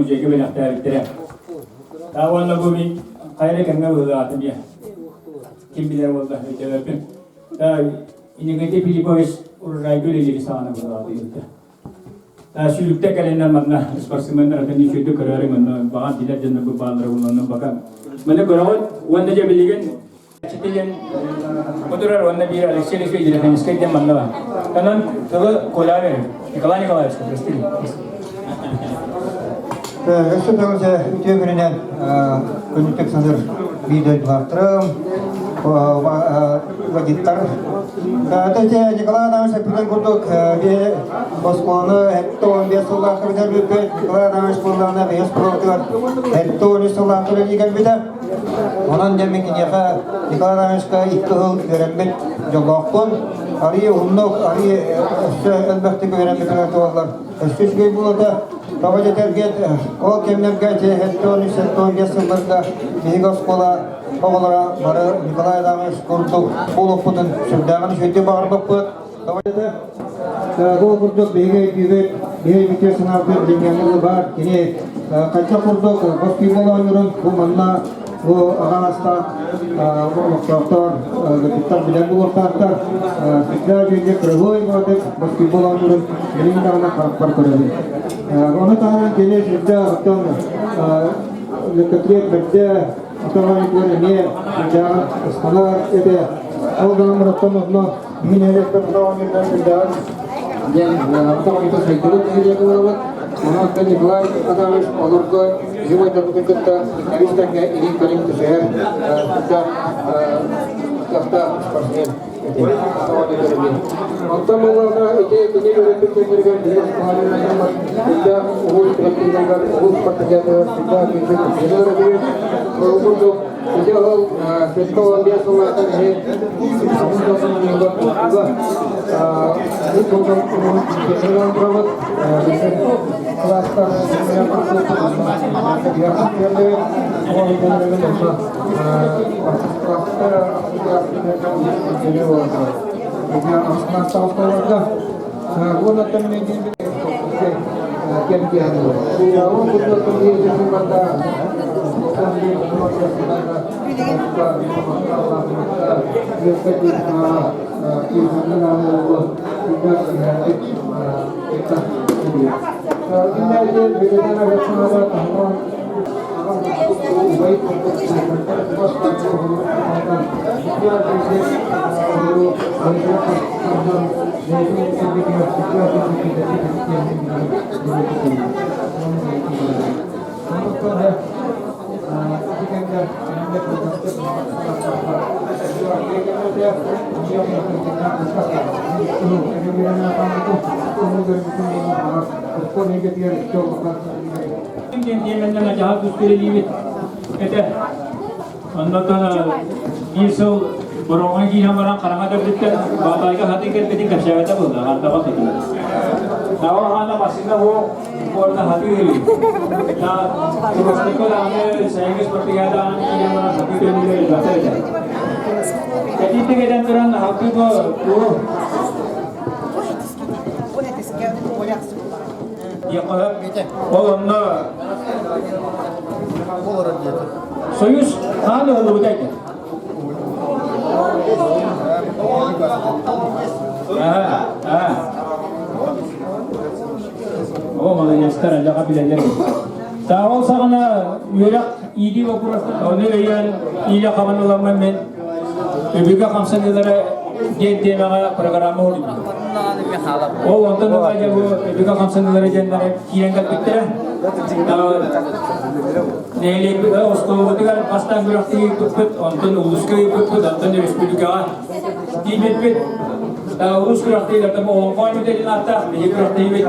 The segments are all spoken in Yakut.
музейга бэлэхтээбиттэрэ. Та уонна бу мин хайа эрэ кэмҥэ быһыылаатым дьэ. Ким билэр буолла өйдөөбөппүн. Та Иннокентий Филиппович урожайга үлэлиир саҕана быһыылаата. Сүүрүктэр кэлэннэр манна спортсменнар атын үчүгэйдик көрөөрү манна баҕар билэр дьоннорбут бааллара онон бака. Маны көрөҕүт уонна дьэ билигин диэн бу турар уонна биир Алексей Алексеевич Деревенскэй диэн манна бар. Онон тылы Коля берем. Николай Николаевич, прости. Өссө төгүл үтүө күнүнэн күнүтүк саныр биир дойдулаахтарым, владиттар. Николай Адамович эппитин курдук, биһи оскуоланы 75 сыллаахха бүтэрбиппит. Николай Адамович буоллаҕына бэйэ оскуолатыгар 73 сыллаахха үлэлии кэлбитэ. Онон дьэ мин киниэхэ Николай Адамовичка икки сыл үөрэммит дьоллоохпун. Арыый уһуннук, арыый өссө элбэхтик үөрэммитигэр туоллар. Өссө үчүгэй буолуота. Тоҕо дэтэргит, ол кэмнэргэ 73-75 сылларга биһиги оскуола оҕолоро бары Николай Адамович курдук буолуохпутун сүрдээҕин үчүгэйдик баҕарбыппыт. Тоҕо дэтэ, ол курдук биһиги өйдүүбүт, биһиги бүтүө санаабыт билиҥҥээҥҥэ баар кини хайдах курдук баскетбол оонньуурун бу манна бу аҕа астаах олохтоохтор ыалдьыттар билэр буолуохтаахтар. Сүрдээх үчүгэйдик кырылой баҕатык баскетбол оонньуурун билигин даҕаны харахпар көрөбүн. Ону таһынан кини сүрдээх оттон легкоатлет бэрдэ атаҕар эмиэ сүрдээҕин ыстанар этэ. Ол гынан баран онно мин нэһилиэкпэр атах оонньуурунан сүрдээҕин диэн атах оонньуута сайдыбыт нэһилиэк олоробут. Онон Николай Адамович олорго живойдарбытын кытта үс тэҥҥэ илин-кэлин түсүһэр сүрдээх кыахтаах спортсмен этэ. Онтон буоллаҕына ити кини үөрэппит кэмнэригэр биһиги оскуолаларынан сүрдээх уһун коллективтарыгар уһун спартакиадалар сүрдээх күүскэ кыттыылар этибит. Ол курдук ити ол 75 сыллаахтан иһи турабыт. Диэн тиэмэннэн дьаһал түстэрилиибит этэ. Оннотон биир сыл бороҥҥо киирэн баран хараҥа төрдүттэн Баатайга хатыы кэлбитин кэпсээбэтэ буолла, хантаба сытыы. Таҕа хаана массыына суох, уонна хатыы ырыы. Та Туруостукка даҕаны сайыҥҥы спартакиадаҕаны киирэн баран хатыы төннүүлэр элбэхтэр этэ. Кэтиитик этэн туран хатыы бу тугу Ол онно Союз хаан ыһыллыбыта этэ. О, молодецтар, аллаха билэллэр. Ол саҕана үөрэх иитии боппуруостар ону өйөөн иилэ хабан ыламмын мен өбүгэ хамсаныылара диэн тиэмэҕэ программа оҥорбутум. Ол онтон ыла дьэ бу өбүгэ хамсаныылара диэннэрэ киирэн кэлбиттэрэ. Нэһилиэкпит оскуолабытыгар бастаан күрэхтэһии ыыппыппыт, онтон улууска ыыппыппыт, онтон өрөспүүбүлүкэҕэ тиийбиппит. Улуус күрэхтэһиилэртэн олоҥхо оонньуута диэн ааттаах биһиги күрэхтэһиибит.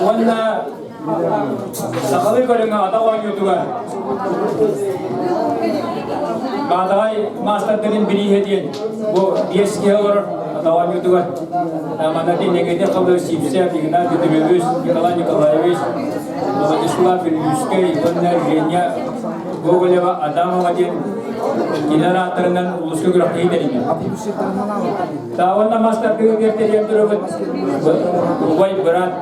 Уонна сахалыы көрүҥҥэ атах оонньуутугар Баатаҕай маастардарын бирииһэ диэн бу биэс киһи олорор атах оонньуутугар манна Иннокентий Хабылов Сивцев, Игнат Петрович, Николай Николаевич, Владислав Вилюйскай уонна Женя Гоголева Адамова диэн. Кинилэр ааттарынан улууска күрэхтэһии тэрийдим. Тааванна мас тардыгы тэрийэн турабыт. Убай быраат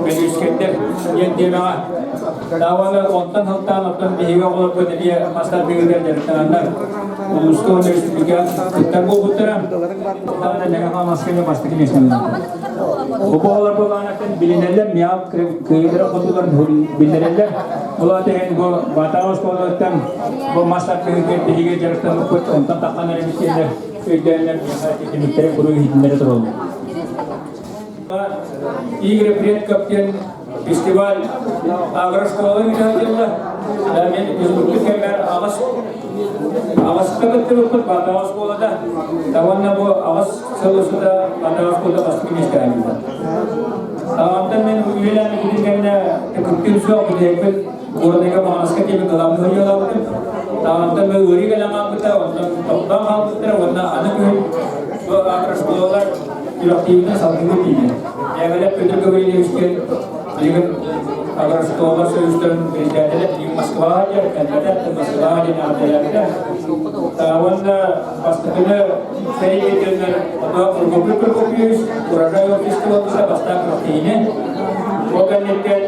Бөлүүскэндэр диэн тиэмэҕэ. Тааванна онтон сылтаан оттон биһиги оҕолорбут эмиэ мас тардыгыгар дьарыктананнар улууска уонна республика кыттар буолбуттара. Тааванна Мэҥэ Хаҥаласка бастакы миэстэни Бу оҕолор буолаанаттан билинэллэр, миал кыайыылара хотуларын биллэрэллэр. Ол аата иһин бу Баатаҕа оскуолатыттан бу мас тардыһыытыгар биһиги дьарыктаммыппыт, онтон таххан эрэбит диэннэр өйдөөннөр миэхэ түмүктэрин куруук иһитиннэрэ тураллар. Игорь Предков диэн фестиваль агрошкола ыытылла. Мен үһүккүт кэммэр аҕыс аҕыска кыттыбыппыт Баатаҕа оскуолата. Уонна бу аҕыс сыл устата Баатаҕа оскуолата бастакы миэстэҕэ кэлбитэ. Онтон мен үөлээн бүтүн кэннэ кыттыым суох бүтэйбит Горнайга Маҕараска диэми кылаабыны ыйыалаабытым. Онтон мен ыарыы кэлэн хаалбыта, онтон тохтоон хаалбыттара уонна аны күһүн бу агрошколалар күрэхтиибитин салгыы тиийдэ. Эҕэлэр Петр Гаврильевич диэн билигин агрошколалар союзтарын председателэ билигин Москваҕа диэн кэлбэтэ, Москваҕа диэн ааттайаабыта. Уонна бастакыны тэрийбитиннэр ото Прокопий Прокопьевич Урожай фестивалыта бастаан күрэхтэһиини. Ол кэнниттэн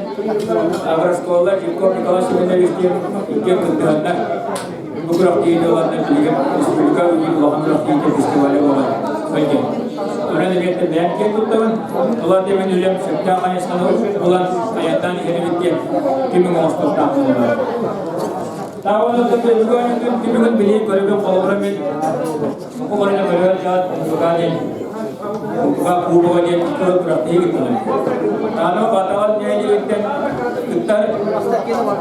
агрошколалар Жирков Николай Семенович диэн иккиэн кыттыһаннар Бу күрэхтэһиини ыланнар билигин республика үгүс улахан күрэхтэһиитэ фестиваля буолан сылдьар. Туран эбиэттэн бэйэм киэн туттабын. Улаат диэн үлэм сөптөөх хайысханы ылан айаннаан иһэр эбит диэн түмүк оҥостуохтаах буолар. Таабын бүгүн түмүгүн билии көрүбүн холобура мен Кубарына көрөр дьаат Кубага диэн Куба Кубога диэн кыл күрэхтэһии ыыттылар. Таано Батаҕан нэһилиэгиттэн кыттар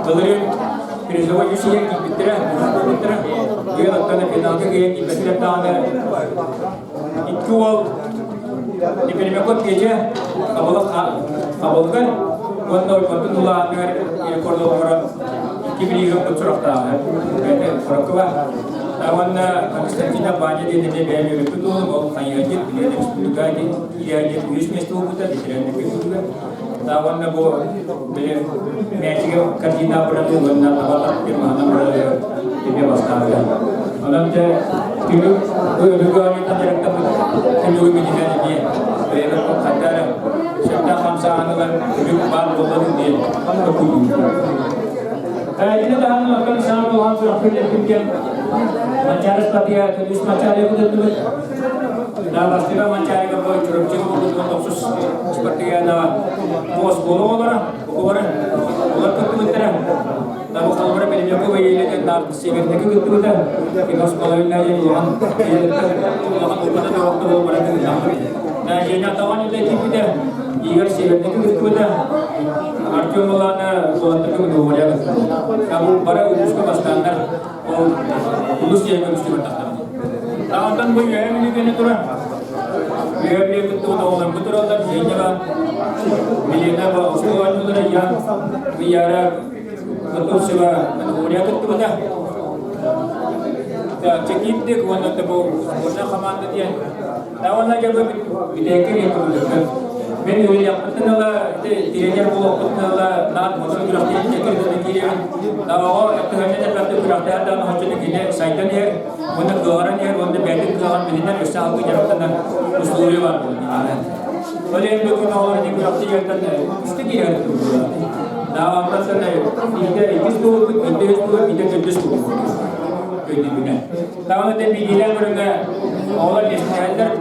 былырыын призовой үс иһэр киирбиттэрэ, буолбуттара. Быйыл оттон финалга киирэн киирбэтилэр даҕаны икки уол Неперемеков Петя Хабылык Хабылыгар уонна Ойбонтун улаатыгар рекорд оҥорон икки бирииһи ылбыт сурахтааҕа. Куракова Уонна Константина Ваня диэн эмиэ бэйэм үөрөппүт уолум, ол хайыһардыыр, билигин республика диэн үһүс миэстэ буолбута, ветеринарнай культура. Уонна бу били мээчигэ корзина быраты уонна таба тартыр маһынан быраты эмиэ бастаабыта. Онон дьэ түмүк өбүгэ оонньуутан дьарыктаммыт түмүгү миниһэн эмиэ бэйэбэр хайда эрэ сөптөөх хамсааһын ылан түмүк баар буолла диэн токуйдуубут. Итини таһынан оттон саамай улахан сүрэхпин эппин Манчаарыс Батыйа үс Манчаарыга кытынныбыт. Бастыга Манчаарыга бу Чурапчыга буолбут тохсус спартакиадаҕа бу оскуола оҕолоро, оҕолоро олор кыттыбыттара. Табы холобура Пелемяков Елена Нарт Северники кыттыбыта. Кини оскуола үллээйин улахан улахан опыта тоҕохто буолбара кытыннахпыт. Женя Атаман үлэ киирбитэ. Игорь Северники кыттыбыта. Артем Улана уолаттарга договоря Бу бары улууска бастааннар ол улус диэн көмүскэ бардахтар. Таҕантан бу үөһэ мүнүүтэни турар. Үөһэ бүлүү кыттыбыт оҕолорбут тураллар. Женяга Милена оскуола оонньуулара Ян Вияра Готовцева договоря кыттыбыта. Чекиттик уонна бу сборная команда диэн Уонна дьэ бу бүтэйгэ диэн Мен үөрүйэхпиттэн ыла тренер буолуохпуттан ыла наат мотор күрэхтэһиитэ кирдэнэ киирэбин. Оҕо төһөннөн элбэхтик күрэхтэһэр даҕаны оччону кини сайдан иһэр уонна кыаҕыран иһэр уонна бэйэтин кыаҕын билинэр өссө алгы дьарыктанар условия баар буолар. Ол иһин бу күн оҕолор ити күрэхтэһиилэртэн үстэ киирэр Даҕантан биирдэ иккис буолбут, биирдэ үс буолбут, биирдэ төрдүс буолбут. Өйдүүбүнэ. Даҕаны да биирдиилээн көрүҥҥэ оҕолор миэстэлэһэллэр.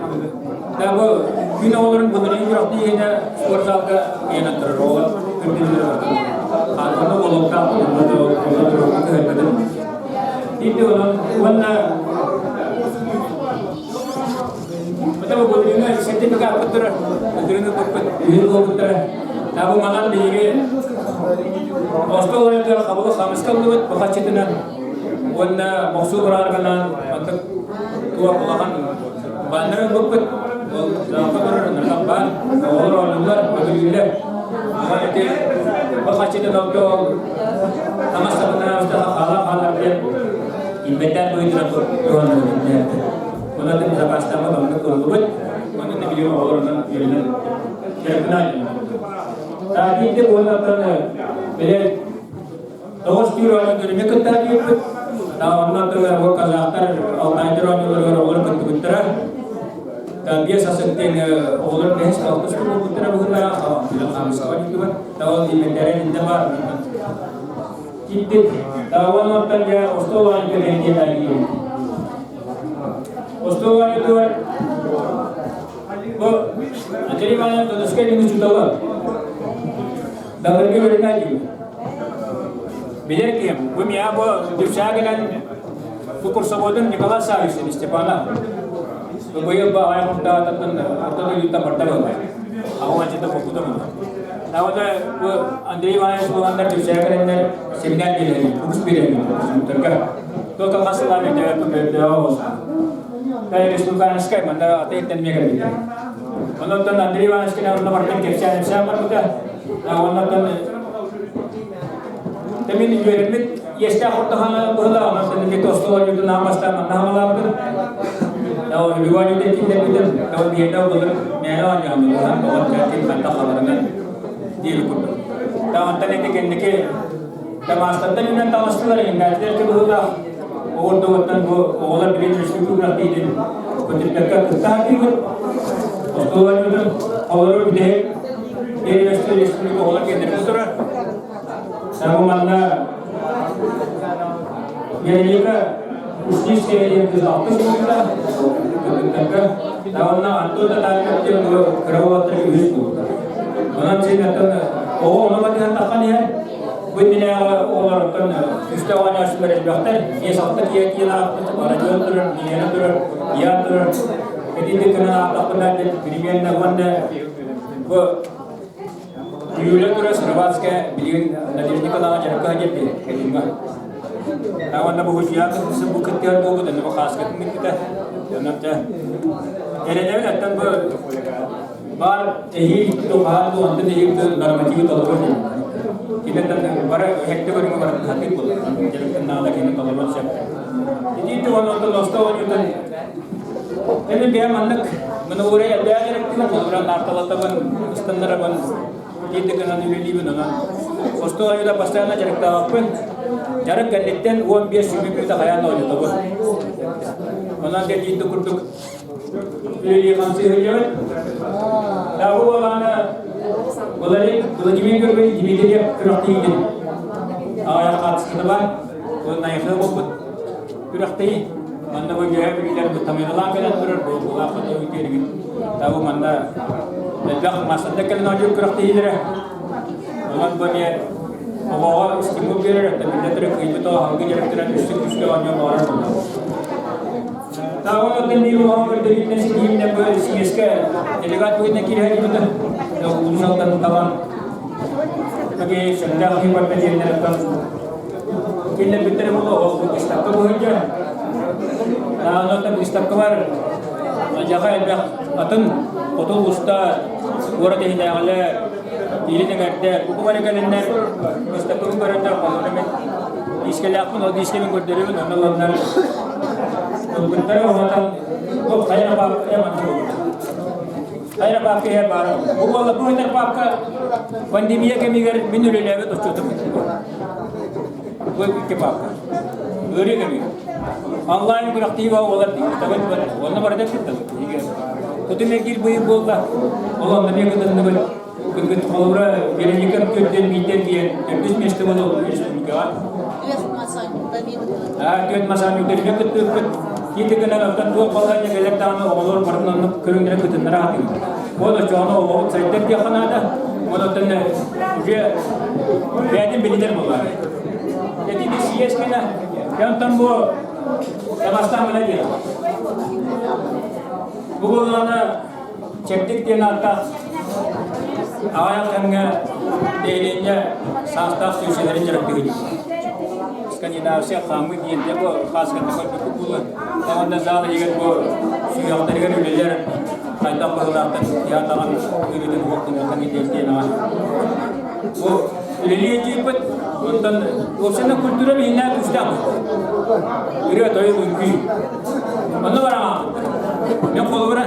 Да бу күн оҕолорун былырыын күрэхтэһиинэ спортзалга ыйанан турар оҕолор көрдөрүүлэрэ Хаанханы уолуктаах көһөрбөтүм. Ити онон уонна Потому былырыыҥҥа сертификаппыт турар, былырыын ылбыппыт, үһүн буолбуттара. Табы манан биһиги оскуолаларыгар хабылы хамыска ыллыбыт бухаччытынан уонна бохсуу быраарганан антык туох улахан баннер ылбыппыт. Ол залга турар ынырҕах баар, оҕолор оонньууллар, көтүлүүллэр. Онон ити бухаччытын олго ол таҥас сабытынан хаала-хаалар диэн инбэтээр быһыытынан туруон Онон запастаммыт оннук ыллыбыт. Онно да билигин оҕолор онон үөрэнэн дьарыктанан Таатиите уонна оттон били тоҕус түүр оонньуу көрүҥэ кытта диэппит. Онно бу казахтар Алтайдар оонньууларыгар оҕолор кыттыбыттара. Биэс асык диэн оҕолор бэһис алтыс буолбуттара быһыылаах, хаамыскаҕа дьүтүгэр. Ол инвентарь инде бар. Киирдик. Онтон дьэ остуол оонньуутугар диэн арыйым. Остуол оонньуутугар бу Андрей Иванович Донецкай диэн учуутала. Далырга үөрэнээччи. Билэр киһим, бу миэхэ бу Дүпсээ кэлэн бу курсовойдун Николай Саввич Степанов. Быйыл бу аҕай хурдаататтан орто дойдуттан барда буолла. Аҕа уончата боппута буолла. Таҕата бу Андрей Иванович буоланнар Дүпсээ кэлэннэр семинар биэрэллэр, курс биэрэллэр курсуттарга. Только хас сылаан өйдөбөппүн бөрдөҕө олус. Республиканскай манна ата эмиэ кэлбитэ. Онон Андрей Иванович кэлэн онно барытын кэпсээн барбыта. Оннуттан Мин үөрэммит иэстээх ортоһана быһыла, онон мин остуол ойуутун аан бастаан манна хаҥалаабытым. Любой ойуутун киллэрбитим, ол биэрдэ былыр мээнэ оонньоон тоҕо ким ханна халарынан диир курдук. Онтон ити кэнники Дамаастартан үүнэн таҕыстылар, иҥнээтилэр быһыылаах. Оҕурдугуттан бу оҕолор билин республика тиийдин көтүппэккэ кытта сатыыбыт. Остуол ойуутун олору бүтэһик Биэрэстэ республика оҕолор кэллэрин турар. Бу манна Вероника Устинская диэн кыыс алтыс буолбута. Кыргыттарга. Онно Антон Татаринов диэн кыра уолаттар үһүс буолбута. Онон син оттон оҕо ону батыһан таххан иһэр. Бу иннинээҕи оҕолортон үстэ оонньооччулар элбэхтэр. Биэс-алта киһи тиийэн аахпыт, Родион турар, Елена турар, Ян турар. Итинник гынан аахтахпына примерно уонна бу Юля турар Сыроватская билигин Надежда Николаевна дьарыкка диэбит кэлиҥҥэ. Уонна бу худьян бу кыттыгар буолбут, онно бу хааскатын кыттыта. Онон дьэ эрэнэбин оттон бу Баар эһиил тухаан бу онтон эһиил нормативы толоруо диэн. Киниттэн бары эһэкте көрүҥэ барытын хатыыр буолар. Дьарыктан наада кини толоруон сөп. Ити туһан онтон оста оонньуутун Эми бэйэм маннык мунугура элбээх дьарыктыыбын, холобура наарталатабын, ыстаннарабын, биирдэ гынан үлэлиибин онон. Остуол оонньуута постоянно дьарыктаабаппын. Дьарык кэнниттэн 15 сүүрбэ мүнүүтэ хайаан да оонньотобун. Онон дьэ биирдэ курдук Үлэлии-хамсыы сылдьабыт. Бу буоллаҕына Владимир Георгиевич Дмитриев күрэхтэһиитин аҕыйах хаартыската баар. Уонна айхыы буолбут күрэхтэһии. Манна бу үөһээ бүлүүлэр бу тамыйалаан кэлэн турар, бу булаах хоту үтүөрүгүн. Бу манна элбэх маастардар кэлэн оонньуур күрэхтэһиилэрэ. Онон бу эмиэ оҕоҕо стимул биэрэр, биллэн турар кыайбыт оҕо салгыы дьарыктанан үстүк күүскэ оонньуон баҕарар буолла. Таҕыл биир улахан көрдөрүүтүнэн ситиһиинэн бу съезкэ делегат быһыытынан киирэ улуус алтан талан Сергей сөптөөх киһи барда диэннэриттэн киллэрбиттэрэ буолуо ол выставка быһыйда. Онтон выставкалар дьаха элбэх атын хоту улууста куорат иһинээҕилэр илин эҥэрдэр бу бары кэлиннэр выставкабын көрөннөр холобура мен Дискэлээхпин, ол дискэбин көрдөрөбүн, онно ыланнар ылбыттара уонна бу хайа паапка манна хайа паапка иһэр баара. Бу буолла бу этэр паапка пандемия кэмигэр мин үлэлээбит отчуотум. Бу икки паапка. Ыарыы кэмигэр. Онлайн күрэхтии оҕолор табын онно барыта кыттабыт. Тутум эргиир быйыл буолла. Ол онно мен кытынныбыт. Күнгүт холобура Вероника төрдөн биирдэн диэн төрдүс миэстэ буолуо республикаҕа. Түөрт масаанньыктарга кыттыыппыт. Киити гынан оттон туох балаһыанньа кэлэр даҕаны оҕолор барын оннук көрүҥнэрэ кытыннара сатыыр. Ол оччоҕуна оҕобут сайдар диэххэ наада. Ол оттон уже бэйэтин билинэр буолар. Эти съезд гына, онтон бу табастаан гына диэн. Бу буоллаҕына Чэбдик диэн ааттаах аҕыйах кэмҥэ нэһилиэнньэ саастаах сүүсэлэрин дьарыктыыр. Скандинавия хаамыы диэн дьэ бу хааската көрбүккүт буолуо. Уонна зал иһигэр бу сүһүөхтэригэр үлэлэр хайдах быһыылаахтар театран ыырытын уһуктунуохтан диэн аҕа. Бу үлэлии тиийбит, онтон уопсайынан культура биһиннээх күүстээх ырыа-тойук үҥкүү. Онно бараҕаахпыт. Мен холобура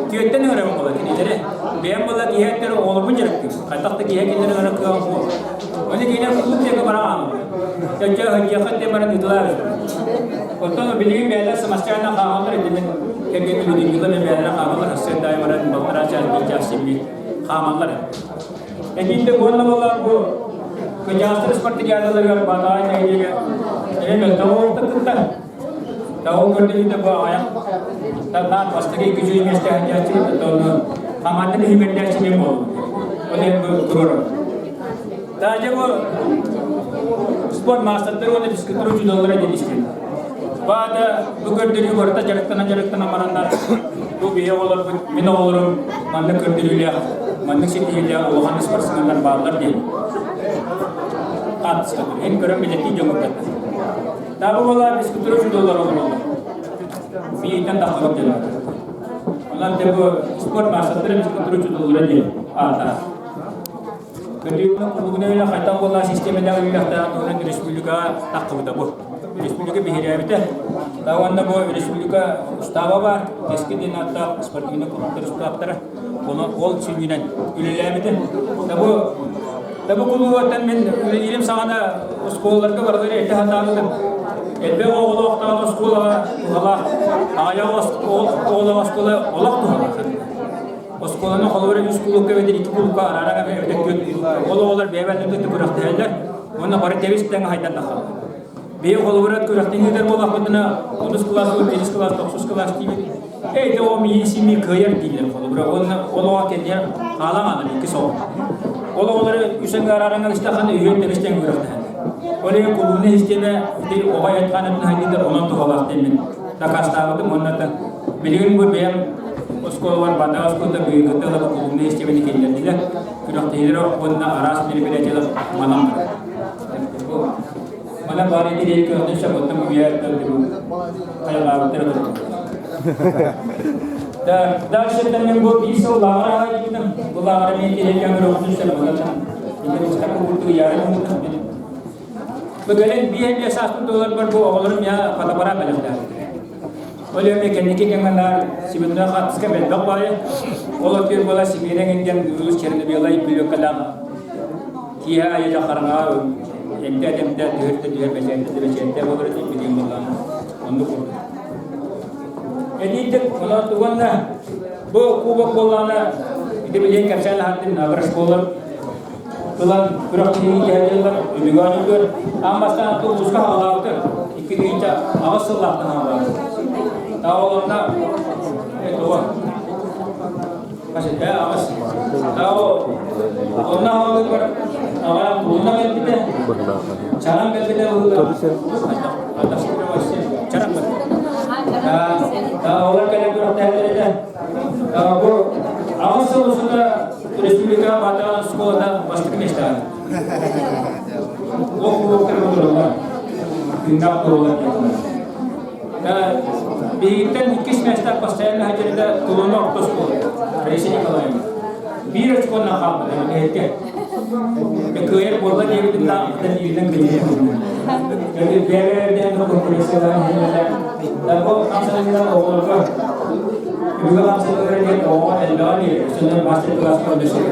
түөттэн ыҥырабын буолар кинилэри. Бэйэм буолла киһи оҕолорбун дьарыктыыр. Хайдах да киһи кинилэри ыҥырар кыаҕым суох. Ону кинилэр кулууп диэки бараҕааммын. Чэ, ыһыдьыаххыт диэн баран ыытылаар. Оттон билигин бэйэлэр самостоятельно хаамаллар итинник кэргэним Людмила мен бэйэлэрэ хаамаллар сарсыарда аайы баран балтараа чаас биир чаас симмит хаамаллар. Этиинде уонна буолла бу кыдьаастар спартакиадаларыгар Баатаҕай нэһилиэгэ эмиэ мөлтөх оҕолорто кытта. Таҕыл көрдөрүүтэ бу аҕыйах танаат бастакы икки үчүгэй миэстэ сылдьааччы онно хамаанда биһимэрдээччи мен буоллум. Ол иһин бу туруорабын. Таажа бу спорт маастардары уонна физкультура учууталлара диэн истим. Баата бу көрдөрүү барыта дьарыктана-дьарыктана бараннар бу биһи оҕолорбут, мин оҕолорум маннык көрдөрүүлээх, маннык ситиһиилээх улахан спортсменнар бааллар диэн хаартыскалар. Эн көрөн билэтии дьоҥҥо Таба буолаа физкультура учууталлара олороллор. Бииртэн тахсыбат дьон. Онон те бу спорт маастардара физкультура учууталлара диэн аата. Көрдүүрүнэн кулугуна үлэ хайтан буолла систиэмэлээх үөрэхтээх туһунан республикаҕа таххыбыта бу. Республика биһирээбитэ. Да уонна бу республика устааба баар, Кэскил диэн ааттаах спортивнай кулууптар устааптара. Онон ол сүнньүнэн үлэлээбитэ. Да бу да бу кулууптан мин үлэлиирим саҕана оскуолаларга барылары эрдэ сатаабытым. Элбэх оҕолоохтоох оскуолаҕа туһалаах, аҕыйах оҕолоох оскуола олох туһалаах. Оскуоланы холобура үс кулуупка эбэтэр икки кулуупка араара эбэтэр түөрт кулуупка. Ол оҕолор бэйэ-бэйэлэрин кытта күрэхтэһэллэр уонна бары тэбис тэҥ хайдан тахаллар. Бэйэ холобура күрэхтэһии ыытар буоллахпытына, онус кылаас, биирис кылаас, тохсус кылаас диибит. Эй, да оҕом ийи кыайар дииллэр холобура. Уонна ол оҕо кэнниэр хаалан хаалар икки соҕо. Ол оҕолору үс аҥы арааран истэххинэ үһүөн тэбис тэҥ күрэхтэһэллэр. Ол иһин кулуубунай систиэмэ ити оҕо эт-хаан өттүн онон туһалаах диэммин дакаастаабытым уонна билигин бу бэйэм оскуолабар Баатаҕа оскуолата быйылгыттан ыла кулуубунай систиэмэни киллэрдилэр, күрэхтэһиилэр уонна араас мероприятиелар манан барар. Манан баар итириэйи кыахтын сөп оттон үйэ хайалаабыттар Да, дальше мен бу биир сыл лааҕыр аҕайбытым. Бу лааҕыр мен киһиэккэ көрөҕүтүн сөп онон ити устакка курдук ярым Бу кэлин биир эмиэ сааспын туоларбар бу оҕолорум я фотоаппарат бэлэхтээбиттэр. Ол эмиэ кэнники кэмҥэ наар Семенов хаартыска мэлбэх баайы. Ол өттүгэр буола Семереҥ ингэн улуус черно-белай бүлүөккэлээх киэһэ аайы дьэ хараҥаҕа эмтээ-эмтээ түһэр да түһэр бэчээттэ да бэчээттээ буолар этим билигин буоллаҕына оннук курдук. Этиитик онон уонна бу кубок буоллаҕына ити билигин кэпсээн аһардым агрошкола ылан күрэхтэһии кэһэтиллэр үбүгэ оонньуур аан бастаан улууска хаалаабыта 2008 сыллаахтан хаалаабыта. Таолонна этого хасыта аҕыс тао онно хаалыгар аҕа уунна кэлбитэ чаран кэлбитэ чаран Таолар кэлэн күрэхтэһэллэр бу аҕыс сыл устата Республика Баатаҕа оскуолата бастакы миэстэҕэ. Ол кулууптар олороллор. Тыыннаах туруолар Биһигиттэн иккис миэстэ постоянно сылдьарда Тулуна орто оскуола. Раиса Николаевна. Биир очконан хаалбыта эһэтгэ. Кыайар буолла диэбитин да бииринэн кыайар. Бэйэ-бэйэбитин конкуренциялаан иһэллэр. Бу хамсаныынан оҕолорго Бүгүн хамсаныы диэн оҕоҕо элбэҕи биэрэр. Өссө мастер-класс көрдөсөр.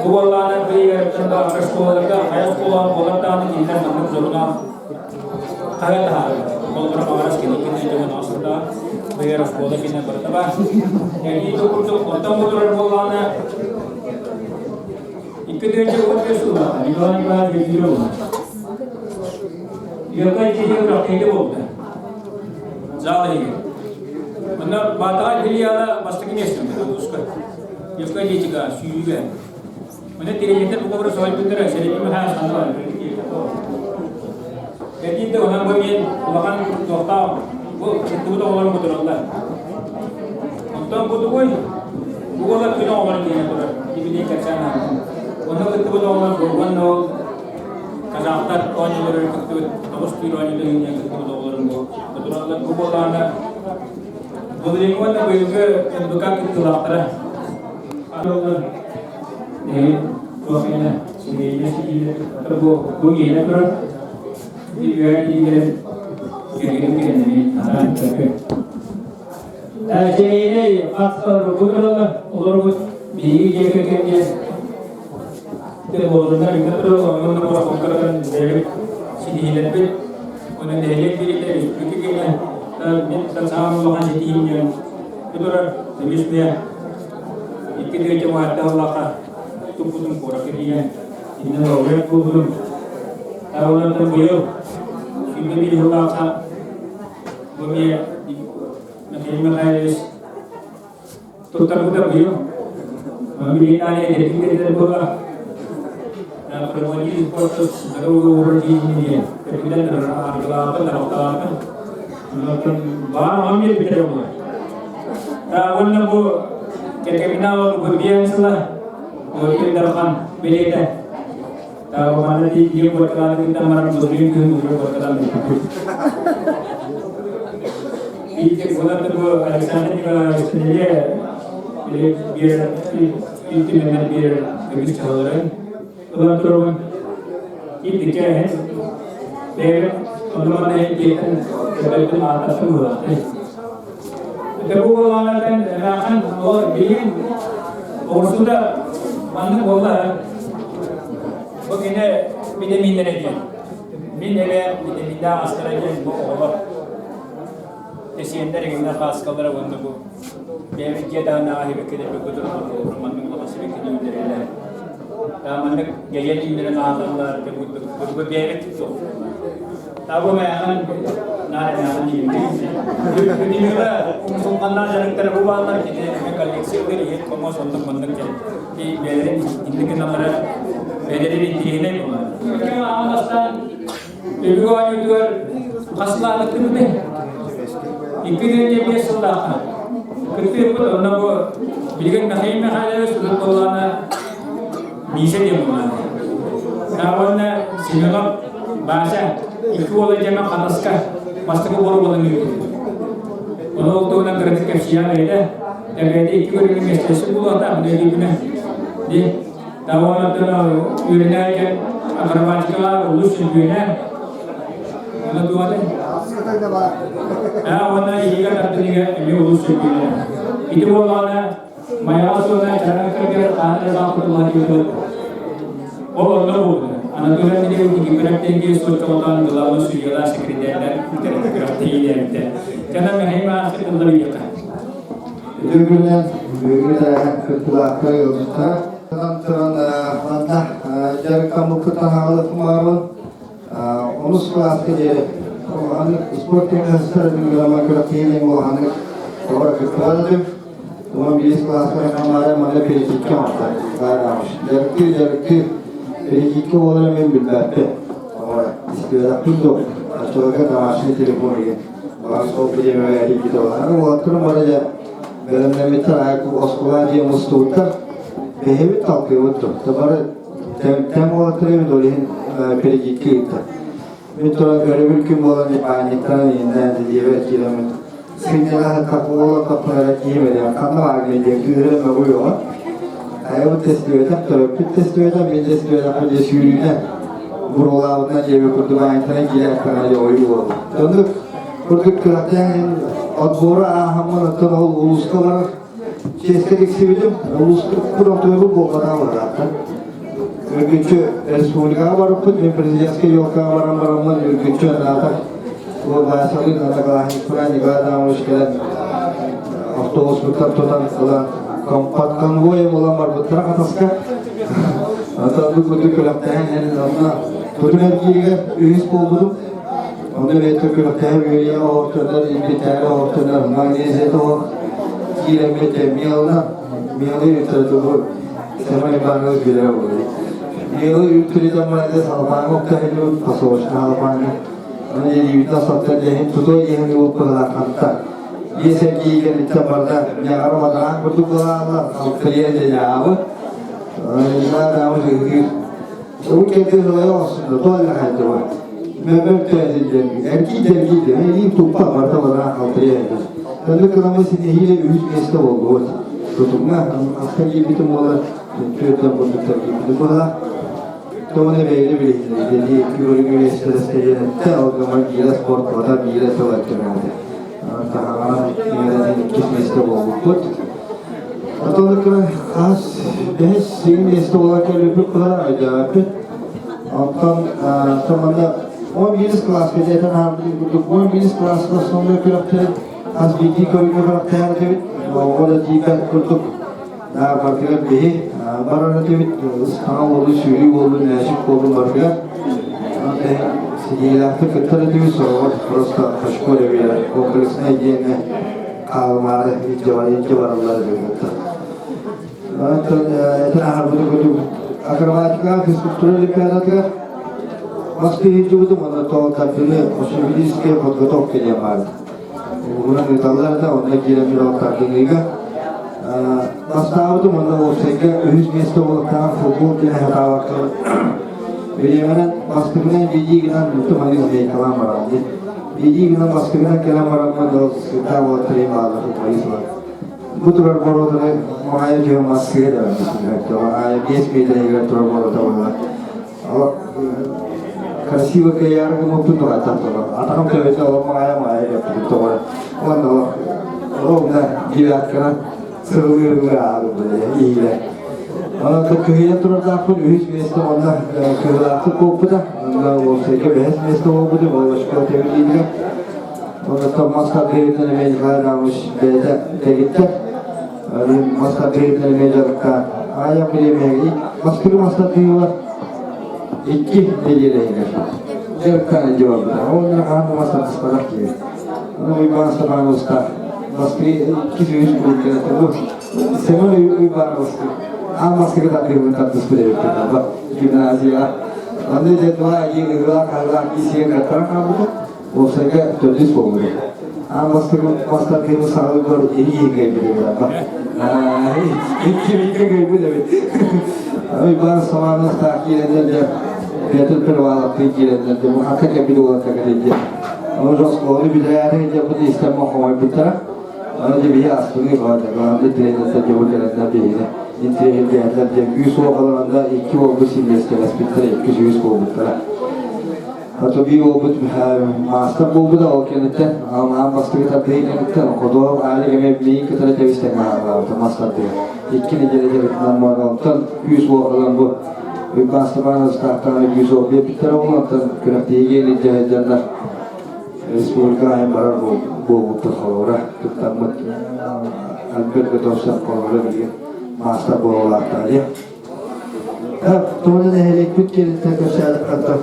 Бу буоллаҕына быйыгар школаларга хайа оскуолаҕа буолар даҕаны кинилэр маннык зорунаах хаһыат таһаараллар. Холобура Маҕарас кэнникин дьон оҥостутаа быйар оскуола кинэ барыта баар. Эбии курдук оттон бу турар буоллаҕына 2015 сыллаах Николай Николаевич Юрьев Юркай киһи үрахтыйда буолбута. Зал иһигэр. Онно Баатаҕай филиала бастакы миэстэм улууска. Евкалитика, сүүрүүгэ. Онно тириэньэрдэр бука бары соһуйбуттара, сэрэйбит хаһаа санаалар. Кэтиир да онон бу мин улахан туохтаах бу кыттыбыт оҕолорум бутураллар. Онтон бу тугуй? Бу уола күн оҕолорун диэн турар. Ибилиин кэпсээн аһарбын. Онно кыттыбыт оҕолор бурган ол казахтар оонньууларыгар кыттыбыт тоҕус түүр оонньууларыгар кыттыбыт оҕолорум бу бутураллар. Бу буоллаҕына былырыыҥҥы уонна быйылгы НБК кыттыылаахтара. Туох иэнэ семейнэ ситиилэр бу бу иэнэ турар үөрэ тиийдэрин кэргэним кэргэннэми анаан көрбүт. Семейнэй хатыстар бу тураллар олорбут биһиги дьиэ кэргэҥҥэ болдунар иннэ турал оннун бэйэбит. ситиһиилэрбит, онон нэһилиэк билитэ республика киэнэ мин саамай улахан ситиһиим диэн бу турар көмүс бэйэ 2 тыһыынча уһааттаах туппутум куоракка тиийэн иннин лауреат буолбутум. Онтон быйыл 21 сыллаахха бу эмиэ Михаил Михайлович туттарбыта быйыл. Билигин аайы эдэрдии кэлэр буола проводил спорта здоровый образ жизни диэн төрүтүнэн аргылаабын, аралтаабын. Онтон баар оҕом биэрбитэ буолар. Уонна бу кэкэминаа бу биэн сыла Өлкөн Дархан бэлиэтэ. Манна тиийэн куорталаан баран былырыын күһүн уже куорталаан бүппүппүт. Биир булан бу Александр Николаевич кинилэр биир түмэннэр биир көмүс чаһыларын ылан турабын. Итичээһин бэйэбин онно-манна дьиэттэн көтөттүн ааттаттым быһыылаах. Ити бу буолааннартан эмээхин ол билигин оҕурсута маннык буолла. Бу кини битэмииннэрэ диэн. Мин эбээм битэмииннээх астара диэн бу оҕолор тэсиэннэр игиннэр хааскалара уонна бу бэйэбит дьиэ таһынааҕы сибэккилэр бу туран маннык улахан сибэккини үүннэрэллэр. Маннык дьэдьэн үүннэрэн аһаталлар, бу бэйэбит суох. Табы мэҕэн наар мэҕэн Күнүгү умсулҕаннаах дьарыктара бу бааллар кини коллекциялар иһит хомос оннук маннык диэн бэйэлэрин инник гыналлара бэйэлэрин интириэһинэй буолар. Аан бастаан Өбүгэ оонньуутугар хас сылаанаттыбытай? 205 сыллаахха. Кыттыыппыт онно бу билигин Михаил Михайлович урут буоллаҕына Миша диэн буоллаҕына. Уонна Семенов Баша икки уола дьэмэ Хатаска бастакы боруобаларын ыыппыт. Ону ол туһунан кыратык кэпсиэҕэ бэйэтэ. Бэйэтэ икки көрүҥҥэ миэстэлэспит буолуохтаах, били Ди Тавонаттан үөрэнээччи акробатикаҕа улуус чөмпүйүөнэ. Онно туох Аа уонна иһигэ тардыныыга эмиэ улуус чөмпүйүөнэ. Ити буоллаҕына Майаҕа суона Чараҥкаргар хаан элбэх кутулла диэбит. Ол онно буолла. Анатолий Андреевич Никифоров суотталаан главный судьялар секретарьдар күрэхтэһиилээбитэ. Кэнэн Михаил Иванович тыллар үйэхэ. Үтүө бүгүҥҥү тэрээһин кыттыылаахтар ыалдьыттара. Туран манна дьарыктаммыппыттан аҕалык Онус кылааска диэри улаханнык спорт тиэмэһэ гыламма күрэхтэһиилээн улаханнык оҕор кыттыбат этим. 15 кылааска хамаара манна перекидка оҥордо. Дьарыктыы дьарыктыы перекидка буолара мен билбэппин. Истибэтэхпин дуо? Оччолорго домашний телефон иһин. Баҕар сол бириэмэҕэ эрийбитэ буолар. Уолаттарым бары дьэ бэлэмнэммиттэр, оскуола дьиэ мустубуттар. Бэйэбит талкыыбыт дуо? Бары тэм уолаттар эбит, ол иһин перекидка ыытта. Мин туран өрөбүл күн буолан баанньыктан иһиннээн дьиэбэр киирэммин сынньана уола таппынара киһим эрэ ханна бааргын диэн кыыһыра мөҕүөҕэ. Айабыт тестибэтэх, төрөппүт тестибэтэх, мин тестибэтэхпин дьэ сүүрүүнэн буруолаабытынан дьиэбит курдук баанньыктан киирээхтэҕинэ дьэ ойуу буолла. Оннук курдук күрэхтээн отбору ааһаммын оттон ол улууска барар чиэскэ тиксибитим. Улууска курдук буолбатаҕа бырааттар. Үргүччү республикаҕа барыппыт, мен президентскэй елкаҕа баран бараммын үргүччү анаатах Василий Одноклассникпына Николай Адамович кэлэн автобуспуттан тутан ылан под конвоем ылан барбыттара Хатаска. Аталбыт курдук күрэхтэһэн онно тутун эргииригэр үһүс буолбутум. Онно бэйэтэ күрэхтэһэр үөрүйэх оһохтонор, илбитээри оһохтонор, магнезията оһох киирэммит миэлна, миэлы үтөрдүгү Семен Иванович билэр буолар. Миэлы үттүрүтэн баран салапааҥҥа уктаһылыбыт, посолочно салапааҥҥа. Аны илиибитин саттар дьэһин тутуо диэһин ылыппыһылаахханта. Биэс эргии кэлиттэн барда, ньаҕара бадараан курдук былааллар, алтыйа дьаабы. Иван Адамович ыһыыр. Ол кэлдэ сылайа охсунда, туох хайдыба. Мөмөр тээсилден, эргий-дэргий, илиим туппа барда бадараан халтырыйа хайдыр. Төннүк кыламы ситиһиилэ үһүс миэстэ буоллубут. Тутумҥа аска киирбитим буолар, түөртэн курдуктар киирбитим буолар. Тоҕо бэйэни билиһиннэрии икки көрүҥү миэстэлэстэринэттэ ол гынан биирэ спорт бата биирэ тыл өттүнээти. Таһаҕанан иҥэрэн иккис миэстэ буолбуппут. Отон хас бэһис син миэстэ буола кэлбиппит буолар өйдөөбөппүт. Онтон манна 11 кылааска дьиэтэн аһарбытын курдук 11 кылааска основной күрэхтэрин хас биирдии көрүҥҥэ күрэхтэһэр этибит. Оҕо да тиийбэт курдук барытыгар биһи барар этибит. Саҥа уолу, сүүрүү буоллун, мээчик буоллун барытыгар. Ситиһиилээхтик кыттар этибит, сороҕор просто по школе биэрэр комплекснай диэҥҥэ хаалымаары илдьэ бараллар эбит. Этэн аһарбытым курдук акробатикаҕа физкультура олимпиадатыгар бастыһыдьыбытым уонна тоҕо физическая подготовка диэн баар. Угунан ыыталлар да онно киирэн билэ тардыныыга бастаабытым уонна уопсайга үһүс миэстэ буолуохтааҕар футбол диэн сатаабакка бириэмэнэн бастыгынан биирдии гынан бүтүм аны змейкалаан баран биирдии гынан бастыгынан кэлэн бараммын ол сыта буолаттар бааллар футболист Бу турар боруоданы маайа дьон массыына да барбыт. 5 миэтэрэ турар боруода буолла. Красиво кыайаары гыммыппын туһаттан турар. Атаҕым төбөтө ол маайа маайа деппитим тоҕо. Уонна ровно девятканан сырылыырыгы ааҕым иилэ. Онон кыһыйан турардаахпын үһүс миэстэ уонна кыһылаахтык буолбута. Онно уопсайга бэһис миэстэ буолбутум, ол очко тэбилиитигэр. Онтон мас тардыһыытын эмиэ Николай Адамович бэйэтэ дэгиттэр. Мас тардыһыытын эмиэ дьарыктаан. Аайа бириэмэҕэ Москвы мас тардыһыылар икки нэдиэлэ иһигэр дьарыктаан илдьэ барбыта. Ол иннинэ хаһан да мас тардыспатах киһи. Ону Уйбаан Степановичтаах Москвы иккис үһүс курдук Семен Уйбаан Москвы аан Москвы тардыһыыбын тардыспыт эбиппин гимназияҕа. Онно дьэ два один ыгылаах хаһылаах киисигэ кыаттаран хаалбытым. Уопсайга төрдүс буолбутум. Аан бастакы бастакы саҕалыгар илии кэйбит Икки икки кэйбит эбит. Уйбаан Самановтаах киирэннэр дьэ Петр Переваловтыы киирэннэр дьэ ата кэбит уолатта кэлин дьэ. Ону оскуоланы бүтэрээри дьэ бу истэн хомойбуттара. Аны дьэ биһи астыныы баҕа главный тренердэр дьэ бу кэлэннэр биһигини интириэһиргээннэр дьэ күүс уох ыланнар икки уолбут симиэстэлэспиттэрэ, икки сүүс буолбуттара. Тобии буолбут маастар буолбута ол кэнниттэн аан бастакы тардыһыы кэнниттэн Ходоев Алик эмиэ миин кытары тэбис-тэҥҥэ хааллаабыта мас тардыһа. Икки нэдиэлэ дьарыктанан баран онтон күүс уох ылан бу Уйбаан Степанович таахтаҕына күүс уох биэрбиттэрэ ол онтон күрэхтэһиигэ илдьэ сылдьаннар республика айан барар буолбуттар холобура кыттаммыт Альберт Готовцев холобура билигин маастар буолалаахтара диэн. Тугу нэһилиэкпит киэниттэн кэпсээтэххэ элбэх.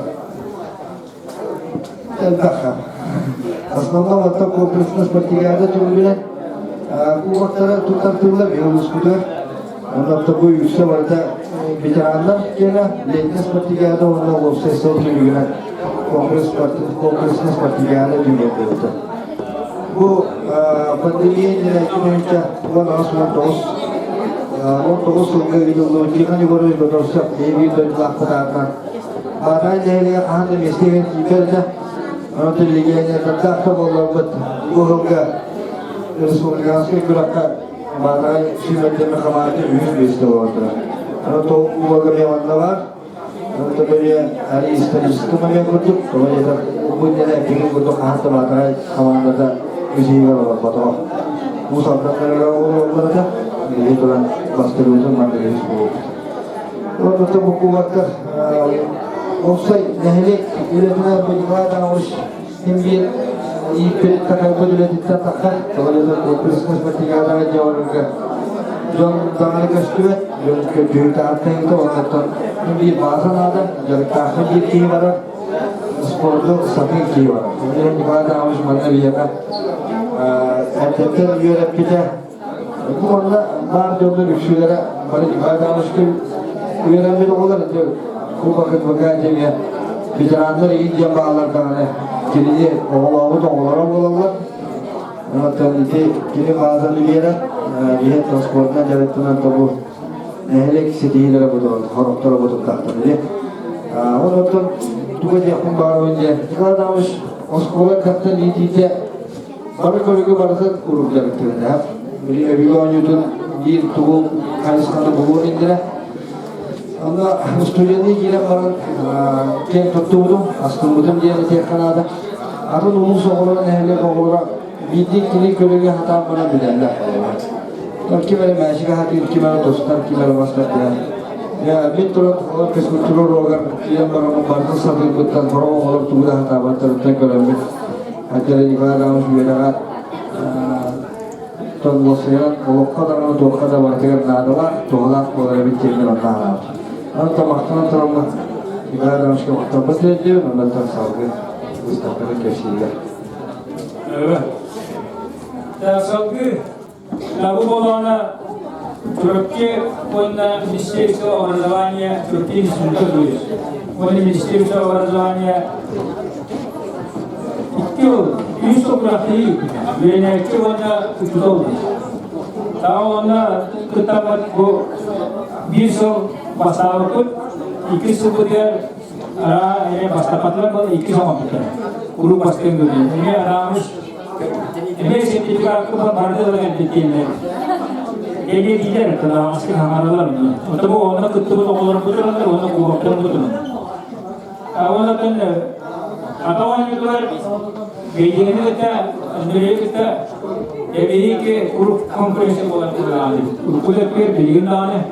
Основном это комплексно спартакиада түмүгүнэн кубоктары туттартыыллар улууспутугар. Онон бу үксэ барыта ветераннар киэнэ летний спартакиада уонна уопсай сыл түмүгүнэн комплексно спартакиада түмүгүнэн Бу пандемия иннинэ 2019 19 сылга ыытыллыбыт Тихон Егорович Готовцев биир дойдулаахпыт аатынан Баатай нэһилиэгэ хаһан да миэстэтигэр тиийбэт этэ. Онон легионердардаах да буолларбыт бу сылга республиканскай күрэххэ Баатай сүүмэрдэммит хамаанда үһүс миэстэ буолбута. Онон толук кубога эмиэ манна баар. Исторический момент курдук, тоҕо диэтэр бу иннинэ билин курдук хаһан да Баатаҕай хамаандата үсүһүгэр олорботоҕо. Уус Алдантарыгар олороллор этэ, билигин туран бастыырбытын манна үһүс буолбут. Онтон бу кубоктар уопсай нэһилиэк үлэтинэн бу Николай Адамович син биир ииппит такайбыт үлэтиттэн таххар, тоҕо диэтэр комплекснай спартакиадаҕа дьэ дьон даҕаны көстүбэт, дьон көрдүһүтааттан оннуттан биир баҕа санаата, дьарыктаахпын диир киһи барар, спорду сатыыр киһи барар. Ол Николай Адамович манна биһиэхэ эрдэттэн үөрэппитэ. Бу манна баар дьоннор үксүлэрэ бары Николай Адамовичка үөрэммит оҕолор Кубок НВК диэҥҥэ ветераннар игин диэн бааллар даҕаны кинини оҕолообут оҕолоро буолаллар. Оттон ити кини баазаны биэрэр, биһиэн транспортынан дьарыктанан да бу нэһилиэк ситиһиилэрэ бутун, хорохторо бутуктаахтар дии. Ол оттон тугу диэхпин баарбын диэн, Николай Адамович оскуола каттан иитиитэ бары көрүгү барытын куруук дьарыктыыр. Били өбүгэ оонньуутун биир тугу хайысханы булуон иннинэ Онно студенныы киирэн баран киэн туттубутум, астыммытым диэн этиэххэ наада. Атын улуус оҕолоро, нэһилиэк оҕолоро биирдии кини көрүҥэ сатаан баран билэллэр. Ким эрэ мээчигэ сатыыр, ким эрэ тустар, ким эрэ бастар диэн. Мин туран олор физкультура уруогар киирэн бараммын барытын сатыырбыттан сорох оҕолор тугу да сатаабаттарыттан көрөммүт Отделение Николай Адамович үөрэҕэ тонносуйан олоххо даҕаны туохха да барытыгар наадалаах, туһалаах буолар эбит диэммин онно анаабыт. Онон махтанан тураммын Николай Адамовичка махталбын тиэрдиэбин, оннуттан салгыы выставканы кэпсииргэ. Салгыы Табы болоона Чурапчы уонна Министерство образования Чурапчы института дуйар. Уонна Министерство образования икки ол үс топурахтыы үөрэнээччи уонна учуутал Таа уонна кыттаммыт бу биир сыл бастаабыппыт, икки сылбытыгар араа эмиэ бастаппатылар буолан икки сыл оҥорбуттар. Куруук бастыҥ диэн. Эмиэ араамыш Эмиэ сертификатка барды ыла кэлбит диэннэр. Эмиэ диилэр, кылааска хаҥаралар. Ото бу онно кыттыбыт оҕолорбут тураллар, уонна кубоктарбыт тураллар. Оннотон ата оонньуутугар Бэйдиҥэни кытта, Андрейы кытта эбиһиги куруук конкуренция буолан турдаҕа. Урукку өттүгэр билигин даҕаны.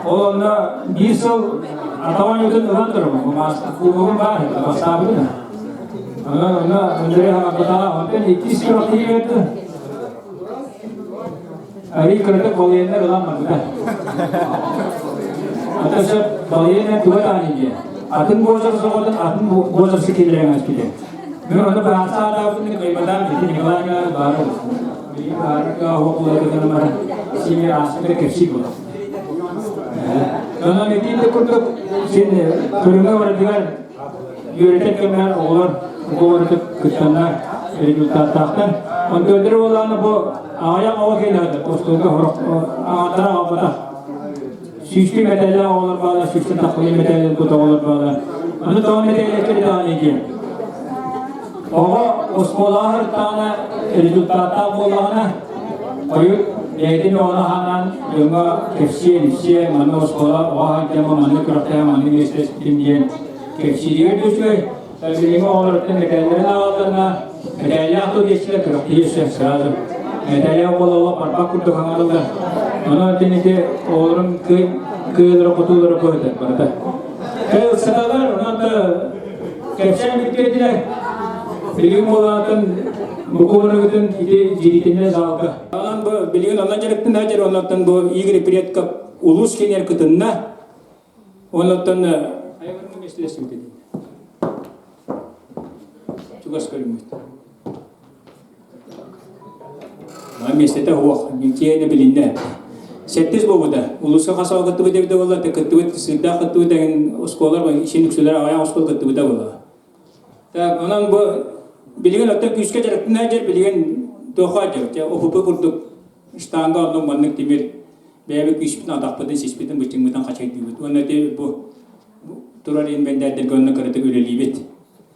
Ол онно биир сыл ата оонньуутун ылан турабын. Кубогум баар, бастаабытым. Онно Андрей хаҥарбатаҕа, онтон иккис күрэхтэһии берді. Арий кыратык балыйаннар ылан барбыта. Ата сөп балыйаннар туга таани диye. Атын буозар соҕотун атын буозар киллэрэн аспите. Мен оны быраатса аатаабытын кыйбатаан бити Николай Николаевич баара Билигин баарга оһоқуларыгар баран симе ааспыта кэпсии буолар. Онон итии да курдук син көрүҥэ барытыгар Үөрэтэр кэмҥэ оҕолор уговорытык кыттаннар результаттаахтар. Онтуойдары буоллаҕына бу аҕыйах оҕо кэлэр остуолга сорох аҕатара аҕалбатах. Сүүстүү мэтээллээх оҕолор бааллар, сүүстэн тахсыы мэтээллэр ылбыт оҕолор бааллар. Аны тоҕо мэтээллэччи даҕаны диэн. Оҕо оскуолаҕа сырыттаҕына результаттаах буоллаҕына, хойут бэйэтин оҕону аһаанан дьоҥҥо кэпсиэн-ипсиэ, манна оскуола оҕо сылдьан маннык күрэхтэһэ маннык миэстэлэспитим диэн кэпсииригэр да үчүгэй. Билиҥҥи оҕолоруттан мэтээллэрин ааҕалларына, мэтээллээх тыл диэччилэр күрэхтэһии өссө сразу мэтээллээх уол олох барбах курдук хаҥарыллар. Онон итинити оҕолорун кыайыылара-хотуулара быһыта барыта. Ыксаталар, онон да кэпсээн бүттүэтилэр. Билигин буолаатын букубарыгытын ити дьиитинэ залга. Онон бу билигин онон дьарыктын дьэр оннуттан бу Игорь Предков улуус киинигэр кытынна. Оннуттан айыларга миэстэлэстибит Чугас көрүҥмүт. Миэстэтэ суох, киэнэ билиннэ. Сэттис буолбута. Улууска хас оҕо кыттыбыт эбитэ буолла, кыттыбыт, сырдаах кыттыбыт эҥин оскуолалар, син үксүлэр аҕыйах оскуола кыттыбыта буолла. Так, онон бу билигин оттон күүскэ дьарыктанар дьэр билигин туохха дьэ, ОПП курдук штанга оннук маннык тимир бэйэбит күүспүтүн атахпытын, сиспитин, быччыҥмытын хачайдыыбыт. Уонна ити бу турар инбэндээрдэргэ онно кыратык үлэлиибит.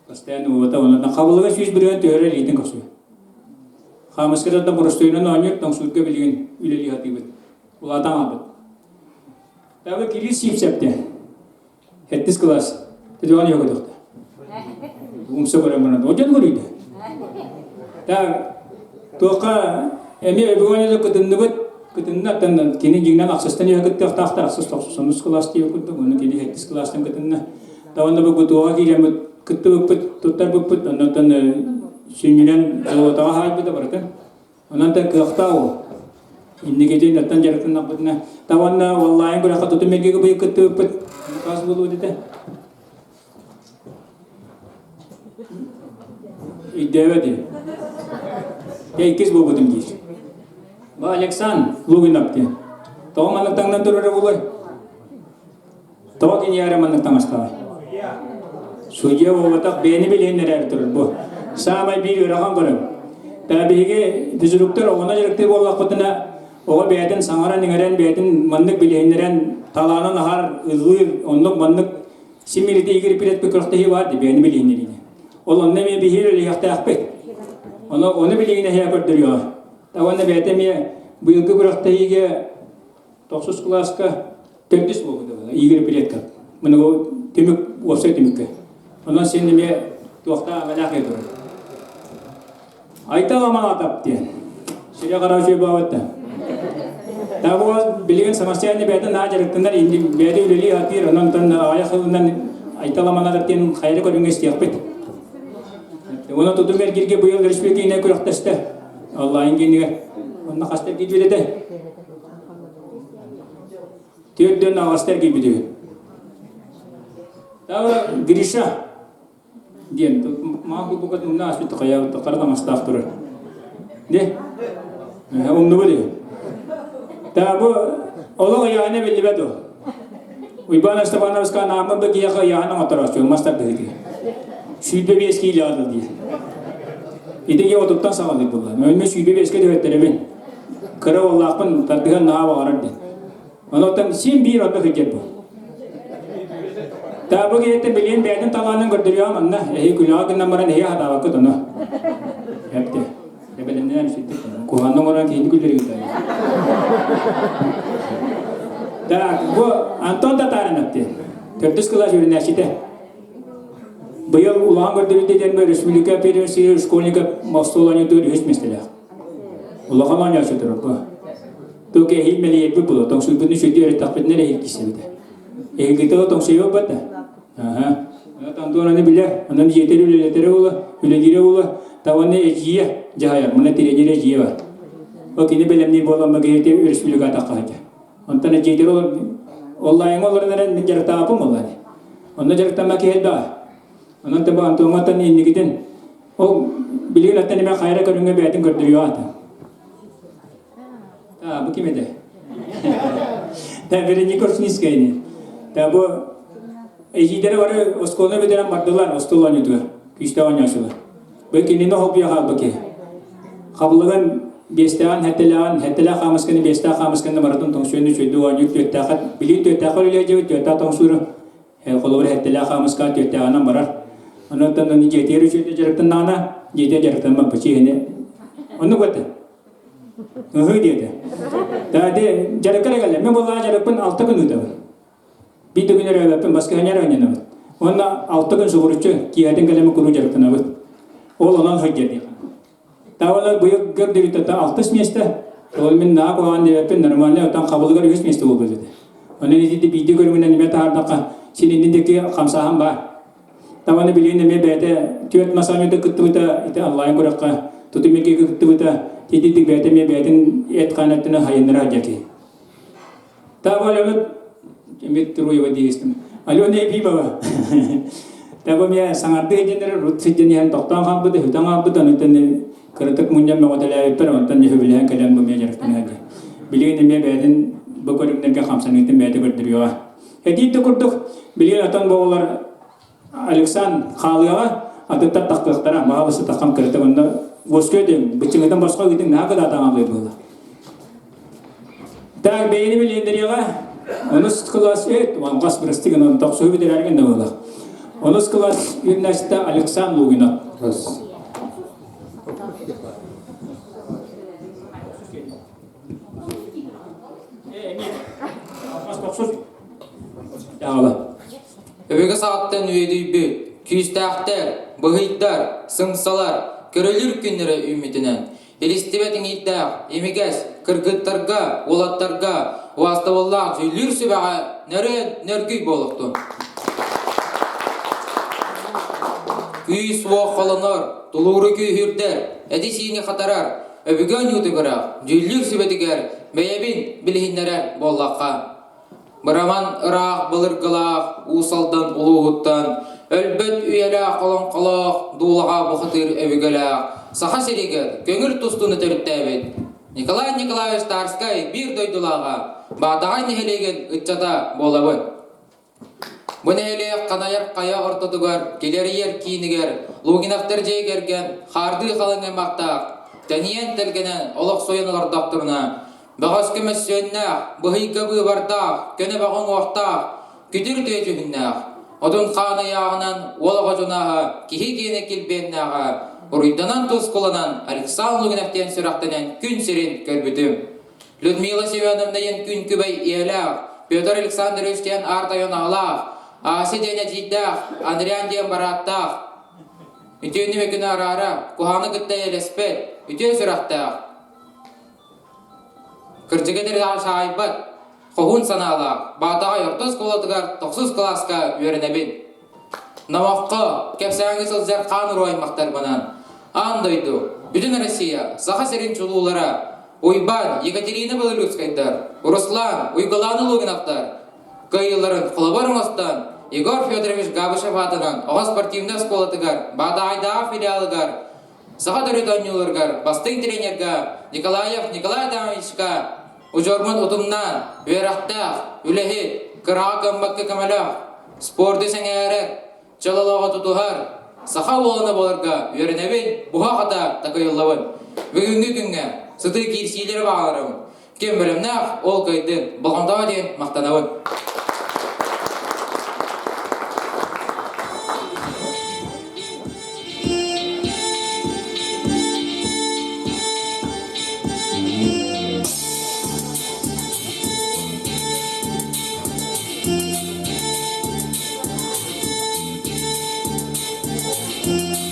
Постоянно уота онон хабылыга 100% түһэрэр илиитин көрсүө. Хаамыската да боростуойунан оонньуур, тоҥсуурга билигин үлэлии сатыыбыт. Улаатан хаалбыт. Табы Кирилл Сивцевте. Хэттис класс. Тедуан йоготохта. Умса көрөн баран. Оден көрүйдэ. Так, туохха эмиэ өбүгөнү кытынныбыт, кытынна аттан кини дьиҥнэн ахсыстан үһэ кыттыахтаахтар, ахсыс тохсусонус класс диye курдук, оны кини хэттис класстан кытынна. Таванна бу гутуоҕа киирэммит кыттыбыппыт, туттарбыппыт, оннуттан сүнньүнэн золотоҕа хаайбыта барыта. Онон да кыахтаах ол. Инникитин оттон дьарыктаннахпытына, таванна онлайн күрэххэ тутум эргиги быйыл кыттыбыппыт. Хас буолуо этэ? Өйдөөбөт Дьэ иккис буолбутум диир. Бу Александр Лугинов диэн. Тоҕо маннык таҥнан турара буолуой? Тоҕо киниэхэ маннык таҥастаҕай? Судья буолбатах бэйэни билиһиннэрээри турар бу. Саамай биир ыарахан көрүҥ. Та биһиги физруктар оҕону дьарыктыыр буоллахпытына, оҕо бэйэтин саҥаран-иҥэрэн, бэйэтин маннык билиһиннэрэн, талаанын аһар, ыллыыр, оннук маннык симилити Игорь Пилетпи күрэхтэһии баар дии бэйэни билиһиннэриини. Ол онно эмиэ биһиги үлэлиэхтээхпит. Ону, ону билигин эһиэхэ көрдөрүөҕэ. Та уонна бэйэтэ эмиэ быйылгы күрэхтэһиигэ тохсус кылааска төрдүс буолбута Игорь Пилетка. Маны түмүк уопсай түмүккэ. Онон син эмиэ туохтаах амалаах турар. Айтал Амаатап диэн. Сире қара үчүгэй баабатта. Табо билигин самостоятельно бэйэтин наһаа дьарыктанар, бэйэтэ үлэлии сатыыр, онон аҕыйах сылынан айталаманар диэн хайа көрүҥҥэ истиэхпит. Уонна тутум эргиргэ быйыл республикине күрэхтэстэ. Онлайн киинигэр. Онно хаста эргийбит этэ? Төрдөн аҕаста эргийбит үһү. Тағы Гриша диэн маан курдук умна ааспыт хайаабыт хара таҥастаах турар. Не? Умнубут үһү. Та бу олох ыйаана биллибэт ол. Уйбаан Степановичка нааммын бу киһиэхэ ыйааһын оҥоторооччу мас тардыһыты. 25 киилэ аҕал диир. Ити киһи отуттан саҕалыыр буолла. Мин 25-кэ түһэттэрэбин. Кыра уоллаахпын тардыһан наһаа баҕарар диэн. Онон син биир онно сылдьар бу. Таабы киһиттэн билиэн бэйэтин талаанын көрдөрүөҕэ манна. Эһи күлэҕэ гынан баран эһи хатаабаккыт ону. Эпте. Эбэлэннэн сүттүк. Куһаҕаны оҥорон киһини күллэригит. Так, бу Антон Татаринов диэн. Төрдүс кылаас үөрэнээччитэ. Быйыл улахан көрдөрүүтэ диэн республика первенстве школьников остуол оонньуутугар үһүс миэстэлээх. Улахан оонньооччу турар бу. Тук эһиил мэлийэрбит буолуо, тоҥсуйбутун сүрдүү өрүттэхпитинэ эрэ эһиил киирсэбит. Эһиилгитэ ол тоҥсуйуо бата. Аха. Антон аны билэр, онон дьиэтэр үлэлэтэрэ буола, үлэлиирэ буола, таваны эдьиийэ дьаһайар, мына тренер эдьиийэ бар. Ол кини бэлэмниир буолан багыйыты республика атахха сылдьар. Онтон эдьиийдэр ол онлайҥа олорон эрэн мин дьарыктаабаппын буолла. Онно дьарыктамма киһи элбэҕэ. Онон таба Антоҥҥаттан инникитин ол билигин аттан эмэ хайра көрүҥҥэ бэйэтин көрдөрүө аата. А, бу ким этэ? Та Вероника Рушницкая Та бу эдьиийдэрэ бары оскуоланы бүтэрэн бардылар, остуол оонньуутугар, күүстээх оонньооччулар. Бу кинини холбуйа хаалбыт киһи. Хабылыгын биэстээҕин, сэттэлээҕин, сэттэлээх хаамысканы, биэстээх хаамысканы барытын тоҥсуйан үчүгэйдик оонньуур түөртээххэ, билигин түөртээххэ үлэлиир түөртээх тоҥсууру холобур сэттэлээх хаамыска түөртээҕинэн барар. Онон аны дьиэтигэр үчүгэйдик дьарыктаннаҕына, дьиэтигэр дьарыктаммат чиэһини. Оннук этэ. Ыһыы диэтэ. Даде дьарыкка эрэ кэллэ. Мин буоллаҕа дьарыкпын алта күн ыытабын. Биир да күн өрөөбөппүн, баскыһыанньа эрэ оонньонобут. Уонна алта күн сугуруччу киэһэтин кэлэммин куруук дьарыктанабыт. Ол онон сылдьар диэххэ. Таабалар быйыл көрдөрүүтэ алтыс миэстэ. Ол мин наһаа куһаҕан диэбэппин, нормальный отон хабылыгар үһүс миэстэ буолбут этэ. Онон ити биирдэ көрүҥүнэн эмиэ таһаардахха, син иннин диэки хамсааһын баар. Табаны билигин эмиэ бэйэтэ түөрт мас оонньуута кыттыбыта, ити онлайн күрэххэ тутум иккигэ кыттыбыта, ититик бэйэтэ эмиэ бэйэтин эт-хаан өттүнэн хайыннара сылдьар киһи. Таба Алена эмиэ Труева диэстим. Алена Ефимова. Таба эмиэ саҥардыы сылдьан рут сылдьан иһэн тохтоон хаалбыта, сүтэн хаалбыта, онтон кыратык мунньан мөҕөтөлөөбүппэр, онтон сөбүлэһэн кэлэн бу эмиэ дьарыктана сылдьар. Билигин эмиэ бэйэтин бу көрүҥнэргэ хамсаныытын бэйэтэ көрдөрүөҕэ. Этии да курдук, билигин отон буолар Александр хаалыаҕа, атыттар тахтыахтара, баҕалысы таххам кырытык онно воскө диэн, быччыҥытын босхо ыытыҥ наһаа кытаатаҥ алыы буолла. Так, бэйэни билиэндэриэҕэ, онус кылаас эт, ванғас бырастык онон тохсуһу бүтэрэргин да буолла. Онус кылаас гимнастта Александр Лугинов. Өбүгэ саҕаттан үөдүйбүт, күүстээхтэр, быһыйдар, сымсалар, көрөлүүр күннэрэ үүммүтүнэн, илистибэт иҥиирдээх, имигэс, кыргыттарга, уолаттарга убаастабыллаах дьүүллүүр сүбэҕэ нөрүөн нөргүй буолуохтун. Күүс-уох холонор, тулууру күүһүрдэр, эти-сиини хатарар, Өбүгэ оонньуутугар дьүүллүүр сүбэтигэр бэйэбин билиһиннэрэр буоллахха, Быраман ыраах былыргылаах Уус Алдан улууһуттан өлбөт үйэлээх олоҥхолоох дуулаҕа бухатыыр өбүгэлээх Саха сиригэр көҥүл тустууну төрүттээбит Николай Николаевич Тарскай биир дойдулааҕа Баатаҕай нэһилиэгин ыччата буолабын. Бу нэһилиэк Ханайар хайа ортотугар, Килэрийэр киинигэр Лугиновтар дьиэ кэргэн хаардыы халыҥ аймахтаах, тэнийэн-тэлгэнэн олохсуйан олордохторуна, бөҕөскө мөссүөннээх, быһыйга быыбардаах, көнө бөҕө уҥуохтаах, күтүр тыа дьүһүннээх, одун хаан ыйааҕынан уол оҕо дьунааһа киһи киэнэ килбиэннээҕэ, уруйданан-тускуланан Александр Лугинов диэн сүрэхтэнэн күн сирин көрбүтүм. Людмила Семеновна диэн күн күбэй ийэлээх, Петр Александрович диэн аар тойон аҕалаах, Ася диэн эдьиийдээх, Андриан диэн барааттаах, үтүөнү мөкүнү араара, куһаҕаны кытта эйэлэспэт, үтүө сүрэхтээх. Кырдьыга этэр саайбат, хоһуун санаалаах, Баатаҕай орто оскуолатыгар тохсус кылааска үөрэнэбин. Номоххо, кэпсээҥҥэ сылдьар хаан уруу аймахтарбынан аан дойду, бүтүн Россия, Саха сирин чулуулара Уйбаан, Екатерина Белолюбскайдар, Руслан, Уйгулаана Лугиновтар кыайыыларын холобур оҥостон Егор Федорович Габышев аатынан оҕо спортивнай оскуолатыгар Баатаҕайдааҕы филиалыгар Саха төрүт оонньууларыгар бастыҥ тренергэ Николаев Николай Адамовичка удьуорбун утумнаан, үөрэхтээх, үлэһит, кыраҕа кыаммакка көмөлөөх, спорду сэҥээрэр, чөл олоҕу тутуһар, саха уолана буоларга үөрэнэбин, буһа-хата такыйыллабын. Бүгүҥҥү күҥҥэ сытыы киирсиилэри баҕарабын. Ким бэлэмнээх, ол кыайдын, болҕомтоҕо диэн махтанабын.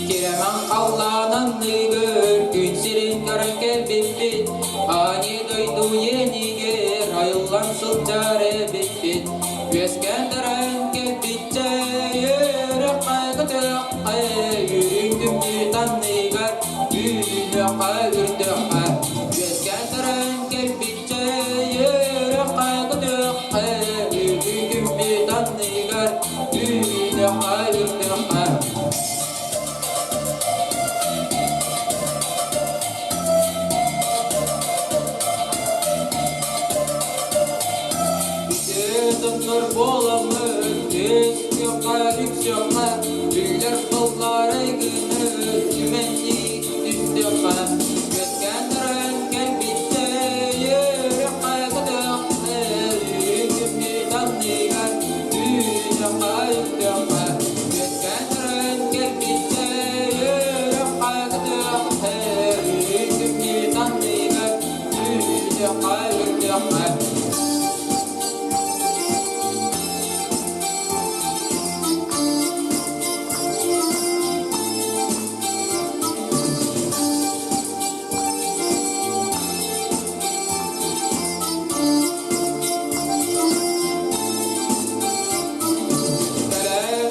Кирэмэн халлаан анныгар күн сирин көрөн кэлбиппит, Ани дойду иэнигэр айыллан сылдьар эбиппит. Үөскээн төрөөн кэлбиччэ үөрэххэ көтүөххэ, үрүҥ күммүт анныгар үүнүөххэ үрдүөххэ. Үөскээн төрөөн кэлбиччэ үөрэххэ көтүөххэ, үрүҥ күммүт анныгар үүнүөххэ үрдүөххэ. Үтүө буоламмыт, үс күөххэ үксүөххэ, үллэр тыллары гыныр түмэнник түстүөххэ, үөскээн туран кэлбиттэ, үөрүөххэ көтүөххэ, үрүҥ анныгар үүнүөххэ үктүөххэ, үөскээн туран кэлбиттэ, үөрүөххэ көтүөххэ, үрүҥ анныгар үүнүөххэ үктүөххэ.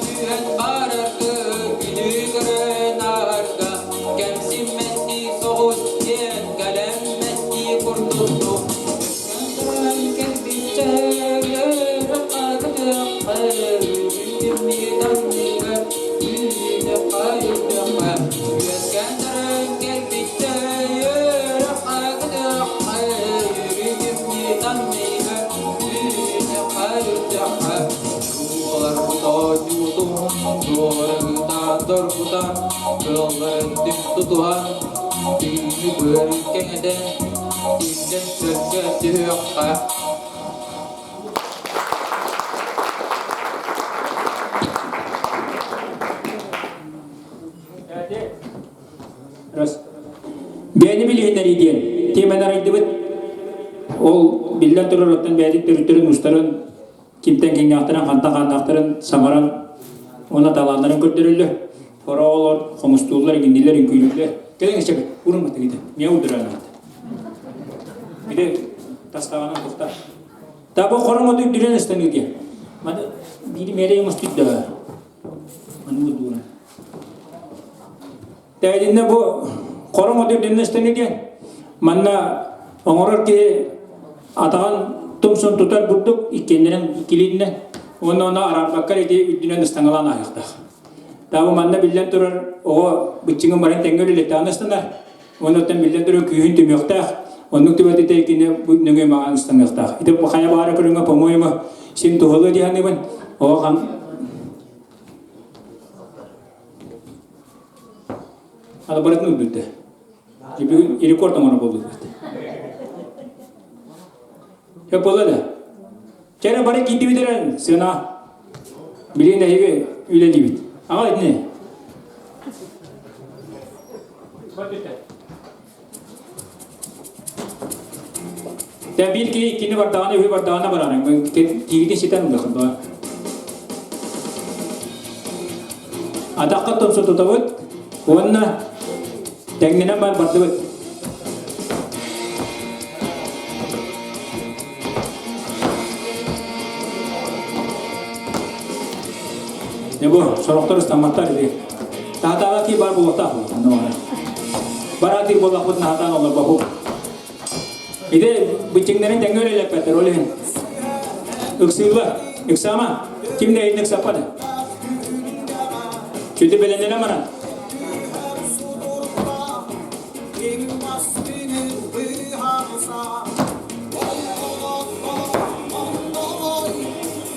Кэлэн барарга, күнү көрөн аарга, кэмсиммэттии соҕус диэн кэлэммэттии курдук Тутуһан, түүнү быарын кэҥэтэн, Тииттэн сөргө түһүөххэ. Бэйэни билиһиннэрии диэн тиэмэни арыйдыбыт. Ол биллэн турар оттон бэйэтин төрүттэрин уустарын кимтэн киҥнээхтэрин, хантан хааннаахтарын саҥаран уонна талааннарын көрдөрөллөр. Хороолор, хомустууллар, иҥиннилэр, үҥкүүлүүллэр. Кэлиҥ эчэбит, урун батыгыта. Миэ удуранаат. Били тастаҕынан тухта. Таба хором оту үрдүнэн ыстаныы диэн. Маны биир миэрэ оҥостуйда. Маны удуура. Тэйдинне бу хором оту үрдүнэн ыстаныы диэн. Манна оҥорор киһи атаҕын тумсун тутар бурдук иккиэннэрин иккилииннэ уонна ону араарбакка ити үрдүнэн ыстаҥалаан ааһыахтаах. Таабы манна биллэн турар оҕо быччыҥын баран тэҥҥэ үлэлэттэҕинэ ыстанар. Уонна оттон биллэн турар күүһүн түмүөхтээх. Оннук түбэлтэтэ кини бу нөҥүө маҕан ыстаныахтаах. Ити хайа баара көрүҥэ, по-моему, син туһалыы дии саныыбын. Оҕо хан Аны барытын үрдүттэ. Бүгүн рекорд оҥоро буолбут. Хөп буолла да. Кэрэ бары киирдибит эрэн сына. Билигин эһиги үлэлиибит. Аҕа итини. Тэ биир киһи иккини бардаҕына үһү бардаҕына бараарын. Кииритин ситэн ылыахын. Атахха тумсу тутабыт уонна тэҥнэнэн бар бардыбыт. Дьэ бу сорохтор ыстамматтар ити. Таһатааҕа кии бар буолуохтаах Бараатыыр буоллахпыт наһатаан олорбоппут. Ити быччыҥнарын тэҥҥэ үлэлэппэттэр ол иһин. Ыксыыллар. Ыксаама. Ким да иһин ыксаппат. Чүтү бэлэннэнэ баран.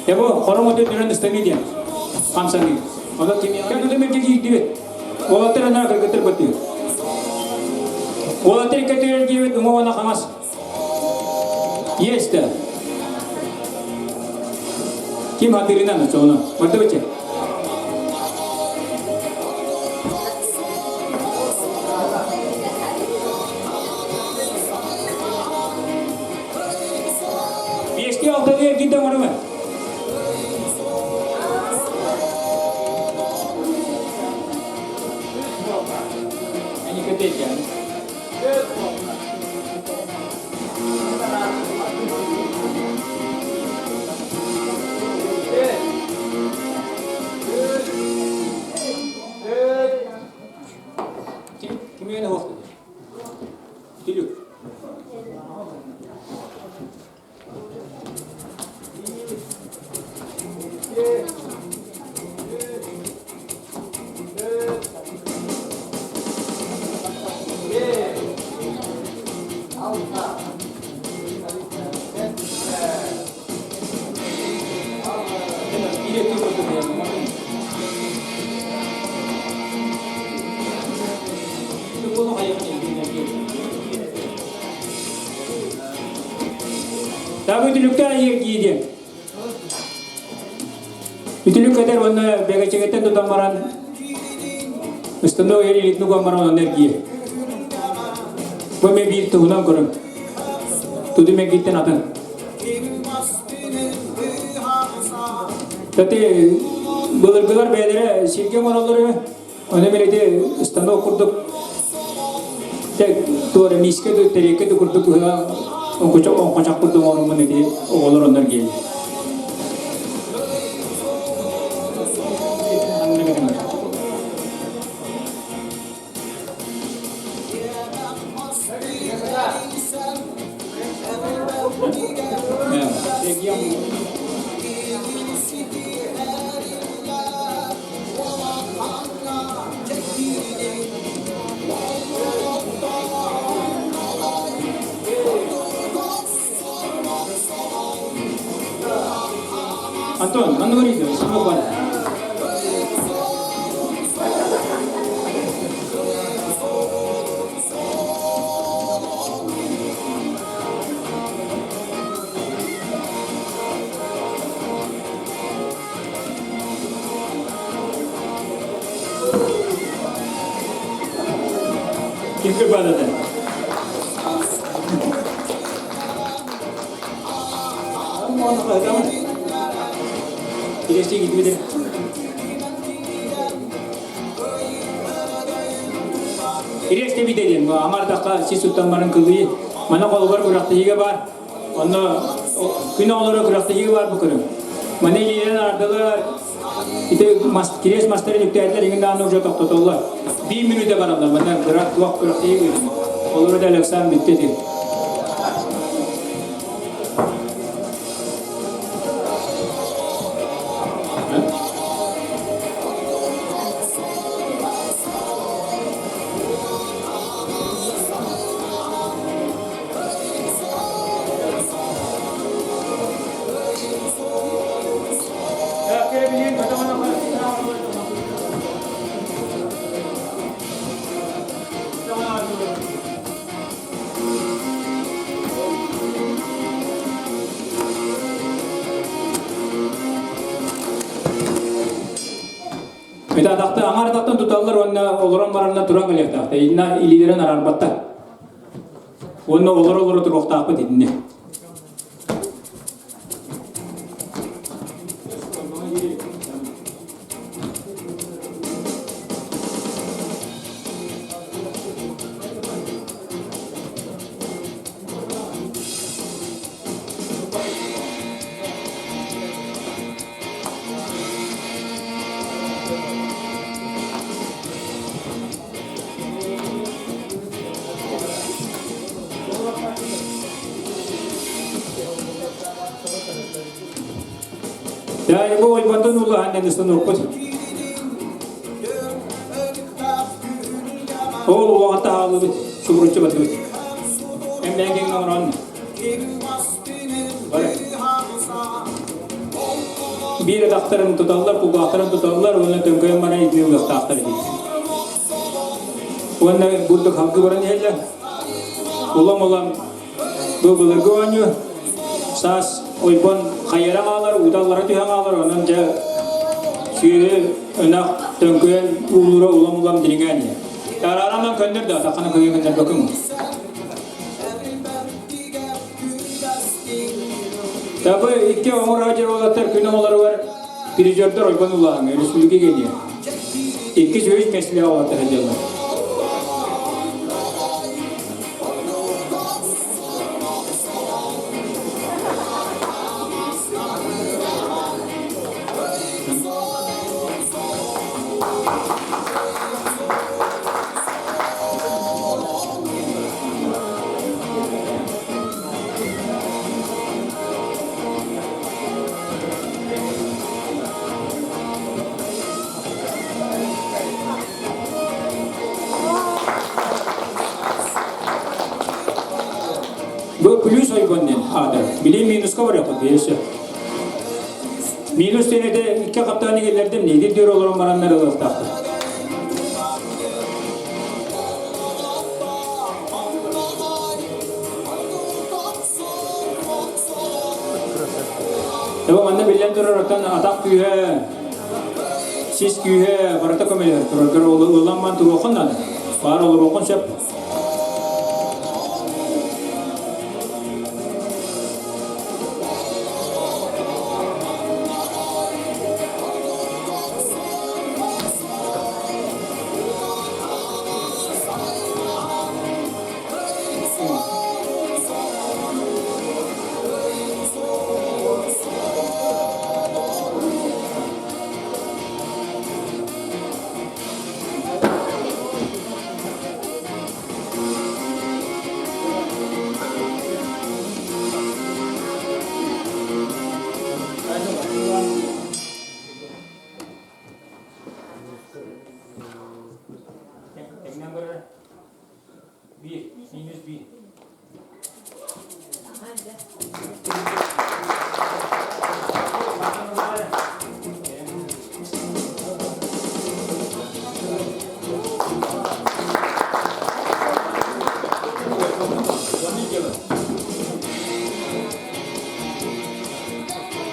Дьэ бу хором оту үрдүнэн ыстаныы диэн хамсаныы. Онон кимиэхэ тутум эргэ киирдибит. Уолаттар анаа кыргыттар баттыы. Уолаттар икки өттүгэр диэбит уҥа уонна хаҥас. Есть да. Ким хатырынан очоҕуна. Бардыбычча. Биэстии алталыы эргийдэ оҥорума. Ким үйэне Түлүк. Таабы үтүлүктээх иэргии диэн. Үтүлүк кэтэр уонна бэгэчэгэттэн тутан баран ыстаныы ойор илиитин уган баран онно эргийэр. Бу эмиэ биир туһунан көрүҥ. Туду мэгиттэн атын. Тати былыргылар бэйэлэрэ сиргэ оҥороллор үһү. Ону мин ити станок курдук туора миискэ да тэриэккэ да курдук ыһа оҥкучах курдук оҥоруммун ити оҕолор оннор гиэллэр. Антон, манна көрейді, сынок бар. Ким кырбаадата? Кирестии китмиде. Кириэс тэбитэ диэн аҥардахха сис туттан баран кылыы. Мана холугар күрэхтэһиигэ баар. Онно күн оҕолоро күрэхтэһиигэ баар бу көрүҥ. Маны илиинэн аардылар, ити мас, кириэс мастарын үктээтилэр иҥин даҕаны уже тохтотоллор. Биир мүнүүтэ бараллар, манна кыра туох күрэхтэһии ыытыллар. Олору да Александр бүттэ ити. Итаатахта аҥаардаттан туталлар уонна олорон баранна туран кэлиэхтаахтар. Инна илиилэрин араарбаттар. Уонна олоро-олоро туруохтаахпыт итиннэ. улахан диэн станокпут. Ол улахан таһаалыбыт, субуруччу бардыбыт. Эмбээн оҥорон. Бары. Биир атахтарын туталлар, кулгаахтарын туталлар уонна төҥкөйөн баран итини ылыахтаахтар эбит. Уонна бурдук халгы баран иһэллэр. Улам-улам бу былыргы оонньуу саас ойбон хайыра хаалар, уута аллара түһэн хаалар, онон дьэ сүөһү ынах төҥкөйөн уулуура улам-улам дириҥээн иһэр. Тараараман көннөр да, таххана көйө көннөрбөкүҥ. Табы икки оҥор сылдьар уолаттар күн оҕолоругар призердэр ойбон улааһыҥҥа республика гения. Иккис үһүс миэстэлээх уолаттар сылдьаллар. Бу плюс ойбон диэн аата. Били минуска барыахпыт биэсэ. Минус диэн этэ икки хаптааны киллэрдим, нигде дүр олорон бараннар ылыахтаахтар. Таба манна биллэн турар оттон атах күүһэ, сис күүһэ барыта көмөлөһөр турар. Ылламман туруоххун наада. Баар олоруоххун сөп. Тэҥнэн барар. Биир, минус биир.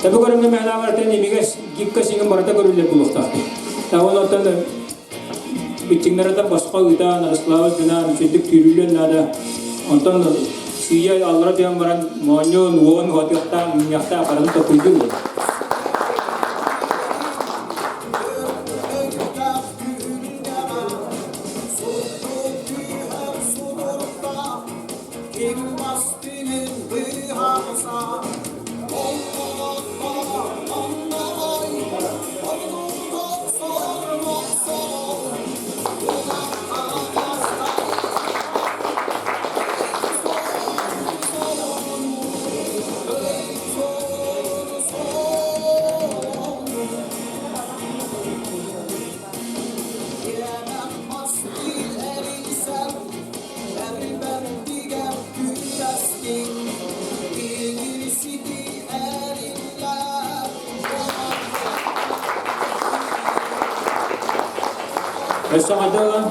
Табы көрүҥҥэ мэһэлээҕэр имигэс гибка сиҥин барыта көрүллэр буолуохтаахпыт. Таҕын оттон Быччыҥнарыттан босхо ыытан, Ростиславы гынан үчүгдүк түүрүллүөн наада. Онтон сыыйа аллара түһэн баран моонньуун, уоҕун уһатыахтаах, мунньахтаах барытын толкуйдуур буолар. Өссө хайдах ылан?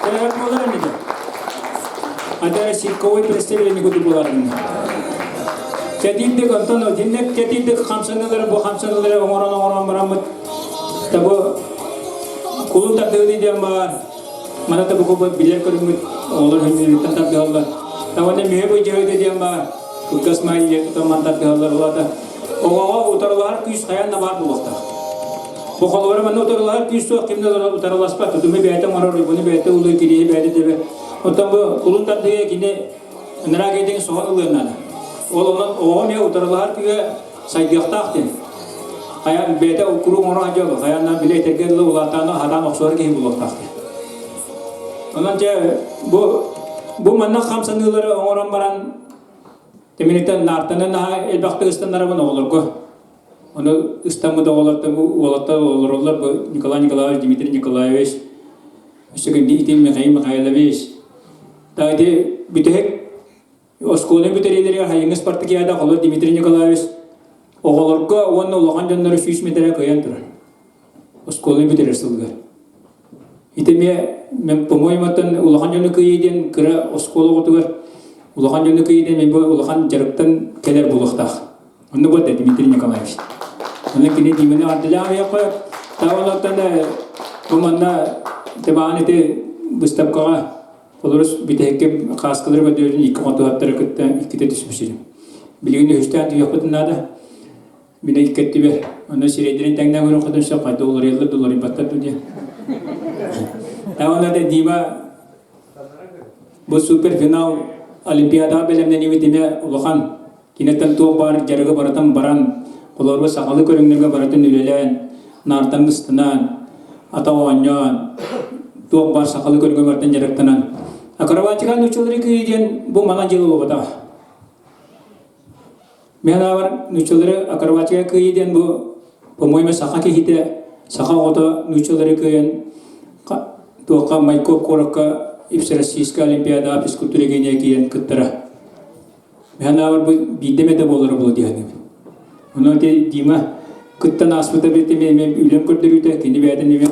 Кэлэр буолар иннигэ. Ата сирковой представление курдук буолар инни. Кэтиирдик онтон диннек кэтиирдик хамсаныылары бу хамсаныылары оҥорон оҥорон бараммыт табы кулун тардыгы диэн баар. Мана табы билэр көрүҥмүт оҕолор хөннүрүттэн тардыһаллар. Тавана мүһэ быдьаһыта диэн баар. Кылгас маайы тутан мантардыһаллар улаата. Оҕоҕо утарылаһар күүс хайаан да баар буолуохтаах. Бу холобура манна утарылаһар күүс суох ким да утарыласпат. Тутуму бэйэтэ оҥорор, уйгуну бэйэтэ ылыы, кириэһи бэйэтэ тэбэ. Оттон бу кулун тардыһыа кини ыныраа киһитин соһон ылыан наада. Ол онон оҕо эмиэ утарылаһар күүһэ сайдыахтаах диэн. Хайа бэйэтэ куруук оҥоро сылдьар, хайаан били этэргэ дылы улаатааны хатаан охсуһар киһи буолуохтаах диэн. Онон дьэ бу бу манна хамсаныылары оҥорон баран Тимириттэн наартаны наһаа элбэхтик ыстаннарабын оҕолорго. Ону ыстаммыт оҕолортон уолаттар олороллор бу Николай Николаевич, Дмитрий Николаевич, өссө ити Михаил Михайлович. Та ити бүтэһик оскуола бүтэриилэригэр хайыҥы спартакиада холор Дмитрий Николаевич оҕолорго уонна улахан дьоннору 100 метрэ кыайан турар. Оскуоланы бүтэрэр сылыгар. Ити эмиэ, мен, по-моему, оттон улахан дьону кыайыы диэн кыра оскуола оҕотугар улахан дьону кыайыы диэн мен бу улахан дьарыктан кэлэр буолуохтаах. Онно вот Дмитрий Николаевич. Онно кини Диманы ардылаах Таалаттан бу манна табаан ити выставкаҕа холорус бүтэһиккэ хааскалары көрдөрүн икки хотуһаттары кытта иккитэ түспүсүм. Билигин үһүстээн түһүөхпүтүн наада. Мин иккэттибэр. Онно сирэйдэрин тэҥнээн көрөн хотун сөп хайда уларыйаллар да уларыйбаттар да диэн. Таҕана да Дима бу суперфинал Олимпиадаҕа бэлэмнэниибит эмиэ улахан. Киниттэн туох баар дьарыгы барытын баран, холобур сахалыы көрүҥнэргэ барытын үлэлээн, наартан ыстанан, ата оонньоон, туох баар сахалыы көрүҥҥэ барытын дьарыктанан. Акробатика нууччалары кыайыы диэн бу манан дьыала буолбатах. Мин анаабар нууччалары акробатика кыайыы диэн бу, по-моему, саха киһитэ, саха оҕото нууччалары кыайан туохха Майкоп куоракка Всероссийскай олимпиадаҕа физкультура гения киирэн кыттара. Мин анаабар бу биирдэ эмэтэ буолара буолуо дии саныыбын. Ону ити Дима кыттан ааспыта бит эмиэ эмиэ үлэм көрдөрүүтэ, кини бэйэтин эмиэ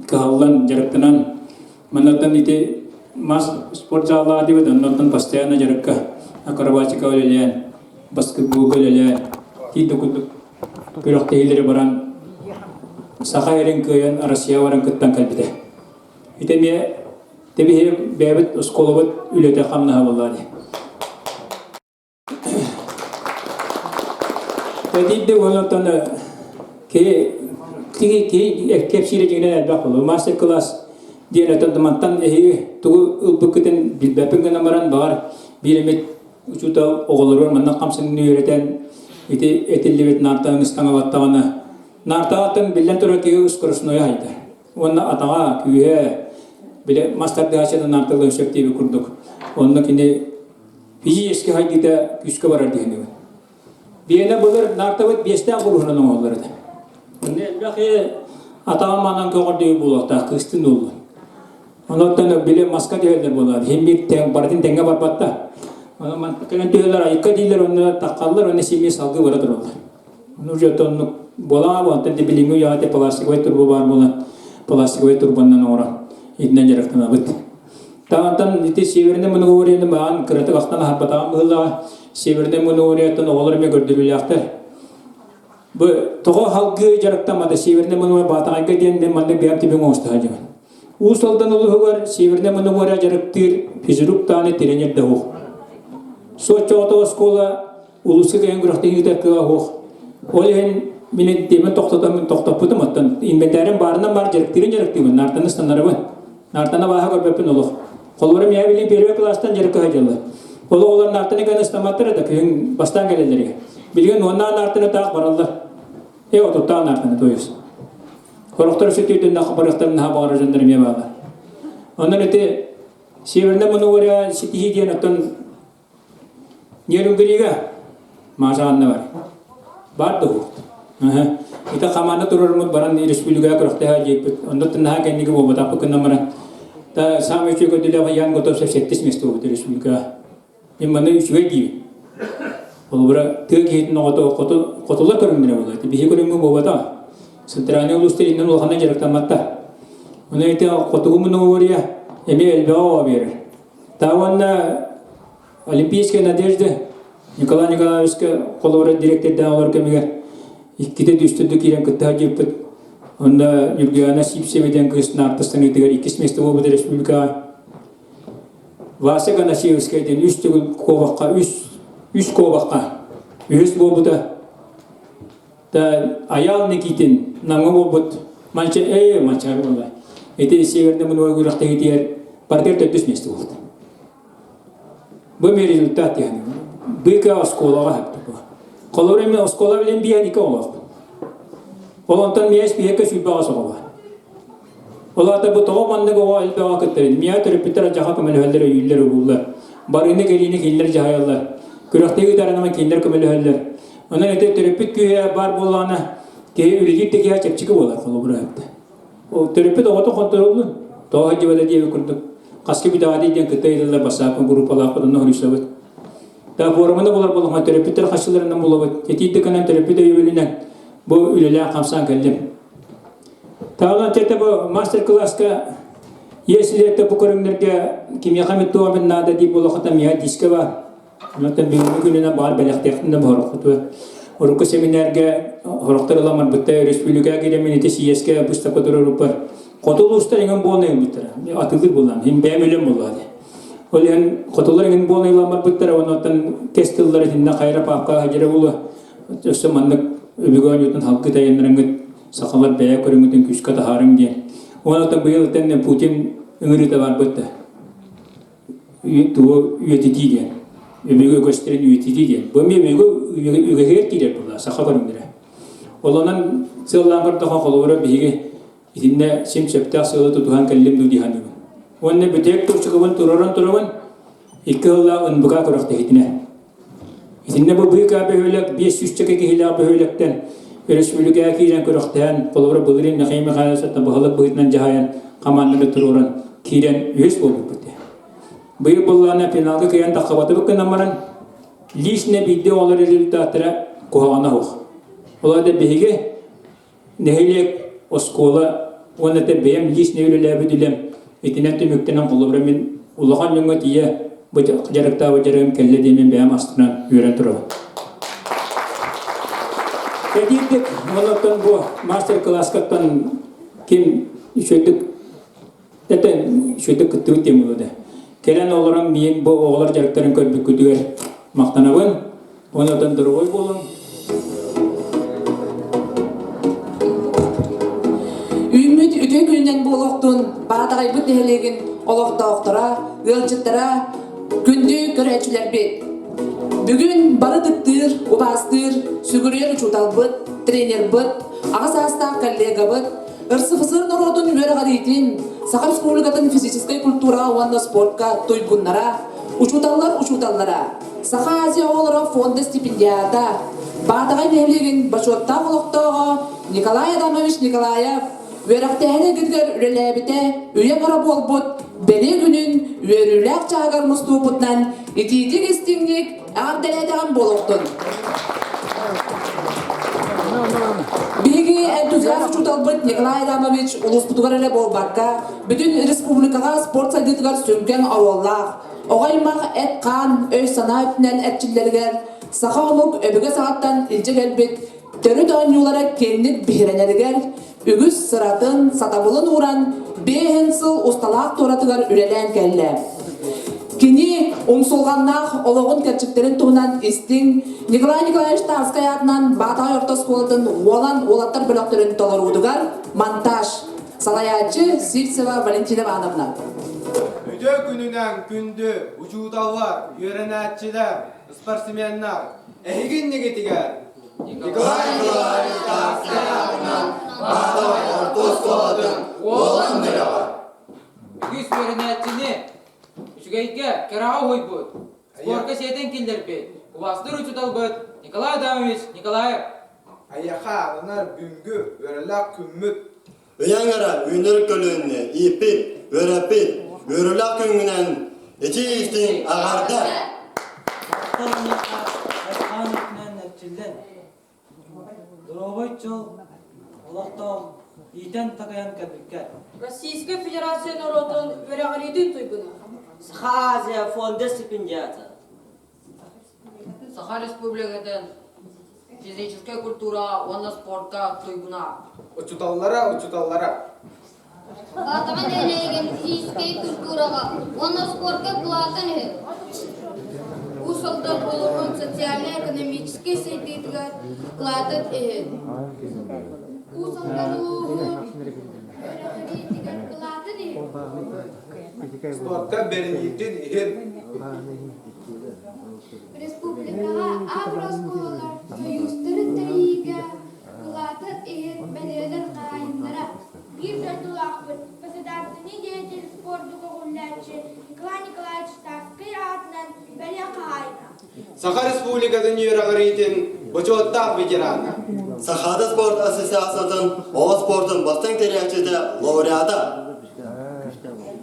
кыһаллан, дьарыктанан Маннаттан ити мас спорт заллаах диэбит, оннуттан постоянно дьарыкка акробатика үлэлээн, баскетболга үлэлээн, тиийдэ курдук күрэхтэһиилэри баран саха эрин кыайан Россия баран кыттан кэлбитэ. Ити эмиэ тэбиһи бэйэбит оскуолабыт үлэтэ хамнаһа буолла дии. Этиирдэ уонтан киһи киһи киһи кэпсиирэ дьиҥинэн элбэх буолуо. Мастер-класс диэн этэн мантан эһиги тугу ылбыккытын билбэппин гынан баран баҕар биир эмит учуутал оҕолоругар манна хамсаныыны үөрэтэн ити этиллибит наартаҕын ыстаҥалаттаҕына наартаҕыттан биллэн турар киһи скоростнойа хайдар уонна атаҕа күүһэ били мас тардыһааччыта наарталыан сөп диэбит курдук онно кини Физически хайдыыта күүскэ барар диһинибин. Биэнэ былыр наартабыт биэстээх буруһунан оҥоһуллар этэ. Онно элбэх атаҕын манан көҕөрдөйү буолуохтаах кыстын уоллун. Онуттан били маска түһэллэр буолар. Хим бир тэҥ барытын тэҥҥэ барбатта. Ону кэлэн түһэллэр айыкка дииллэр, онно таххаллар, онно симиэ салгыы бара тураллар. Ону уже оннук буолаа, онтон да билиҥҥи үйэҕэ пластиковай турба баар буолан, пластиковай турбаннан оҥорон итинэн дьарыктанабыт. Таантан ити Севернай Монголияны маҕан кыратык ахтан аһарбатаҕым быһыылааҕа. Севернай Монголияттан оҕолор эмиэ көрдөрүүлээхтэр. Бу тоҕо халгыы дьарыктаммата Севернай Монголия Баатаҕайга диэн мин маннык бэйэм түбүҥ оҥосто сылдьабын. Уус Алдан улууһугар Севернай Монголия дьарыктыыр физрук даҕаны тренер да суох. Соччоҕото оскуола улууска кэлэн күрэхтэһиитэ кыаҕа суох. Ол иһин мин тиэмэн тохтотон тохтоппутум оттон инвентарым баарынан баар дьарыктыырын дьарыктыыбын наартаны ыстанарабын. Наартаны абааһы көрбөппүн олох. Холобура миэхэ билигин первый кылаастан дьарыкка сылдьаллар. Ол оҕолор наартаны гына ыстамматтар да күһүн бастаан кэлэллэригэр. Билигин уоннаан наартаны таах бараллар. Э отуттаан наартаны то есть. Сорохтор сүтүүтүн барыахтарын наһаа баҕарар дьоннор эмиэ бааллар. Онон ити Северная Монголия ситиһии диэн оттон Нерюнгрига Маша анна бар. Бар да уһук. Ити хамаанда турарымыт баран республикаҕа күрэхтэһэ дьиэппит. Онно наһаа кэнники буолбатахпыт гынан баран. Та самый үчүгэй көрдүлээх Ян Готовцев сэттис место буолбут республикаҕа. Мин манна үчүгэй диибин. Холобура, тыа киһитин оҕото хотулар көрүҥнэрэ буолар. Биһи көрүҥҥэ буолбатах. Центральный улуустар иннин улаханнык дьарыктамматтар. Ону ити хотугу мунугурия эмиэ элбэҕи оҕо биэрэр. Та уонна Олимпийская надежда Николай Николаевичка холобура дириэктэрдээх олор кэмигэр иккитэ үстэ киирэн кыттыһа дьиэппит. Онно Юргиана Сипсева диэн кыыс наартыстаныытыгар иккис место буолбут республикаҕа. Вася Ганасевскай диэн үс төгүл куобахха үс үс куобахха үһүс буолбута. Та Аял Никитин Намҥа буолбут манча ээ манчаары буолла. Ити северный мунуга күрэхтэһиитигэр партер төрдүс миэстэ буолбут. Бу эмиэ результат диэн. Быка оскуолаҕа сөптө бу. Холобур эмиэ оскуола билэн биһэн икки оҕолоохпун. Ол онтон миэс биһэккэ сүүрбэҕэ оҕо бар. Ол аата бу тоҕо маннык оҕо элбэҕэ кыттарын. Миэхэ төрөппүттэр адьаха көмөлөһөллөр, өйүүллэр, угууллар. Барыыны кэлиини кинилэр дьаһайаллар. Күрэхтэһии ыытарынан кинилэр көмөлөһөллөр. Онон ити төрөппүт күүһэ баар буоллаҕына, киһи үлэлиир да киһи чэпчэки буолар холобура эбит. Ол төрөппүт оҕотун хонтуруоллун, тоҕо сылдьыбата диэбит курдук, хаска бүтэҕэ диэн кытта ыйыталлар бассаапка группалаахпыт онно хоруйсабыт. Да форумуна булар буоллахха төрөппүттэр хаччыларынан булабыт. Этиитэ гынан төрөппүт өйөбүлүнэн бу үлэлээн хамсаан кэллим. Таалан тете бу мастер-класска если это бу көрүҥнэргэ кимиэхэ эмит туох эмит наада диир буоллахха миэхэ диискэ бар. Онтон бүгүҥҥү күнүнэн баар бэлэхтиэхтин да бороххутуа. Урукку семинарга хорохтор ылан барбытта өрөспүүбүлүкэ киирэммин ити сийиэскэ быыстапка турарыппар хоту улуустар иҥэн буолан ылбыттара. Атыылыыр буоллаан, иһин бэйэм үлэм буоллаа дии. Ол иһин хотулар иҥэн буолан ылан барбыттара, оннуттан кэс тыллар итиннэ хайра паапка хадьара буолуо. Өссө маннык өбүгэ оонньуутун халгы тайаннарыҥҥыт сахалар бэйэ көрүҥҥүтүн күүскэ таһаарыҥ диэн. Онон быйыл итиннэ Путин ыҥырыыта барбыт да. Тугу үйэтитии диэн. Өбүгэ үгэстэрин үйэтитии диэн. Бу эмиэ өбүгэ үгэһигэр киирэр буолла саха көрүҥнэрэ. Олонон сыаллаан көрдөхө холобура биһиги итиннэ сим сөптөөх сыалы тутуһан кэллим дуу дии саныыбын. Уонна бүтэһик турчукабын туруоран турабын икки сыллаах НБК күрэхтэһиитинэ. Итиннэ бу быыкаа бөһүөлэк 500 киһилээх бөһүөлэктэн өрөспүүбүлүкэҕэ киирэн күрэхтэһэн, холобура былырыын Михаил Михайлович баһылык быһыытынан дьаһайан хамаанданы туруоран киирэн үһүс буолбуппут. Быйыл быллаана финалга кыайан тахсыбатыбыт гынан баран, лично биирдэ оҕолор результаттара куһаҕана суох. Ол аата биһиги Нэһилиэк, оскуола уонна да бэйэм личнэй үлэлээбит үлэм итинэн түмүктэнэн холобура мин улахан дьоҥҥо тиийэ бу дьарыктаабыт дьарыгым кэллэ диэн бэйэм астынан үөрэн турабын. Кэтиирдик оннуттан бу мастер-класскаттан ким үчүгэйдик этэн үчүгэйдик кыттыбыт диэн буолуо да. Кэлэн олорон миин бу оҕолор дьарыктарын көрбүккүтүгэр махтанабын. Онотон дорогой буолуҥ. Үүммүт үтүө күнүнэн буолуохтун Баатаҕайбыт нэһилиэгин олохтоохторо, ыалдьыттара, күндү көрөөччүлэрбит! Бүгүн бары ытыктыыр, убаастыыр, сүгүрүйэр учууталбыт, тренербыт, аҕа саастаах коллегабыт, РСФСР норуотун үөрэҕириитин, Саха Республикатын физическэй культураҕа уонна спортка туйгуннара, учууталлар учууталлара, Саха Азия оҕолоро фонда стипендиата, Баатаҕай нэһилиэгин бочуоттаах олохтооҕо Николай Адамович Николаев үөрэхтээһин эйгэтигэр үлэлээбитэ үйэ бара буолбут бэлиэ күнүн үөрүүлээх чааһыгар мустубуппутунан итиитик-истиҥник эҕэрдэлээтэҕим буолуохтун. Биһиги энтузиаст учууталбыт Николай Адамович улууспутугар эрэ буолбакка, бүтүн республикаҕа спорт сайдыытыгар сүҥкэн оруоллаах, Оҕо аймах эт-хаан, өй-санаа өттүнэн эрчиллэригэр саха омук өбүгэ саҕаттан илдьэ кэлбит төрүт оонньуулара киэҥник биһирэнэригэр үгүс сыратын, сатабылын ууран биэһин сыл усталаах туоратыгар үлэлээн кэллэ. Кини умсулҕаннаах олоҕун кэрчиктэрин туһунан истиҥ Николай Николаевич Тарскай аатынан Баатаҕай орто оскуолатын уолан уолаттар бөлөхтөрүн толоруутугар монтаж Салайааччы Сивцева Валентина Ивановна. Үтүө күнүнэн күндү учууталлар, үөрэнээччилэр, спортсменнар, эһиги иннигитигэр Николай Николаевич Тарскай аатынан Баатаҕай орто оскуолатын уолан бөлөҕө. Үгүс үөрэнээччини үчүгэйгэ, кэрэҕэ уһуйбут, спорка сиэтэн киллэрбит, убаастыыр учууталбыт Николай Адамович Николаев Айаха ананар бүгүҥҥү үөрэлээх күммүт Ыйаҥара үүнэр көлүөнэ ииппит, үөрэппит, үөрүүлээх күҥҥүнэн итии-истиҥ аҕарда! Махтал миэхэ эт-хаан өттүнэн эрчиллэн, доруобай чөл олохтоох иитэн-такайан кэлбиккэр. Российскай Федерация норуотун үөрэҕириитин туйгуна. Саха Азия фонда стипендиата. Саха Республикатын физическэй культура уонна спортка туйгуна. Учуталлара, учуталлара. Баатаҕа нэһилиэгин физическэй культураҕа уонна спорка кылаатын иһин. Уус Алдан улууһун социальнай-экономическай сайдыытыгар кылаатын иһин. Уус Алдан улууһун үөрэҕириитигэр кылаатын иһин. Спортка бэриниитин иһин. Республикаҕа агрооскуолалар сойуустарын тэрийиигэ кылаатын иһин бэлиэлэр хаһаайыннара. Биир дойдулаахпыт, государственный деятель спорду көҕүлээччи Николай Николаевич Тарскай аатынан бэлиэ хаһаайына. Саха Республикатын үөрэҕириитин бочуоттаах ветерана. Сахаада спорт ассоциациятын оҕо спортун бастыҥ тэрийээччитэ лауреата.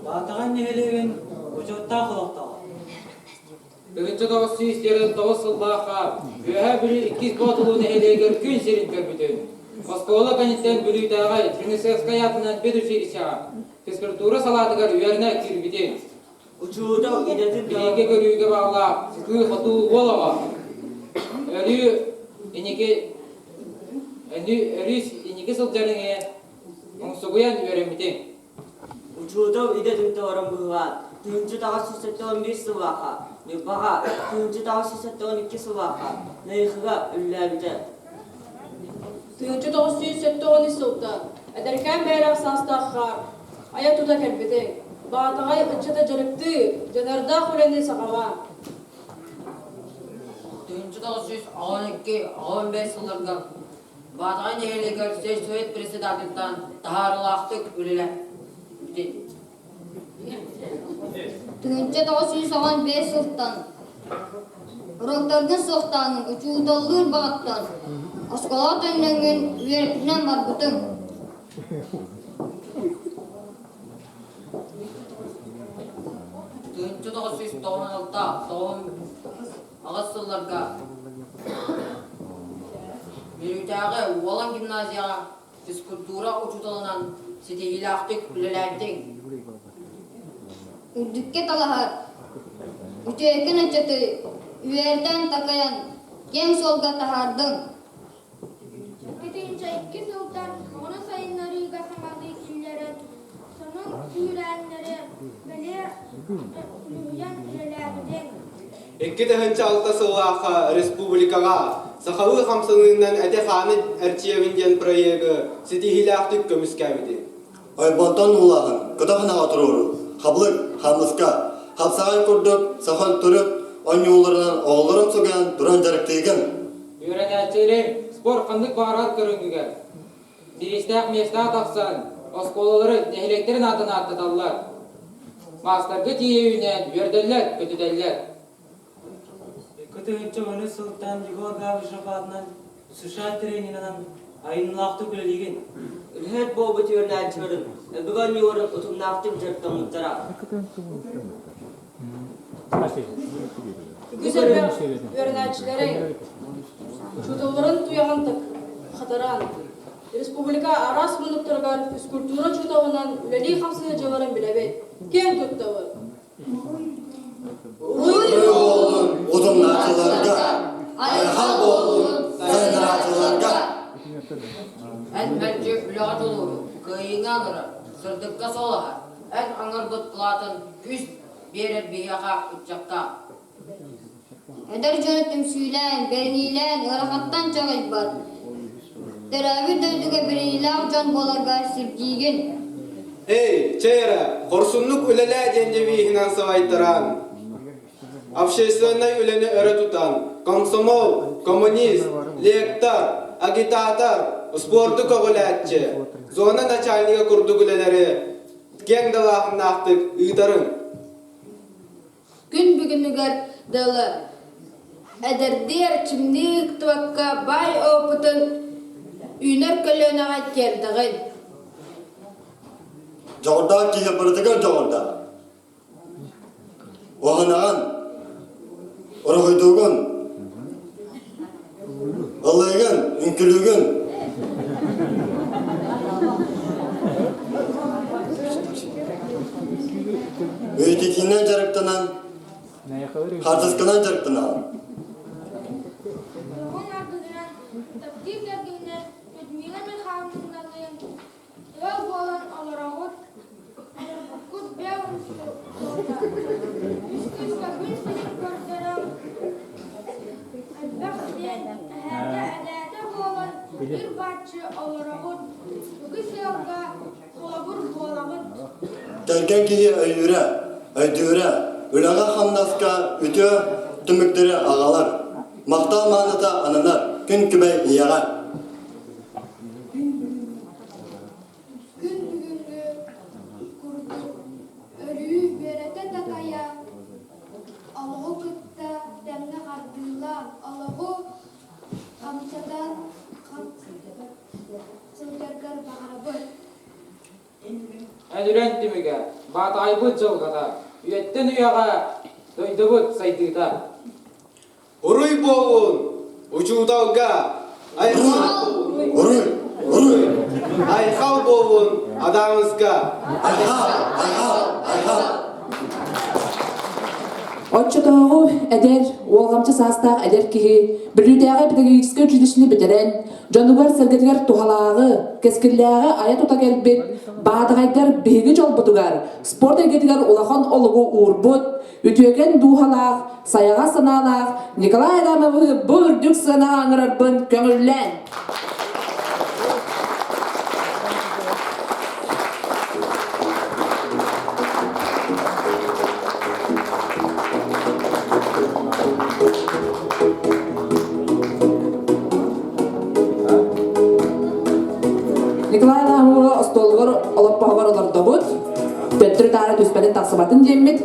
Баатаҕай нэһилиэгин бочуоттаах олохтооҕо. 1909 сыллаахха Үөһээ Бүлүү иккис Боотулуу нэһилиэгэр күн сирин көрбүтүн, оскуола кэнниттэн Бүлүүтээҕи Чернышевскай аатынан педучилищеҕа физкультура салаатыгар үөрэнэ киирбитин, Учуутал идэтин билиигэ-көрүүгэ баҕалаах сытыы-хотуу уол оҕо өрүү инники өрүү инники сылдьарын умсугуйан үөрэммитин. Учуутал идэтин толорон быһылаан, 1971 сыллаахха Ньурбаҕа, 1972 сыллаахха Найахыга үлэлээбитэ. 1973 сылтан эдэркээн бэйэлээх саастаах хаар айа тута кэлбитиҥ, Баатаҕай ыччата дьарыктыы, дьаныардаах үлэни саҕалаа. 1912-15 сылларга Баатаҕай нэһилиэгэр сельсовет председателтан таһаарыылаахтык үлэлээбитин. 1995 сылтан уруоктаргын суохтааҥҥын учууталлыыр баҕаттан оскуолаҕа төннөҥҥүн үөрэппитинэн барбытыҥ. 1996 Аҕыс сылларга Мүрүтээҕи Уолан гимназияҕа физкультура учууталынан ситиһиилээхтик үлэлээбитиҥ. Үрдүккэ талаһар, үтүөкэн ыччаты үөрэтэн-такайан киэҥ суолга таһаардыҥ. 202 сылтан оҕону сайыннарыыга саҥалыы киллэрэн, сонун сүүрээннэри бэлиэ үлүһүйэн үлэлээбитиҥ. 2006 сыллаахха республикаҕа сахалыы хамсаныынан эти-хааны эрчийэбин диэн проегы ситиһиилээхтик көмүскээбитин. Ойбонтон уулааһын, көтөх ынаҕа туруоруу, хабылык, хамыска, хапсаҕай курдук сахан төрүт оонньууларынан оҕолорун суган туран дьарыктыыгын. Үөрэнээччилэр спорт ханнык баҕарар көрүҥүгэр бириистээх миэстэҕэ тахсан оскуолалары, нэһилиэктэрин аатын ааттаталлар. Маастарга тиийэ үүнэн үөрдэллэр, көтүтэллэр. 2013 сылтан Егор Гавришев аатынан США тренеринэн айымньылаахтык үлэлиигин. Үлэһит буолбут үөрэнээччилэрин өбүгэ оонньууларын утумнаахтык дьарыктаммыттара. Үгүс элбэх үөрэнээччилэри учууталларын туйаҕын хатаран, республика араас муннуктарыгар физкультура учууталынан үлэлии-хамсыы дьылларын билэбит, киэн туттабыт. Уруй буоллун утумнааччыларга, айхал буоллун сайыннарааччыларга! Эн мэлдьи үлэҕэ дьулууру, кыайыыга ыҥырар, сырдыкка суолаһар, эн аҥарбыт кылаатын күүс биэрэр биһиэхэ ыччакка. Эдэр дьону түмсүүлээн, бэриниилээн ыарахаттан чаҕыйбат, төрөөбүт дойдуга бэриниилээх дьон буоларга сирдиигин. Эй, чэй эрэ, хорсуннук үлэлээ диэн девиһинэн салайтаран, общественнай үлэни өрө тутан, комсомол, коммунист, лектор, агитатор, спорду көҕүлээччи, зона начальнига курдук үлэлэри киэҥ далааһыннаахтык ыытарыҥ. Күн бүгүнүгэр дылы эдэрдии эрчимнии ыктыбакка баай опытын үүнэр көлүөнэҕэ тиэрдэҕин. Дьоҕурдаах киһи барытыгар дьоҕурдаах. Уһанаҕын, уруһуйдуугун, ыллыыгын, үҥкүлүүгүн. Үйэтитиинэн дьарыктанан, хаартысканан дьарыктанаҕын. Дьоһун ардыгынан таптыыр кэргэннэр Людмила Михайловналыын ыал буолан олороҕут. буолбута. Үс кыыска күн сирин көрдөрөн, элбэх сиэн эһээтэ эбээтэ буолан үр-бааччы олороҕут, үгүс ыалга холобур буолаҕыт. Кэргэн киһи өйүүрэ, өйдүүрэ, үлэҕэ-хамнаска үтүө түмүктэри аҕалар, махтал мааныта ананар күн күбэй ийэҕэ. Күн бүгүҥҥү курдук өрүү үөрэтэ-такайа, олоҕу кытта тэҥҥэ хардыылаан, олоҕу хамсатан сылдьаргар баҕарабын. Эн үлэн түмүгэ, баатаҕайбыт дьылҕата, үйэттэн үйэҕэ дойдубут сайдыыта. Уруй буолун, учууталга! Айхал! Уруй! Уруй! Айхал буолун, Адамыска! Айхал! Айхал! Айхал! Оччотооҕу эдэр, уолҕамчы саастаах эдэр киһи Бүлүүтээҕи педагогическай училищены бүтэрэн, дьонугар-сэргэтигэр туһалааҕы, кэскиллээҕи айа-тута кэлбит Баатаҕайдар биһиги дьолбутугар спорт эйгэтигэр улахан олугу уурбут, үтүөкэн дууһалаах, сайаҕас санаалаах Николай Адамовы бу үрдүк сыанаҕа ыҥырарбын көҥүллээн! Николай Адамовы остуолугар олоппоһугар олордобут. Төттөрү-таары түспэтин тахсыбатын диэммит.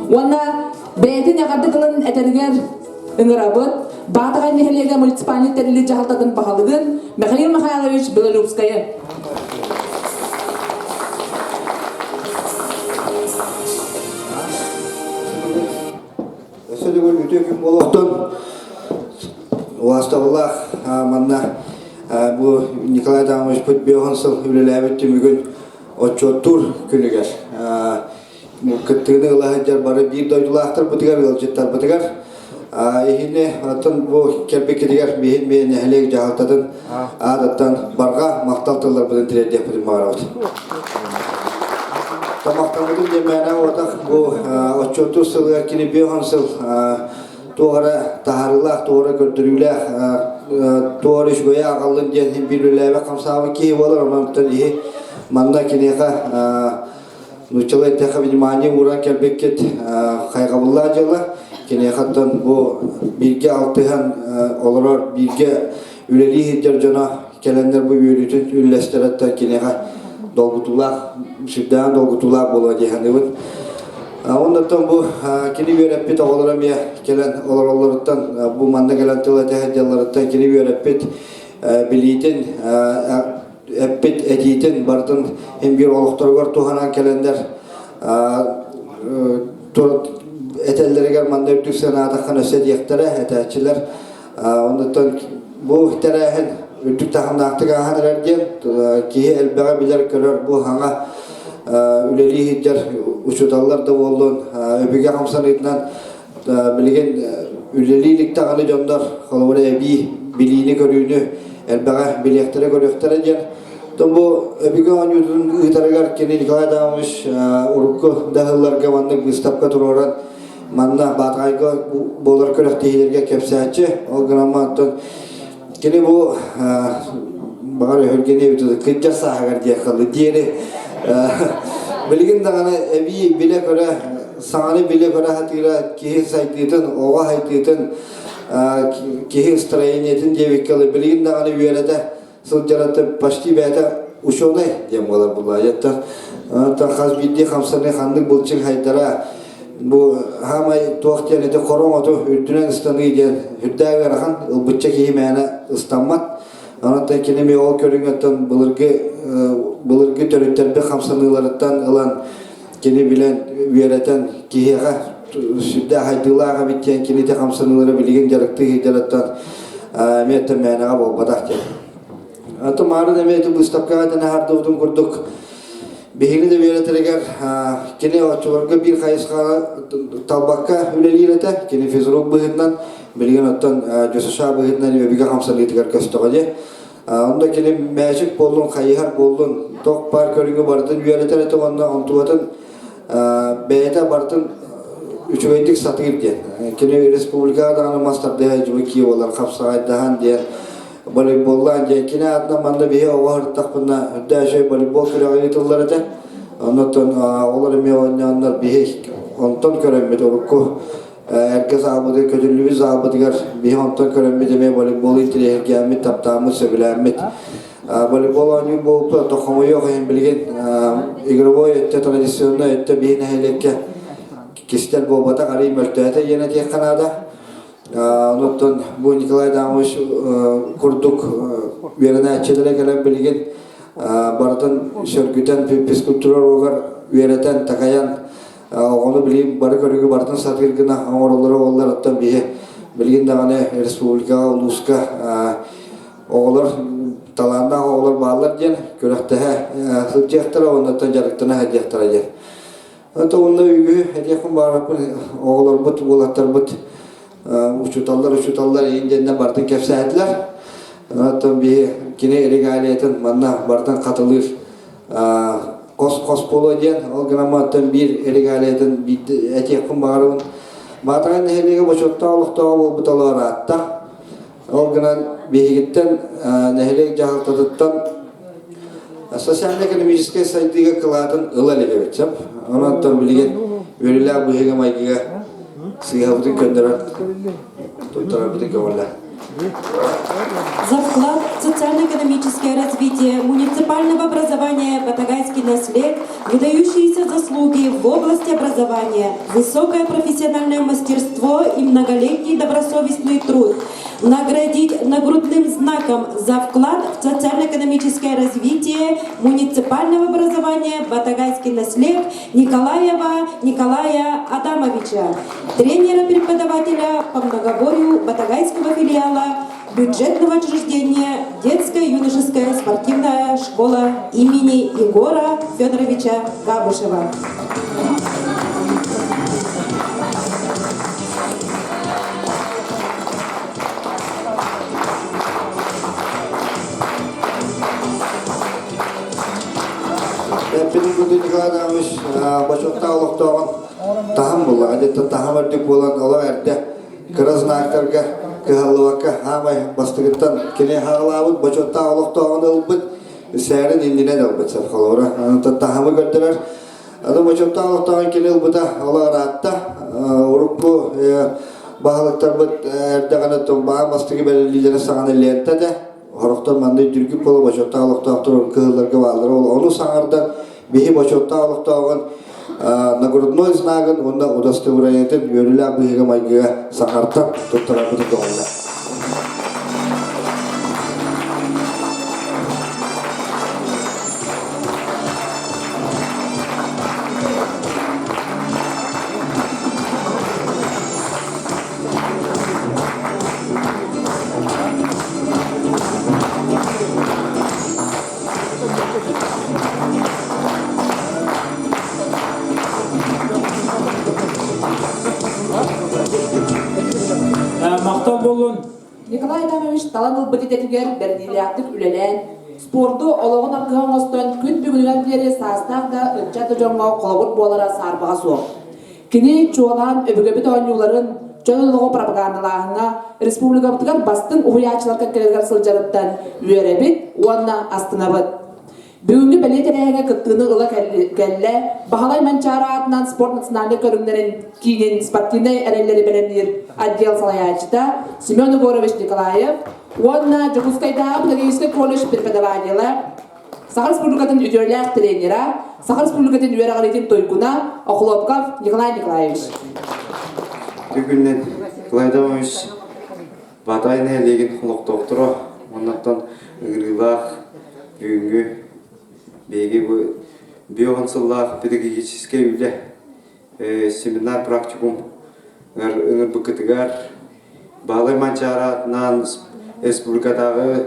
Уонна бэйэтин эҕэрдэ тылын этэригэр ыҥырабыт Баатаҕай нэһилиэгэ муниципальнай тэриллии дьаһалтатын баһылыгын Михаил Михайлович Белолюбскайы. Өссө төгүл үтүө күн буолуохтун. Убаастабыллаах манна бу Николай Адамовичпыт биоһун сыл үлэлээбит түмүгүн отчуоттуур күнүгэр кыттыыны ыла сылдьар бары биир дойдулаахтарбытыгар, ыалдьыттарбытыгар иһини оттон бу кэлбиккитигэр биһин биһин нэһилиэк дьаһалтатын аатыттан барҕа махтал тылларбытын тириэрдиэхпитин баҕарабыт. Тамахтаммытын диэмээнэ отах бу отчуоттуур сылыгар кини биоһон сыл туох эрэ таһаарыылаах, туох эрэ көрдөрүүлээх, туох эрэ үчүгэйи аҕаллын диэн биир үлэлээбит хамсаабыт киһи буолар, онон иһи манна киниэхэ нууччалыы эттэххэ внимание ууран кэлбиккит хайҕабыллаах дьыала. Киниэхэ оттон бу бииргэ алтыһан олорор, бииргэ үлэлии сылдьар дьоно кэлэннэр бу үөрүүтүн үллэстэрэ киниэхэ долгутуулаах, сүрдээҕин долгутуулаах буолуо дии саныыбын. Оннуттан бу кини үөрэппит оҕолоро эмиэ кэлэн олороллоруттан, бу манна кэлэн тыл этэ сылдьалларыттан кини үөрэппит билиитин, эппит этиитин барытын син биир олохторугар туһанан кэлэннэр этэллэригэр манна үрдүк сыанаатаххына өссө диэхтэрэ этээччилэр. Оннуттан бу тэрээһин үрдүк таһымнаахтык ааһан эрэр диэн киһи элбэҕи билэр-көрөр бу хаҥа үлэлии сылдьар учууталлар да буоллун өбүгэ хамсаныытынан билигин үлэлии илик даҕаны дьоннор холобура эбии билиини-көрүүнү элбэҕи билиэхтэрэ-көрүөхтэрэ диэн бу өбүгэ оонньуутун ыытарыгар кини Николай Адамович урукку да сылларга маннык быыстапка туруоран манна Баатаҕайга буолар күрэхтэһиилэргэ кэпсээччи. Ол гынан оттон кини бу баҕар өһүргэниэ эбит кырдьар сааһыгар диэх халы диэри билигин даҕаны эбии билэ-көрө саҥаны билэ-көрө сатыыра киһи сайдыытын, оҕо сайдыытын, киһи строениетын диэбиккэ билигин даҕаны үөрэтэ сылдьарата почти бэйэтэ ученый диэн буолар булаайаттан хас биирдии хамсаныы ханнык былчыҥ хайдара бу хаамай туох диэн ити хороҥ оту үрдүнэн ыстаныы диэн үрдээх ыарахан ылбычча киһи мээнэ ыстаммат онон кини эмиэ ол көрүҥөттөн былыргы былыргы төрүттэрбит хамсаныыларыттан ылан кини билэн үөрэтэн киһиэхэ сүрдээх хайдыылаах эбит диэн кини ити хамсаныылары билигин дьарыктыы сылдьарыттан эмиэ мээнэҕэ буолбатах диэн. Аты маарын эмиэ ити быыстапкаҕа тэнэ хардыбытын курдук биһиги да үөрэтэригэр кини оччолорго биир хайысхаҕа талбакка үлэлиир этэ. Кини физрук быһыытынан билигин оттон ДЮСШ быһыытынан өбүгэ хамсаныытыгар көстөҕө дии. Онно кини мээчик буоллун, хайыһар буоллун, туох баар көрүҥү барытын үөрэтэр этэ уонна онтубатын. Бэйэтэ барытын үчүгэйдик сатыыр диэн. Кини республикаҕа даҕаны мас тардыһа дьыбы киевалар хапсаҕайдаһан диэн волейболлаан диэн кини аатынан манна биһи оҕо сырыттахпына үрдээх үчүгэй волейбол күрэҕэ ыытыллар этэ. Оннуттан оҕолор эмиэ оонньооннор биһи онтон көрөммүт урукку эргэ заалбытыгар көтүллүбүт заалбытыгар биһи онтон көрөммүт эмиэ волейболу интириэһиргээммит, таптааммыт, сөбүлээммит волейбол оонньуур буолбуппут оттон хомойуох иһин билигин игровой өттө традиционнай өттө биһи нэһилиэккэ кистэл буолбатах арый мөлтөөтө диэн этиэххэ наада. Онуттан бу Николай Адамович курдук үөрэнээччилэрэ кэлэн билигин барытын сөргүтэн физкультура уруогар үөрэтэн такайан оҕону билигин бары көрүгү барытын сатыыр гына оҥороллоро буоллар оттон биһи билигин даҕаны республикаҕа улууска оҕолор талааннаах оҕолор бааллар диэн күрэхтэһэ сылдьыахтара уонна дьарыктана сылдьыахтара диэн. Это онно үгү этиэхпин баараппын оҕолорбут, уолаттарбыт учууталлар, учууталлар иин диэннэ бартын кэпсээтилэр. Оттон биһи кини регалиятын манна бартын хатылыыр хос-хос буолуо диэн, ол гынан оттон биир регалиятын этиэхпин баҕарабын. Баатаҕай нэһилиэгэ бочуоттаах олохтооҕо буолбут олоор аатта. Ол гынан биһигиттэн нэһилиэк дьаһалтатыттан социально-экономическай сайдыыга кылаатын ыла илик эбит сөп. Онон билигин үөрүүлээх быһыыга-майгыга сыыһабытын көннөрөн туттарарбытын көҥүллээ. За вклад в социально-экономическое развитие муниципального образования «Батагайский наслед», выдающиеся заслуги в области образования, высокое профессиональное мастерство и многолетний добросовестный труд наградить нагрудным знаком за вклад в социально-экономическое развитие муниципального образования «Батагайский наслед» Николаева Николая Адамовича, тренера-преподавателя по многоборью Батагайского филиала бюджетного учреждения Детская юношеская спортивная школа имени Егора Федоровича Габышева. Эппитин курдук Николай Адамович бочуоттаах олохтооҕун таһым булла. Әдеттен таһым үрдүк буолан олох эрдэ кыра знактарга кыһаллыбакка хаамай бастыгыттан кини хаалаабыт бочуоттаах олохтооҕун ылбыт сээрин иннинэн ылбыт сапхалора. Таһымы көрдөрөр. Аны бочуоттаах олохтооҕун кини ылбыта олох ыраатта. Урукку баһылыктарбыт эрдэҕинэ баҕа бастакы бэриллиилэрэ саҕана лиэнтэ этэ. Хорохтор манна үрдүк буола бочуоттаах олохтоохтор кыһылларга бааллара ол ону саҥардан биһи бочуоттаах олохтооҕун нагрудной знагын уонна удостоверениетын үөрүүлээх быһыыга-майгыга саҥартан туттарарбытын көҕүллэ. Махтал буоллун. Николай Адамович талан ылбыт идэтигэр бэриниилээхтик үлэлээн, спорду олоҕун аргыһа оҥостон күн бүгүнүгэр диэри саастаах да ыччат да дьоҥҥо холобур буолара саарбаҕа суох. Кини чуолаан өбүгэбит оонньууларын, дьон олоҕу пропагандалааһыҥҥа республикабытыгар бастыҥ уһуйааччылар кэккэлэригэр сылдьарыттан үөрэбит уонна астынабыт. Бүгүҥҥү бэлиэ тэрээһиҥҥэ кыттыыны ыла кэллэ Баһылай Манчаары аатынан спорт национальнай көрүҥнэрин киинин спортивнай эрэллэри бэлэмниир отдел салайааччыта Семен Егорович Николаев уонна Дьокуускайдааҕы педагогическай колледж преподавателэ Саха Республикатын үтүөлээх тренера, Саха Республикатын үөрэҕириитин туйгуна Охлопков Николай Николаевич. Бүгүннэн Николай Адамович Баатаҕай нэһилиэгин олохтоохторо уоннаттан ыҥырыылаах бүгүҥҥү биһиги бу биоҕон сыллаах педагогическай үлэ семинар практикум ыҥырбыккытыгар Баһылай Манчаары аатынан республикатааҕы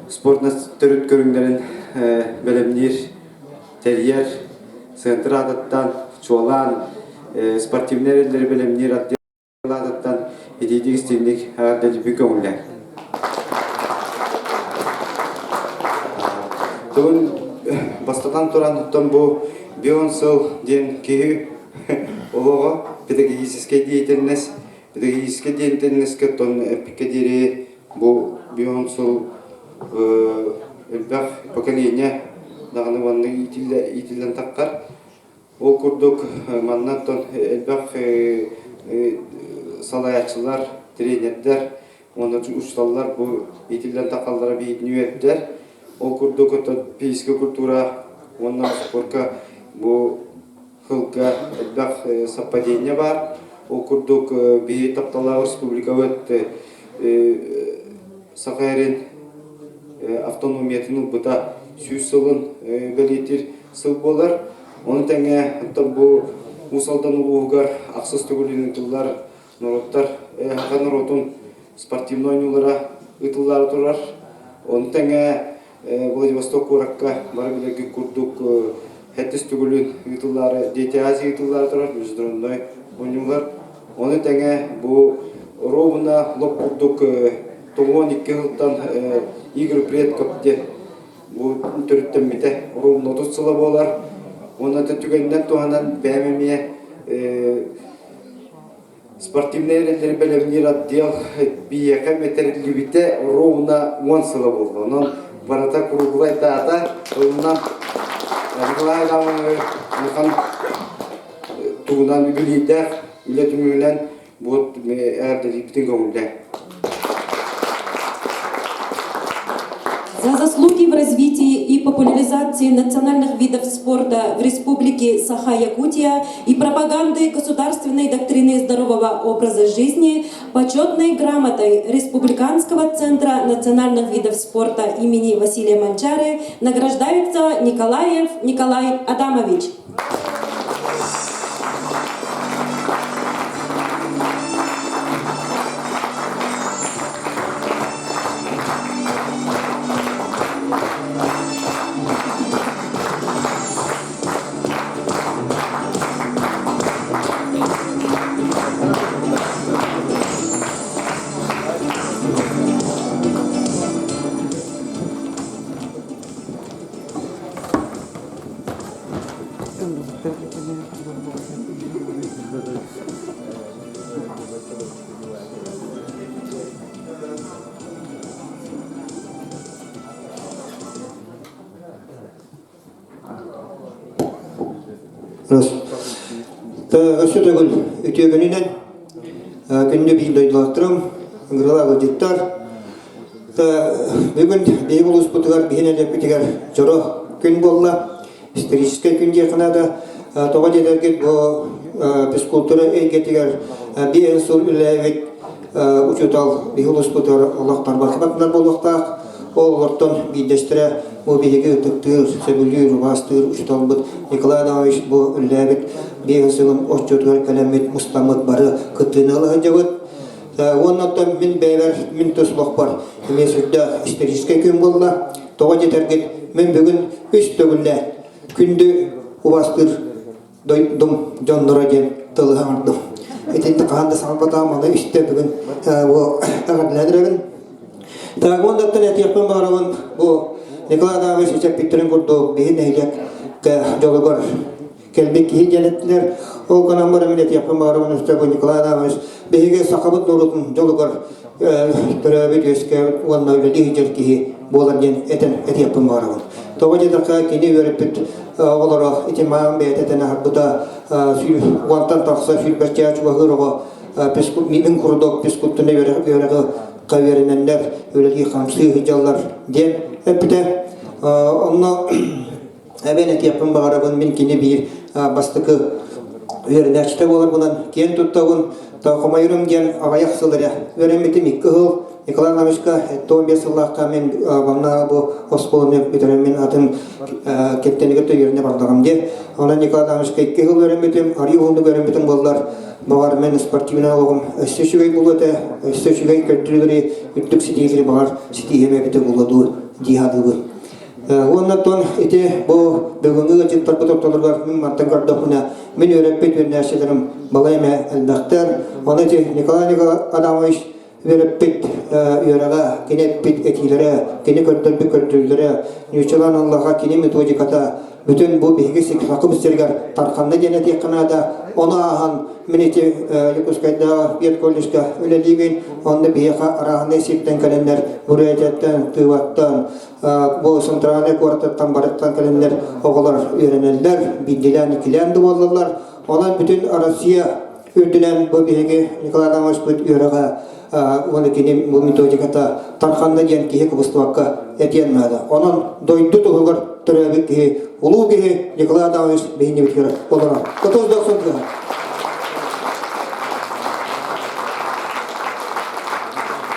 спорт төрүт көрүҥнэрин бэлэмниир, тэрийэр центр аатыттан чуолаан спортивнай эрэллэри бэлэмниир отдел аатыттан итиитик истиҥник эҕэрдэлиибин көҥүллээн. Бүгүн бастатан туран оттон бу Бион сыл диэн киһи олоҕо педагогическай деятельность, педагогическай деятельностька тон эппиккэ диэри бу бион сыл элбэх поколение даҕаны манна иитиллэн таххар. Ол курдук манна оттон элбэх салайааччылар, тренердэр уонна учууталлар бу иитиллэн тахаллара биһигини үөрдэр. Ол курдук оттон физическэй культура уонна спорка бу сылга элбэх совпадение баар. Ол курдук биһиги тапталлаах республикабыт Саха эрин автономиятын ылбыта 100 сылын бэлиэтиир сыл буолар. Ону тэҥэ оттон бу Уус Алдан улууһугар ахсыс төгүлүн ыытыллар норуоттар саха норуотун спортивнай оонньуулара ыытыллаары турар. Ону тэҥэ Владивосток куоракка бары билэргит курдук сэттис төгүлүн ыытыллаары Дети Азии ыытыллаары турар международнай оонньуулар. Ону тэҥэ бу ровно лоп курдук 92 сылтан Игорь Предков диэн бу төрүттэммитэ ровно 30 сыла буолар. Уонна түгэнинэн туһанан бэйэм эмиэ Спортивнай эрэллэри бэлэмниир отдел биһиэхэ мэтэриллибитэ ровно 10 сыла буолла. Онон барыта круглай дата. Онон Николай Иванович улахан тугунан үбүлүйдээх үлэ түмүгүнэн бу эҕэрдэлиирбитин көҥүллээ. За заслуги в развитии и популяризации национальных видов спорта в Республике Саха-Якутия и пропаганды государственной доктрины здорового образа жизни почетной грамотой Республиканского центра национальных видов спорта имени Василия Манчары награждается Николаев Николай Адамович. Өссө төгүл үтүөгүнүнэн күндү биир дойдулаахтарым, ыҥырыылаах ыалдьыттар. Бүгүн биһиги улууспутугар биһи нэһилиэкпитигэр дьоро күн буолла. Историческай күн диэххэ наада. Тоҕо диэтэргит бу физкультура эйгэтигэр биир сыл үлэлээбит учуутал биһи улууспутугар олох тарбахыбатынар буолуохтаах. Ол олортон биирдэстэрэ бу биһиги ытыктыыр, сөбүлүүр, убаастыыр учууталбыт Николай Адамович бу үлэлээбит биир сылын отчуотугар кэлэммит мустаммыт бары кыттыыны ыла сылдьабыт. Уонна оттон мин бэйэбэр, мин тус олохпор эмиэ сүрдээх историческай күн буолла. Тоҕо диэтэргит, мин бүгүн үс төгүллэ күндү убастыыр дойдум дьонноро диэн тылы саҥардым. Итинтэ хаһан да саҥарбатаҕым, аны үстэ бүгүн бу эҕэрдэлээн эрэбин. Так, уоннаттан этиэхпин баҕарабын, бу Николай Адамович эппиттэрин курдук биһи нэһилиэк дьолугар кэлбит киһи диэн эттилэр. Ол гынан баран мин этиэхпин баҕарабын өстөөх Николай Адамович биһиги сахабыт норуотун дьолугар төрөөбүт, үөскээбит уонна үлэлии сылдьар киһи буолар диэн этэн этиэхпин баҕарабын. Тоҕо диэтэххэ, кини үөрэппит оҕолоро ити маам бэйэтэ этэн аһарбыта уонтан тахса сүүрбэччэ чугаһыыр оҕо мин курдук физкультурнай үөрэҕи үөрэнэннэр үлэлии-хамсыы сылдьаллар диэн эппитэ. Онно Эбэн этиэхпин баҕарабын, мин кини биир бастакы үөрэнээччитэ буоларбынан киэн туттабын. Хомойорум диэн аҕыйах сыл эрэ үөрэммитим икки сыл. Николай Ивановичка 15 сыллаахха мин манна бу оскуоланы бүтэрэммин атын кэптэнигэр үөрэнэ бардаҕым диэн. Онон Николай Ивановичка икки сыл үөрэммитим, арыы уһуннук үөрэммитим буоллар, баҕар мен спортивнай олоҕум өссө үчүгэй буолуо этэ, өссө үчүгэй көрдөрүүлэри, үрдүк ситиһиилэри баҕар ситиһиэм эбитэ буолуо дуу дии саныыбын. Уонна оттон ити бу бүгүҥҥү ыалдьыттарбыт ортолоругар мин мантан көрдөхпүнэ, мин үөрэппит үөрэнээччилэрим балай эмэ элбэхтэр. Ону ити Николай Адамович үөрэппит үөрэҕэ, кини эппит этиилэрэ, кини көрдөрбүт көрдөрүүлэрэ, нууччалаан ыллаҕа кини методиката бүтүн бу биһиги сахабыт сиригэр тарханна диэн этиэххэ наада. Ону ааһан мин ити Якутскайдааҕы педколледжка үлэлиибин. Онно биһиэхэ арааһынай сиртэн кэлэннэр Бурятияттан, Тываттан, бу центральнай куораттан барыттан кэлэннэр оҕолор үөрэнэллэр, биирдилээн, иккилээн да буоллаллар. Онон бүтүн Россия үрдүнэн бу биһиги Николай Адамовичпыт үөрэҕэ уонна кини бу методиката тарханна диэн киһи кыбыстыбакка этиэн наада. Онон дойду туһугар төрөөбүт киһи, улуу киһи Николай Адамович биһиннибитигэр олорор. Отуз дохсун тыһа.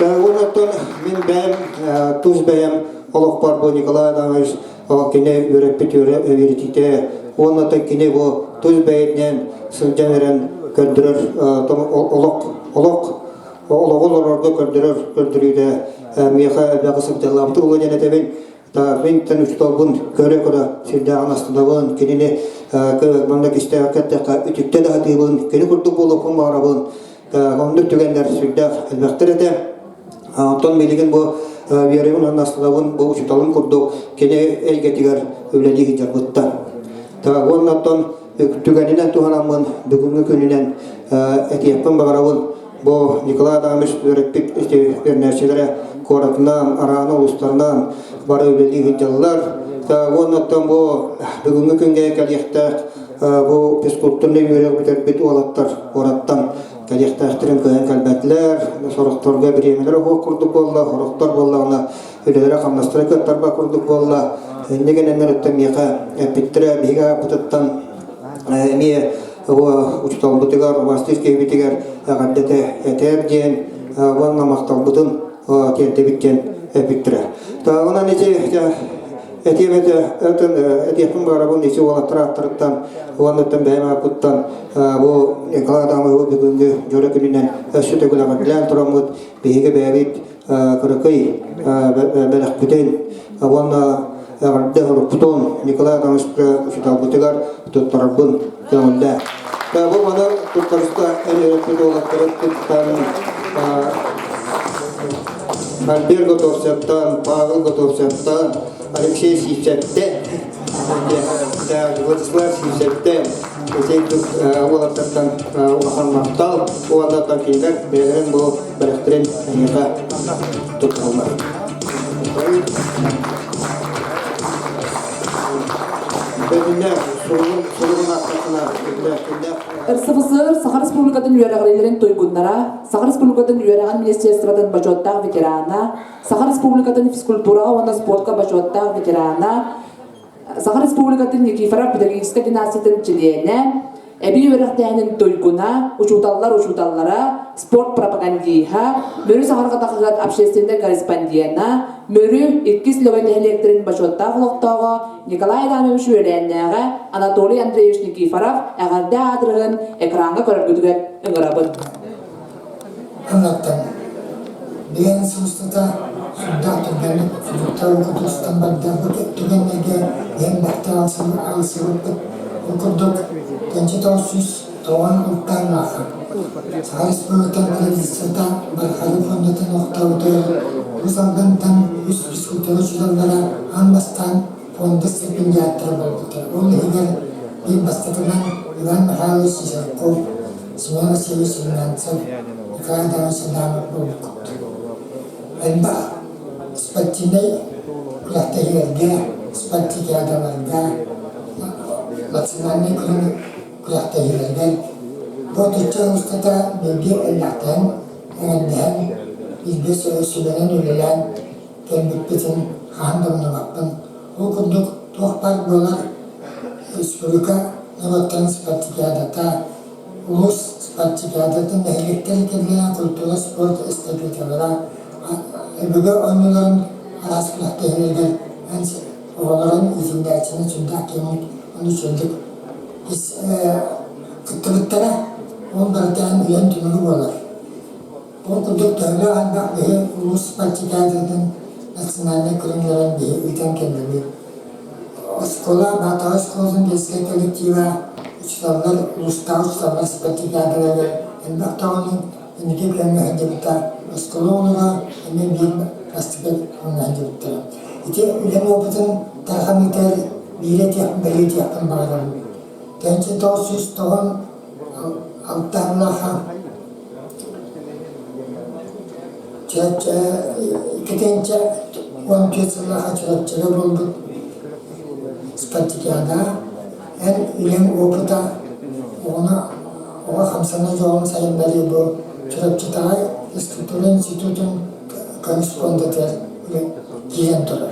Онон мин бэйэм тус бэйэм олохпор бу Николай Адамович кини үөрэппит үөрэтиитэ уонна кини бу тус бэйэтинэн сылдьан эрэн көрдөрөр олох олох олоҕу олорорго көрдөрөр көрдөрүүтэ миэхэ элбэҕи сылдьаллаабыт ула диэн этэбин мин тэн учууталбын көрө-көрө сүрдээҕин астынабын кинини манна кистээххэ эттэххэ үтүктэ да сатыыбын кини курдук буолуохпун баҕарабын оннук түгэннэр сүрдээх элбэхтэр этэ Онтон билигин бу үөрэбин уонна астынабын бу учууталым курдук кини эйгэтигэр үлэлии сылдьарбыттан. Уонна оттон түгэнинэн туһанаммын бүгүҥҥү күнүнэн этиэхпин баҕарабын бу Николай Адамович үөрэппит үөрэнээччилэрэ куоратынан, араана улуустарынан бары үлэлии сылдьаллар. Уонна оттон бу бүгүҥҥү күҥҥэ кэлиэхтээх бу физкультурнай үөрэх бүтэрбит уолаттар куораттан кэлиэхтээхтэрин кыайан кэлбэтилэр, сорохторго бириэмэлэрэ суох курдук буолла, сорохтор буоллаҕына үлэлэрэ-хамнастара кыаттарбат курдук буолла. Инньэ гынан өттө миэхэ эппиттэрэ биһиги ааппытыттан эмиэ учууталбытыгар, убастыыр киһибитигэр эҕэрдэтэ этээр диэн уонна махталбытын тиэрдэбит диэн эппиттэрэ. Онон ити этиэм этэ этиэхпин баҕарабын ити уолаттар ааттарыттан уоннаттан бэйэм ааппыттан бу Николай Адамовы бүгүҥҥү дьоро күнүнэн өссө төгүл эҕэрдэлээн тураммыт биһиги бэйэбит кыракый бэлэхпитин уонна эҕэрдэ уруккутун Николай Адамовичка учууталбытыгар туттарарбын көҥүллээ. Бу маны туттарыста эн үөрэппит уолаттарыттан Альберт Готовцевтан, Павел Готовцевтан, Алексей Сивцевтэн, Владислав Сивцевтэн, ити уолаттартан улахан махтал уонна кинилэр бэйэлэрин бу бэлэхтэрин эйиэхэ туттараллар. Бэдиннэ суругун суругун ааттахына РСФСР Саха Республикатын үөрэҕириилэрин туйгуннара, Саха Республикатын үөрэҕин министерствотын бочуоттаах ветерана, Саха Республикатын физкультураҕа уонна спортка бочуоттаах ветерана, Саха Республикатын Никифоров педагогическай династиятын чилиэнэ, эбии үөрэхтээһинин туйгуна, учууталлар учууталлара, спорт пропагандиһа, Мүрү саһарҕата хаһыат общественнай корреспондена, Мүрү иккис Лөгөй нэһилиэктэрин бочуоттаах олохтооҕо Николай Адамович үөлээннээҕэ Анатолий Андреевич Никифоров эҕэрдэ аадырыһын экраҥҥа көрөргүтүгэр ыҥырабын. Аннаттан бэйэн сыл устата сүрдээх түргэнник фрукта укутустан бардарбыт түгэннэргэ бэйэм бэртэ ылсыбыппыт. Ол курдук 1996 ааха Саха Республикатын правительствота Бархары фондатын олохтообутугар Уус Алдантан үс физкультура учууталлара аан бастаан фонда стипендиаттара буолбуттар. Ол иһигэр биир бастакынан Иван Михайлович Жирков, Семен Васильевич Румянцев, Николай Адамович Адамов буолбуккут. Элбэх спортивнай күрэхтэһиилэргэ, спартакиадаларга, национальнай күрэхтэһиилэргэ бу отучча устата бииргэ элбэхтээн, эҥэрдэһэн, бииргэ сүбэнэн үлэлээн кэлбиппитин хаһан да умнубаппын. Ол курдук туох баар буолар республика норуоттарын спартакиадата, улуус спартакиадатын нэһилиэктэр кэллээн культура, спорт эстафеталара, өбүгэ оонньууларын араас күрэхтэһиилэригэр оҕолорун иитиллээччини сүрдээх киэҥник уонна үчүгэйдик кыттыбыттара. Ол барытын үйэн түмүгэ буолар. Ол курдук төһөлөөх элбэх биһи улуус спартакиадатын национальнай көрүҥнэрин биһи ыытан кэллибит. Оскуола Баатаҕай оскуолатын детскай коллектива учууталлар улуустааҕы учууталлар спартакиадаларыгар элбэх даҕаны инники күөҥҥэ сылдьыбыта. Оскуола оҕолоро эмиэ биир бастакы оҥоһуллубуттара. Ити үлэм опытын тарҕаныытыгар биири этиэхпин бэлиэтиэхпин баҕарабын. Кэнчи 996 сыллаахха Иккитинчэ 14 сыллаахха Чурапчыга буолбут спартакиада эн үлэҥ опыта оҕону оҕо хамсана дьоҕун сайыннарыы бу Чурапчытааҕы физкультура институтун көмүс фондатыгар киирэн турар.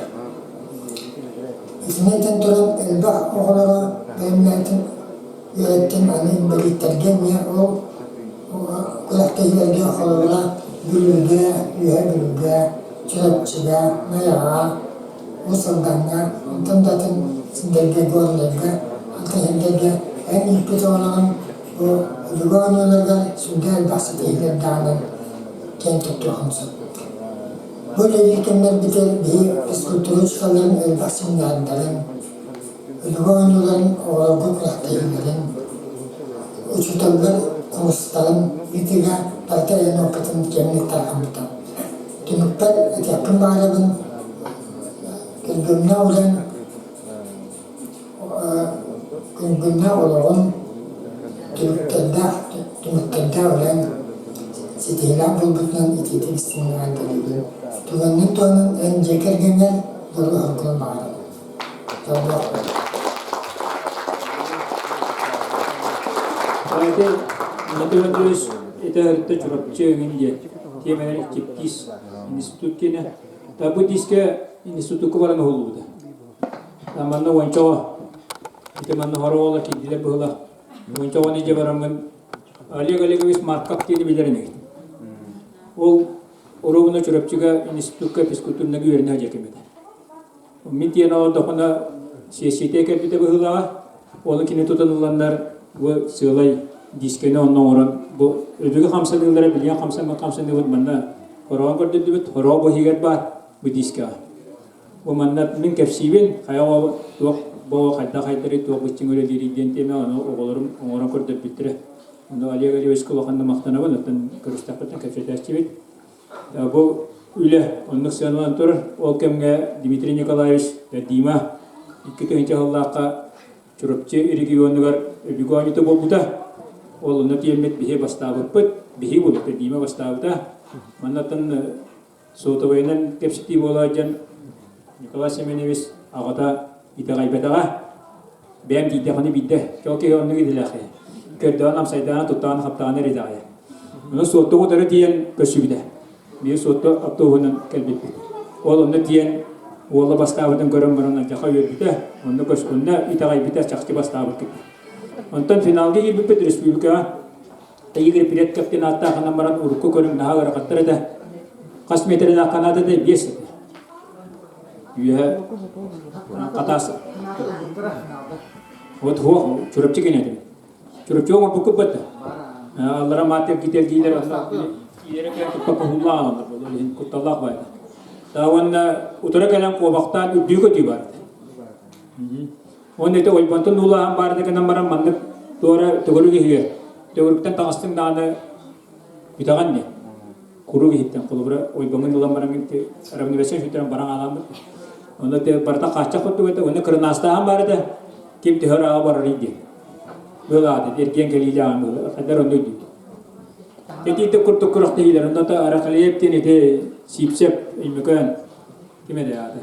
Итини этэн туран элбэх оҕолоро бэлэмнээтин үөрэттим аны инбэлииттэргэ эмиэ ол күрэхтэһиилэргэ холобура Бүлүүгэ, Үөһээ Бүлүүгэ, Чурапчыга, Майаҕа, Уус Алдаҥҥа, онтон да атын сирдэргэ, Горнайга, атын сирдэргэ эн ииппит оҕолорун бу өбүгэ оонньууларыгар сүрдээх элбэх ситиһиилэрдээҕинэн киэн туттуоххун сөп. Бу үлэлиир кэмнэрбитигэр биһи физкультура учууталларын элбэх семинардарын, Өбүгэ оонньууларын оҕолорго күрэхтэһиилэрин, учууталлар курстарын ыытыыга барыта эн опытын киэҥник тарҕаммыта. Түмүкпэр этиэхпин баҕарабын, күргүөмнээх үлэҥ күргүөмнээх олоҕун түмүктэрдээх түмүктэрдээх үлэҥ ситиһиилээх буолбутунан итиитик истиҥ эҕэрдэлиибин. Түгэнинэн туһанан эн дьиэ кэргэҥҥэр дьолу-соргуну баҕарабын. Ити Математикс это өрүттэ Чурапчы өҥүн диэн тиэмэлэр иккис институт киэнэ. Та бу дискэ институкка баран уһуллубута. Та манна уончаҕа ити манна хороҕолор киирдилэр быһыылаах. Уончаҕаны дьэ бараммын Олег Олегович Марков диэни билэр инигит. Ол уруогуна Чурапчыга институкка физкультурнага үөрэнэ сылдьар кэм этэ. Мин тиийэн олордохпуна сиэссийэтэ кэлбитэ быһыылааҕа. Ону кини тутан ыланнар бу сыалай дискэни онно оҥорон бу өбүгэ хамсаныылара билигин хамсаммыт хамсаныыбыт манна хороҕон көрдөрдүбүт. Хороҕо бу иһигэр баар бу дискэҕэ. Бу манна мин кэпсиибин хайа оҕо туох бу хайдах хайдарый туох быччыҥ үлэлиирий диэн тиэмэ ону оҕолорум оҥорон көрдөрбүттэрэ. Онно Олег Олеговичка улаханнык махтанабын, оттон көрүстэхпитинэ кэпсэтээччибит. Бу үлэ оннук сыаналанан турар. Ол кэмҥэ Дмитрий Николаевич Дима 2000 сыллаахха Чурапчы регионугар өбүгэ оонньуута буолбута. Ол онно тиэммит биһи бастаабыппыт. Биһи буолбута, Дима бастаабыта. Маннаттан сотовайынан кэпсэтии буола дьон Николай Семенович аҕата итэҕэйбэтэҕэ. Бэйэм тиийдэххинэ биирдэ, чол киһи оннук идэлээх киһи. Көрдөөн, амсайдаан, туттаан, хаптаан эрэ итэҕэйэр. Ону Суоттуга утары тиийэн көрсүбүтэ. Биир Суотту автобуһунан кэлбиппит. Ол онно тиийэн уола бастаабытын көрөн баран алдьархай үөрбүтэ. Онно көс онно итэҕэйбитэ чахчы бастаабыт курдук. Онтон финалга киирбиппит республикаҕа Игорь Предков диэн ааттаахынан баран урукку көрүҥ наһаа ыарахаттар этэ. Хас метрэлээх канаат этэ? Биэс этэ. Үөһэ хатаас. Вот хуох Чурапчы кини этим. Чурапчы оҥорбуккут батта. Аллара мааттар кителгиилэр онно киирэ кэлэн туппа куһуллаах аллар иһин кутталлаах баайда. Та уонна утары кэлэн куобахтаан үрдүү көтүү бар. Уонна ити ойбонтон уулааһын баар гынан баран маннык туора төгүрүк иһигэр төгүрүктэн таҕыстыҥ даҕаны бүтэҕин дии. Курук иһиттэн холобура ойбоҥун ылан баран равновесие сүтэрэн баран аламмыт. Онно те барыта хааччах курдук этэ, уонна кырынаастааһын баар этэ. Ким төһө ырааҕа барарый диэн. Быылааты, эргиэн кэлиилээҕин быыла. Хайдар онно өйдүүр. Ити курдук күрэхтэһиилэр, онно Арахалеев диэн ити Сиипсэп Өймөкөөн ким эрэ аата?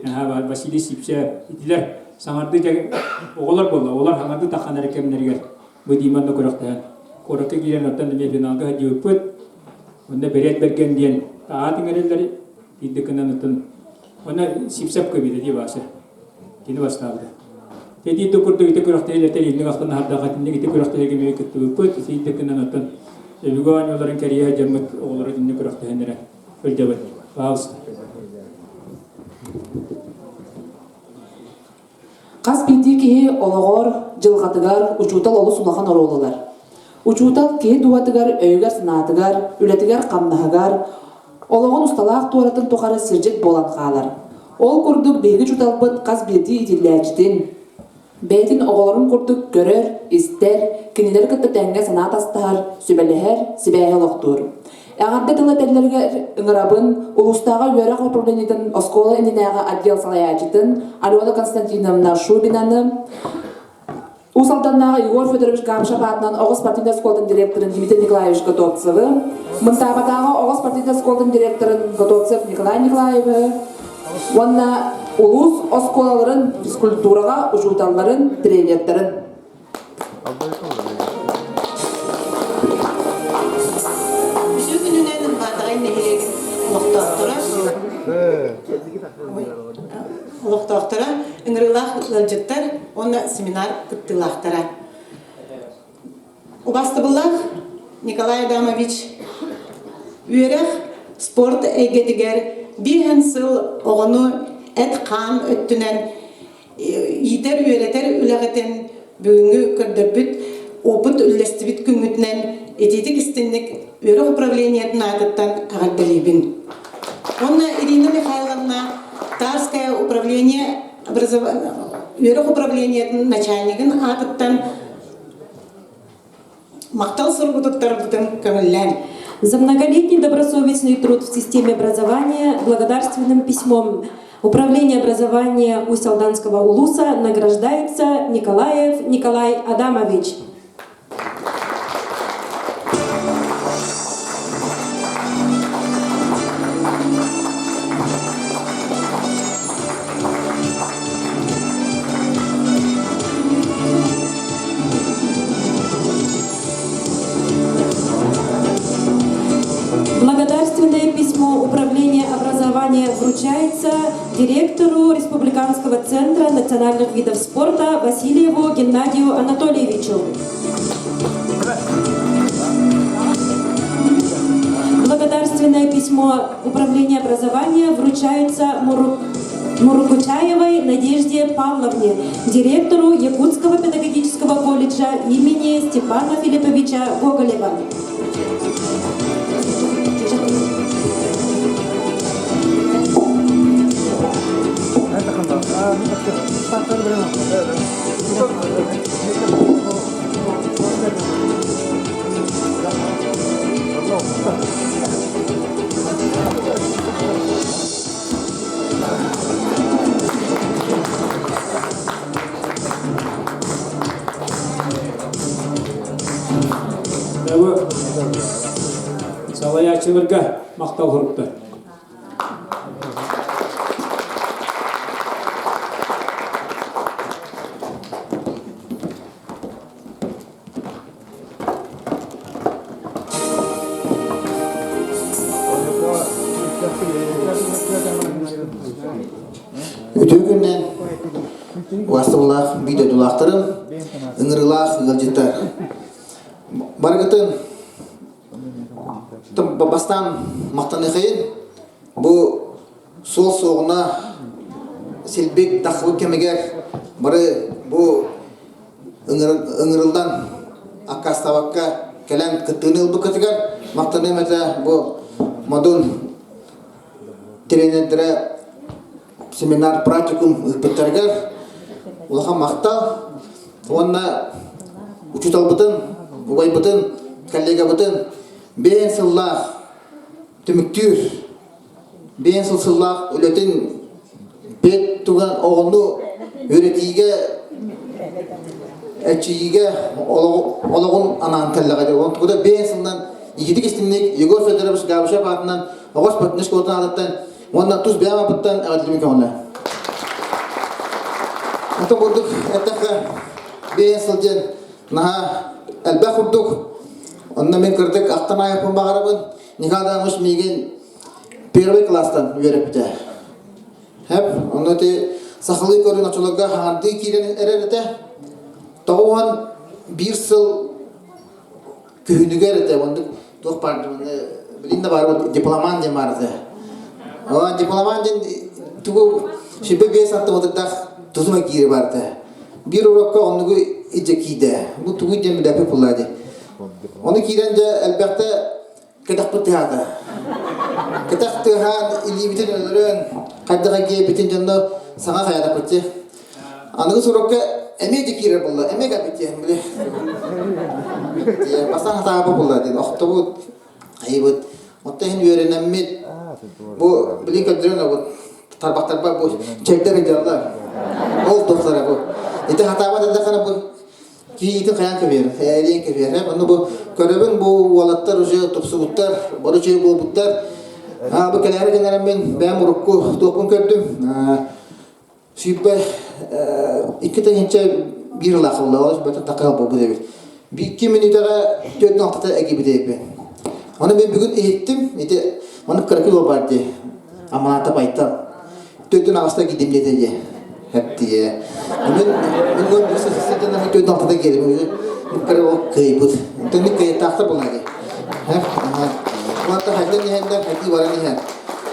Аха, Василий Сипсев. Итилэр саҥардыы оҕолор буолла, оҕолор саҥардыы таххан эрэ кэмнэригэр бу Диман да күрэхтэһэн куоракка киирэн оттон эмиэ финалга сылдьыбыппыт. Онно Бэриэт Бэргэн диэн аат иҥэрэллэр тиийдик гынан оттон онно Сипсев көбүтэ дии Вася. Кини бастаабыта. Тэтиитэ курдук ити күрэхтэһиилэртэн инник ахтан аһардаах итинник ити күрэхтэһиигэ эмиэ кыттыбыппыт. Итиитэ гынан оттон өбүгэ оонньууларын кэрийэ сылдьаммыт оҕолоро итинник күрэхтэһэн эрэ Сылдьабыт. Пожалуйста. Хас биирдии киһи олоҕор, дьылҕатыгар учуутал олус улахан оруолу ылар. Учуутал киһи дууһатыгар, өйүгэр-санаатыгар, үлэтигэр-хамнаһыгар, олоҕун усталаах туоратын тухары сирдьит буолан хаалар. Ол курдук биһиги учууталбыт хас биирдии иитиллээччитин, Бэйэтин оҕолорун курдук көрөр, истэр, кинилэри кытта тэҥҥэ санаа атастаһар, сүбэлэһэр, сибээһи олохтуур. Эҕэрдэ тыл этэллэригэр ыҥырабын улуустааҕы үөрэх управлениетын оскуола иннинээҕи отдел салайааччытын Алена Константиновна Шубинаны, Уус Алданнааҕы Егор Федорович Габышев аатынан оҕо спортивнай оскуолатын директорын Дмитрий Николаевич Готовцевы, Мынтаабатааҕы оҕо спортивнай оскуолатын директорын Готовцев Николай Николаевы уонна улуус оскуолаларын физкультураҕа учууталларын, тренердарын. Үтүө күнүнэн Баатаҕай нэһилиэгин олохтоохторо олохтоохторо ыҥырыылаах ыалдьыттар уонна семинар кыттыылаахтара. Убаастабыллаах Николай Адамович, үөрэх, спорт эйгэтигэр биэһэн сыл оҕону эт-хаан өттүнэн иитэр-үөрэтэр үлэҕитин бүгүҥҥү көрдөрбүт опыт үллэстибит күҥҥүтүнэн итиитик истинник үөрэх управлениетын аатыттан эҕэрдэлиибин. Уонна Ирина Михайловна Тарское управление үөрэх управлениетын начальнигын аатыттан махтал суругутуттарбытын көҥүллээн. За многолетний добросовестный труд в системе образования благодарственным письмом Управления образования Усть-Алданского улуса награждается Николаев Николай Адамович. Благодарственное письмо Управления образования вручается директору Республиканского центра национальных видов спорта Васильеву Геннадию Анатольевичу. Благодарственное письмо Управления образования вручается Муру... Мурукучаевой Надежде Павловне, директору Якутского педагогического колледжа имени Степана Филипповича Гоголева. Салайааччыларга махтал суруктар. Үтүө күннэн убастабыллаах биир дойдулаахтарым, ыҥырыылаах ыалдьыттар. Барыгытын бастаан махтаныхайын бу суол суоҕуна силбик тахсыбыт кэмигэр бары бу ыҥырыллан аккаастаабакка кэлэн кыттыыны ылбыккытыгар махтаныам этэ бу модун тренердэрэ семинар практикум ыыппыттарыгар улахан махтал уонна учууталбытын убайбытын коллегабытын бэйэн сыллаах түмүктүүр биэн сыл сыллаах үлэтин бэт туган оҕону үөрэтиигэ эрчийиигэ олоҕун анаан кэллэҕэ дии. Онтукута да биэн сылынан ититик истинник Егор Федорович Габышев аатынан оҕо спортивнай школатын аатыттан уонна тус бэйэм ааппыттан эҕэрдэлиибин көҥүлэ. Онтон курдук эттэххэ биэн сылдьан наһаа элбэх курдук онно мин кырдык ахтан аайыппын баҕарабын Николай Адамович миигин первый класстан үөрэппитэ. Хэп, онно ити сахалыы көрүн очолорго хаҥардыы киирэн эрэр этэ. 91 сыл күһүнүгэр этэ, оннук туох баар билин да баар дипломан диэн баар этэ. О, дипломан диэн тугу сүбэ биэс аттыбытыдах тутума киире бар этэ. Биир урокка оннугу идже кииде. Бу тугу диэн билэпи пулла ди. Ону киирэн дьэ элбэхтэ кэтэхпит тыаһаата. Кэтэх тыаһаан илиибитин өлөрөн, хайдах эргийэбитин дьонно саҥа хайаатаппыт дии. Аныгы сурукка эмиэ да киирэр буолла, эмиэ кэлбит диэн били. Бастаан хатаабы буолла диэн охтобут, айыбыт. Оттон иһин үөрэнэммит бу билин көрдөрөн бу тарбахтарбар бу чэрдэр ыдьаллар. Ол туохтара бу. Ити хатаабат эдэххэнэ бу киһитин хайаан кэбиһэр, эриэн кэбиһэр. Онно бу көрөбүн бу уолаттар уже тупсубуттар, бары үчүгэй буолбуттар. Бу кэлээри гынарым мин бэйэм урукку туохпун көрдүм. 22 тыһыынча 1 ылаахылла, бөтөн такыһал буолбут эбит. 2 мүнүүтэҕэ 4 алтата эгибит эбиппин. Ону мен бүгүн иһиттим, ити маннык кыракый уол бар дии. Аманата байтам. Төрдүн аҕыста киирдим диэтэ дии. Хэптиэ. Мен мен уон биир сылтан төрдүн алтата киирдим. Кыра ол кыайбыт. Онтон мин кыайыттаахтар буолла дии. Уонна хайдан иһэллэр, хайдыы баран иһэр.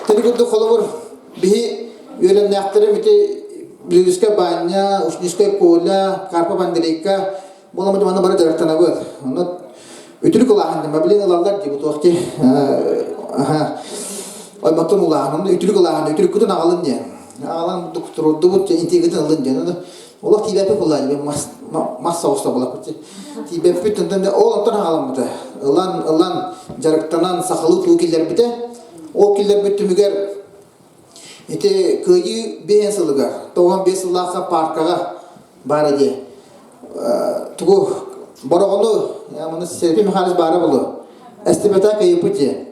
Тэни курдук холобур Биһи үөрэннээхтэрим ити Бүлүүскэ Баанньа, Ушническай Коля, Карпов Андрейка буоламмыт манна бары дьарыктанабыт. Онно үтүрүк улааһын диэн билин ылаллар дии бу туох дии оймоттон улааһын онно үтүрүк улааһын үтүрүккүтүн аҕалын диэн аҕалан турурдубут интигитин ылын диэн олох тиийбэппит буолла дии мас мас соҕус буолаппыт тиийбэппит онтон ол онтон аҕаламмыта ылан ылан дьарыктанан сахалыы туу киллэрбитэ ол киллэрбит түмүгэр Ити Кыайыы биэһин сылыгар, 95 сыллаахха пааркаҕа баар дии. Тугу Бороҕону, маны Сергей Михайлович баара буолуо. Эстепета кыайыппыт дии.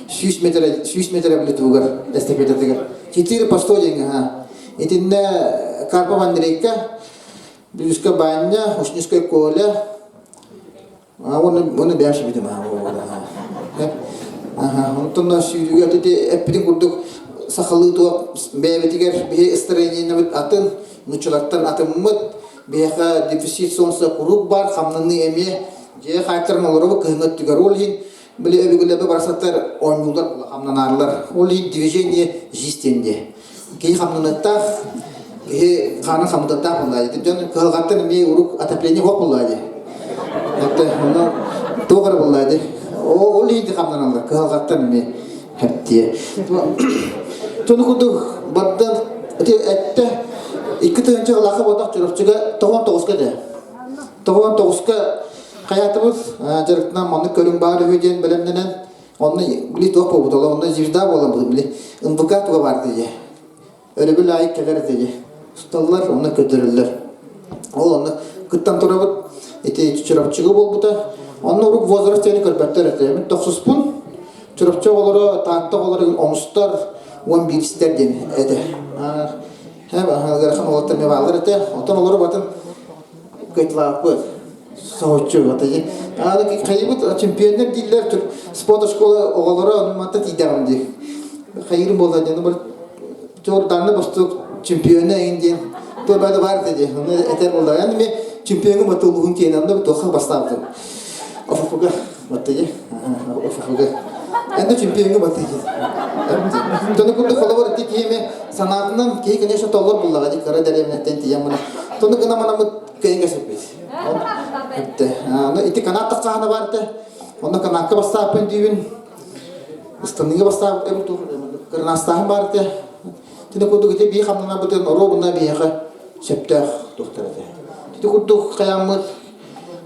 100 метр 100 метр били тугар эстафетатыгар. Четыре по 100 деньги, ха. Итиннэ Карпов Андрейка, Бүлүскэ Баанньа, Ушническай Коля, Уонна бэйэм сүбүтүм Онтон сүүрүүгэ ити эппитин курдук сахалыы туох бэйэбитигэр биһи настроениебыт атын, нуччалартан атыммыт, биһиэхэ дефицит солнца куруук баар, хамнаныы эмиэ дьиэ хаайтаран олоробут кыһыҥҥы өттүгэр. Ол иһин били өбүгэлэрбит барахсаттар оонньуулар хамнанаарлар. Ол иһин движение жизнь диэн диэ. Киһи хамнаныттаах, киһи хаанын хамытаттаах буоллаа дии. Дьон кыһалҕаттан эмиэ урук отопление суох буоллаа дии. Это ону туох эрэ буоллаа дии. Ол иһин хамнаналлар кыһалҕаттан эмиэ хэптиэ. Тону курдук бардан ити этте 2000 ылаха буолтах Чурапчыга 99-ка этэ. 99-ка хайаатыбыт дьарыктынан маннык көрүҥ баар үһү диэн бэлэмнэнэн Онно били туох буолбут ол онно звезда буолан бу били НВК туга баар дии. Өрөбүл аайы кэлэр этэ дии. Усталлар, онно көрдөрөллөр. Ол онно кыттан турабыт. Ити Чурапчыга буолбута. Онно урук возраст диэни көрбөттөр этэ. Мин тохсуспун. Чурапчы оҕолоро, Таатта оҕолоро оҥустар, 11-стэр диэн этэ. Ыарахан уолаттар эмиэ бааллар этэ. Оттон олору батын кыайталаабыппыт. Соһуччу вот Аны хайыбыт чемпионнар дииллэр спорт школа оҕолоро манта тиийдэҕим дии. Хайыыр буолла диэн бар Жорданны бостук чемпиона эҥин диэн туорбада бар дии. Оны этэр буолла. Аны мен чемпионы матылуһун киэн анда туохха бастаабытым. Оффуга баттыйы. Оффуга. Энде чемпионы баттыйы. Тону курдук холобур ити киһи санаатынан киһи конечно толлор буллаҕа дии кыра дэриэбинэттэн тиийэн мына. Тону гына манамыт кыайын кэсиппит. Аны ити канат тахсаһана бар этэ. Онно канакка бастааппын диибин. Ыстаныыга бастаабыт эбит кырнаастааһын баар этэ. Тини курдук ити бии хамнанабытын оруобуна биһиэхэ сөптөөх туохтар этэ. Ити курдук хайаммыт,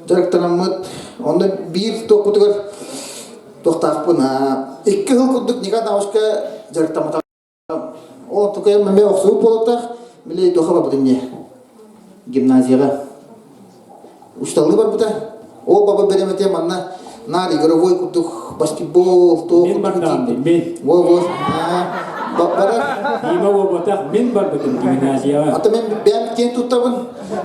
дьарыктанаммыт, онно биир туохпутугар туохтаахпын икки сыл курдук Николай Адамовичка дьарыктамматах Ол тукайым эмиэ охсубут буолуохтаах. Били туохха барбытым дии. Гимназияҕа. Учууталлыы барбыта. Ол баба бэлэмэтэ манна наар игровой курдук баскетбол, туох Мин бардаҕым дии, мин. Во вот. Барар. Дима буолбатах, мин барбытым гимназияҕа. Ата мен бэйэм киэн туттабын.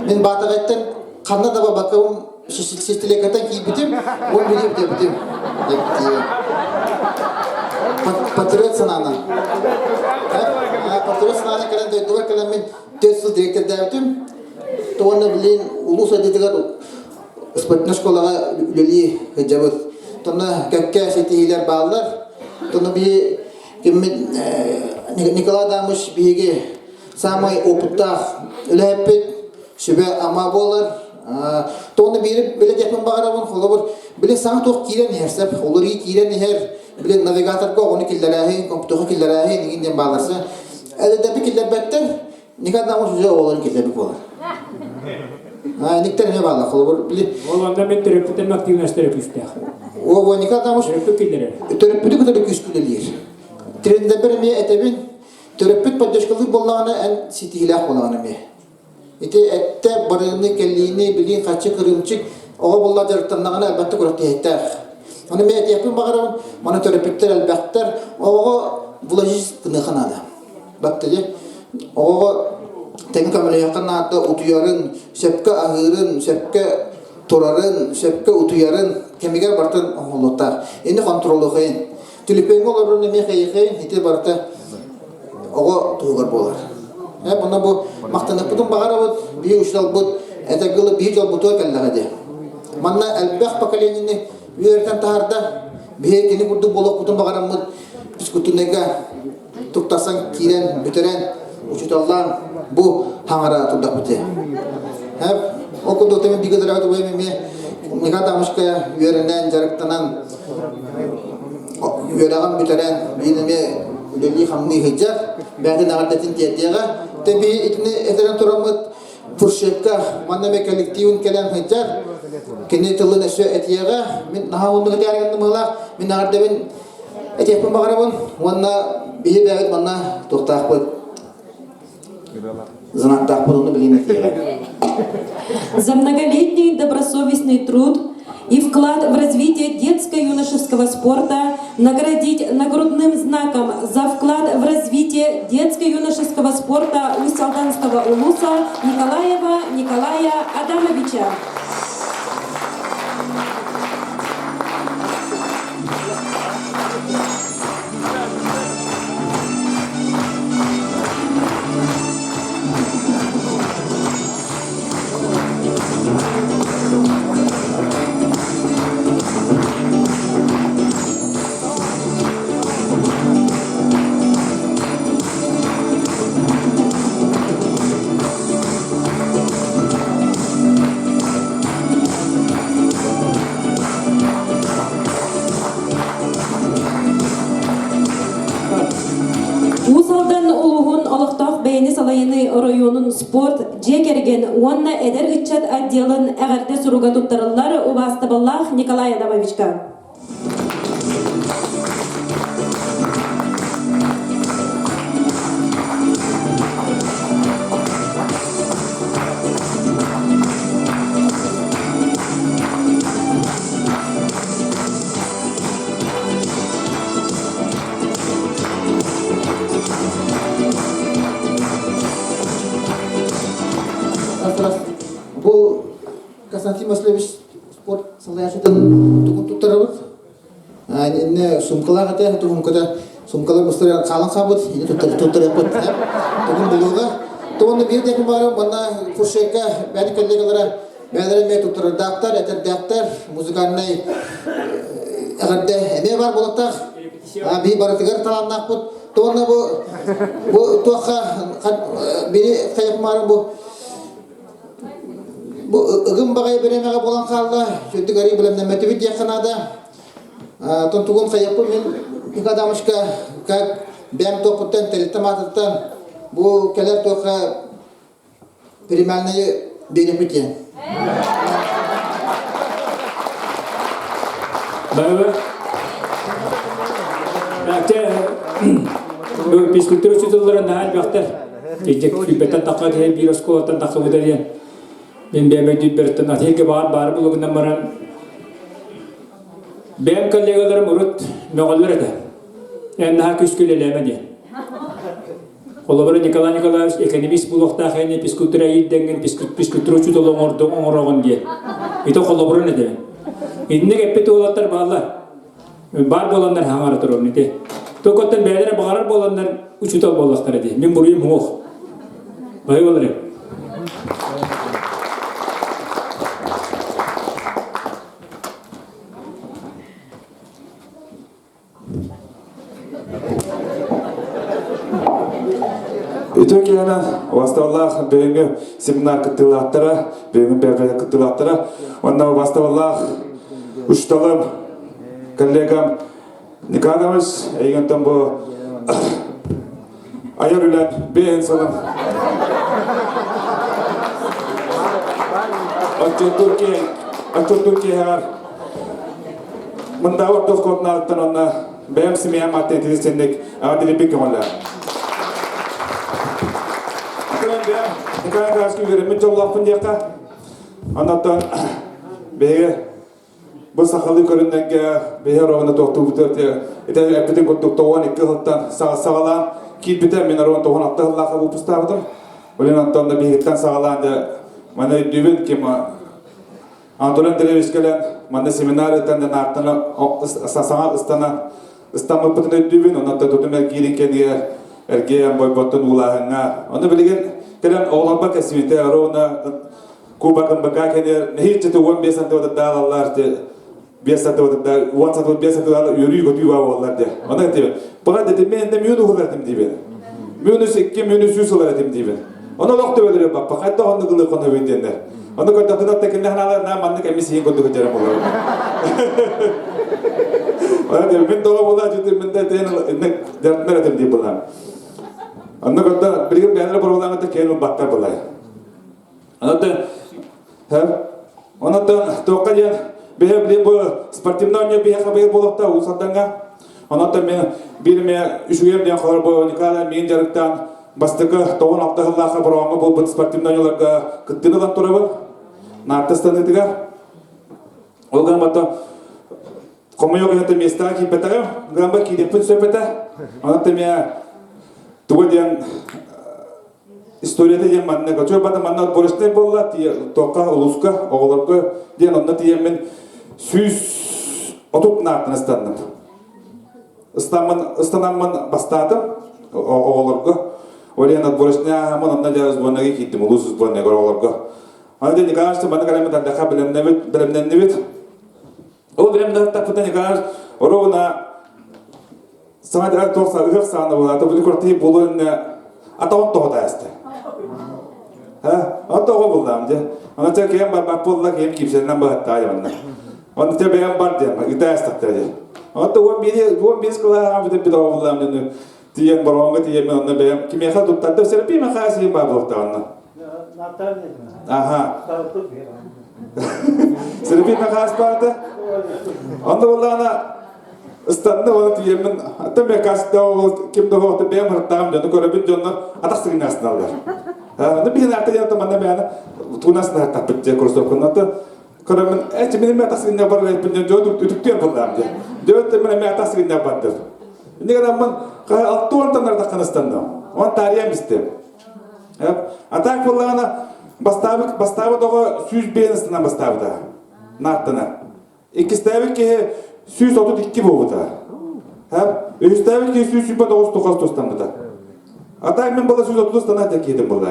Мин Баатаҕайттан ханна да барбаккабын сестрикаттан киирбитим, он били бүтэрбитим. Патриот санаанан. Патриот санаанан кэлэн дойдубар кэлэн мин төрт сыл директордаабытым. Уонна билин улуус айдытыгар спортивнай школаҕа үлэлии сылдьабыт. Тонна кэккэ ситиһиилэр бааллар. Тонна биһи киммит Николай Адамович биһиги Саамай опыттаах үлэһиппит сүбэ-ама буолар. Тоҕону биири билэ диэхпин баҕарабын, холобур, били саҥа туох киирэн иһэр сөп, уларыы киирэн иһэр, били навигаторга оҕону киллэрээһин, компьютерга киллэрээһин игин диэн бааларса. Эдэби киллэрбэттэр, никогда уже оҕолорун киллэрбит буолар. Никтер эмиэ баалар, холобур, били... Ол онно мен төрөппүтүм активностара күүстээх. О, Адамыш төрөппүтү кытары күүскэ үлэлиир. Тренердэр эмиэ этэбин, төрөппүт поддержкалыыр буоллаҕына эн ситиһиилээх буолаҕын эмиэ. Ити эттэ барыыны, кэлиини, билиин харчы кырыымчык оҕо буолла дьарыктаннаҕына элбэхтик күрэхтэһиэхтээх. Ону мен этиэхпин баҕарабын, маны төрөппүттэр элбэхтэр, оҕоҕо вложить гыныаха наада. Баттыгы оҕоҕо тэҥ көмөлөһүөххэ наада, утуйарын, сөпкө аһыырын, сөпкө турарын, сөпкө утуйарын кэмигэр барытын оҥоһуллуохтаах. Ини хонтуруоллуохайын. Түлүпүөҥҥэ олорорун эмиэ хайыхайын, ити барыта оҕо туһугар буолар. Э, онно бу махтаныппытын баҕарабыт, биһи учууталбыт этэргылы биһи дьолбутугар кэллэҕэ дии. Манна элбэх поколенияны үөрэтэн таһаарда. Биһи кини курдук буолуохпутун баҕараммыт физкультурнайга туттарсан киирэн бүтэрэн учууталлаан бу хаҥара турдахпыт дии. Ол курдук тэми бигэ дөрөҕө тубайым эмиэ Николай Адамовичка үөрэнэн, дьарыктанан үөрэҕин бүтэрэн биир эмиэ үлэлии-хамныы сылдьар, бэйэтин эҕэрдэтин тиэрдиэҕэ. Тэби итини этэрэн тураммыт фуршетка манна эмиэ коллективын кэлэн сылдьар. Кини тылын өссө этиэҕэ. Мин наһаа уһуннук этээри гыннымыылаах. Мин эҕэрдэбин этиэхпин баҕарабын. Уонна биһи бэйэбит манна туохтаахпыт знактаахпыт ону билин этиэҕэ. За многолетний добросовестный труд и вклад в развитие детско-юношеского спорта наградить нагрудным знаком за вклад в развитие детско-юношеского спорта Усть-Алданского улуса Николаева Николая Адамовича. Уус Алдан улууһун олохтоох бэйэни салайыныы оройуонун спорт, дьиэ кэргэн уонна эдэр ыччат отделын эҕэрдэ суруга туттарыллар убаастабыллаах Николай Адамовичка. Бу Константин Васильевич спорт салайааччытын тугун туттарабыт. Инне сумкалаах этэ, сумката сумкалар быстар хаалан хаалбыт, ини туттарыахпыт. Тугун булууга. Тугунна биир декин бары манна фуршетка бэйэни коллегалара бэйэлэрэ эмиэ туттарардаахтар, этэрдээхтэр, музыкальнай эҕэрдэ эмиэ бар буолуохтаах. Биһи барытыгар талааннаахпыт. Туонна бу бу туохха бири хайыкмаары бу Бу ыгым баҕайы бириэмэҕэ буолан хаалла, сүрдүк арыы бэлэмнэммэтибит диэххэ наада. Оттон тугун хайыппын мин Ника Адамовичка как бэйэм туохпуттан, тэрилтэм аатыттан бу кэлэр туохха премиальнайы биэриэхпит диэн. Бары физкультура учууталлара наһаа элбэхтэр. Ити күүппэттэн тахха киһи биир оскуолаттан тахсыбыта диэн мин бэйэм өйдүүрбэриттэн атыырга баар баары булугунан баран бэйэм коллегаларым урут мөҕөллөр этэ. Эн наһаа күүскэ үлэлээмэ диэн. Холобура Николай Николаевич экономист буолуохтаах эн физкультура иирдэҥҥин физкультура учуутала оҥордуҥ оҥороҕун диэн. Ити холобурун этэбин. Инник эппит уолаттар бааллар. Баар буоланнар хаҥара турабын ити. Токоттон бэйэлэрэ баҕарар буоланнар учуутал буоллахтара дии. Мин буруйум суох. Бай болар. Үтүө киһинэн убастабыллаах бүгүҥҥү семинар кыттыылаахтара, бүгүҥҥү бэйэ кыттыылаахтара уонна убастабыллаах учууталым, коллегам Никанович, эйигинтэн бу айар үлэн бэйэн сылын отчуттуур киһи отчуттуур киһиэҕэр. Мындаа орто оскуолатынааттан онно бэйэм семьям аттан итини аҕа көҥүллээх. Атынан бэйэм Николай Николаевичка үөрэммит дьоллоохпун диэххэ. Оннуттан биһиги бу сахалыы көрүннэргэ биһи оруобуна туохтуубутугар ити эппитин курдук 92 сылтан саҕалаан киирбитэ мин оруобуна 96 сыллаахха выпустаабытым. Блин, онтон да биһигиттэн саҕалаан дьэ маны өйдүүбүн ким Анатолий Андреевич кэлэн манна семинар ыытан наартаны саҥа ыстана ыстаммыппытын өйдүүбүн онон тутум эргиирин кэнигэр эргиэн бойботтун уулааһыҥҥа ону билигин кэлэн оҕолорбор кэсибитэ ровно кубок МБК кэнигэр нэһииччэ 15 сантиметр даалаллар 5 сантиметр 10 сантиметр 5 сантиметр үөрүү көтүү баа буоллар де онон этибин баҕа дэтим мен энде мүн уһулар этим диибин мүн 2 мүн 3 ылар этим диибин ону олох төбөлөрү баппа хайда онну гылы конобүй диэннер ону көрдөхтүнэ текинне ханаалар на маннык эмис иин курдук дьэрэ болор Аны мин тоҕо була житим мин да тен дәртмер этим дии булам. Онно көрдө билигин бэйэлэрэ боруолаан кээн ылбаттар булай. Онон Онон туохха диэн биһи билин бу спортивный оонньуу биһиэхэ быйыл буолуохта Уус Алдаҥҥа. Онон мен биир эмэ үчүгэйим диэн холор бу Николай миин дьарыктаан бастакы 96 сыллаахха бороҕоҥҥо буолбут спортивный оонньууларга кыттыыны ылан турабын. Наарта ыстаныытыгар. Ол гынан бата хомойуох иһин миэстэҕэ киирбэтэҕим. Гынан киириэхпин сөп этэ. Онон эмиэ тугу диэн Историята диэн манна көтөр бата манна отборочнай буолла туохха улууска оҕолорго диэн онно тиийэммин 130 наартан ыстанным. Ыстанаммын ыстанаммын бастаатым оҕолорго. Ол иһин отборочнай ааһаммын онно дьэ сборныйга киирдим улуус сборныйга оҕолорго. Аны дьэ Николаевич манна кэлэммит ардахха бэлэмнэбит бэлэмнэннибит. Ол бэлэмнэхтаппыта Николаевич оруобуна Саҥа дьарык туох ыһыах саҕана буолаата, бу куртии буолуо иннэ атаҕын тоҕо тааста. Ха, он тоҕо буллаам дьэ. Аны чэ киһим барбат буолла, киһим киипсэнэн быһаттаа дьэ манна. Онно чэ бэйэм бар диэн, ытаастахтара дьэ. Онто 11 11 кылааһа бүтэн бит оҕо буллаам дьэ тиийэн бороҕоҥҥо тиийэн мен онно бэйэм кимиэхэ туттардым, Серпи Михайлович баар буолтаҕына. Аха. Серпи Михайлович баата. Онно буоллаҕына Ыстанна уонна тиийэммин, аттан бэкаста ол ким да оһоҕто бэйэм ырыттаҕым дьону көрөбүн дьоннор атах сыгыннаасыналлар. Ну биһин арта диэн манна бэйэни туунас наһаттаппыт дьэ курсуоккуннаты көрөмүн эчи мин эмэ атах сыгынньах бар эппин дьон үтүктүөн буллаам дьэ. Дьон мин эмэ атах сыгынньах бардым. Инде гынан алтуонтан ардаххан ыстанным. Он таарыйам истим. Атак буллаҕына бастаабыт бастаабыт оҕо 105 ыстанан бастаабыта. Нааттана. Иккистээбит киһи 132 буолбута. Үһүстээбит киһи 129 тухас тустаммыта. А так мен была 130 станать такие была.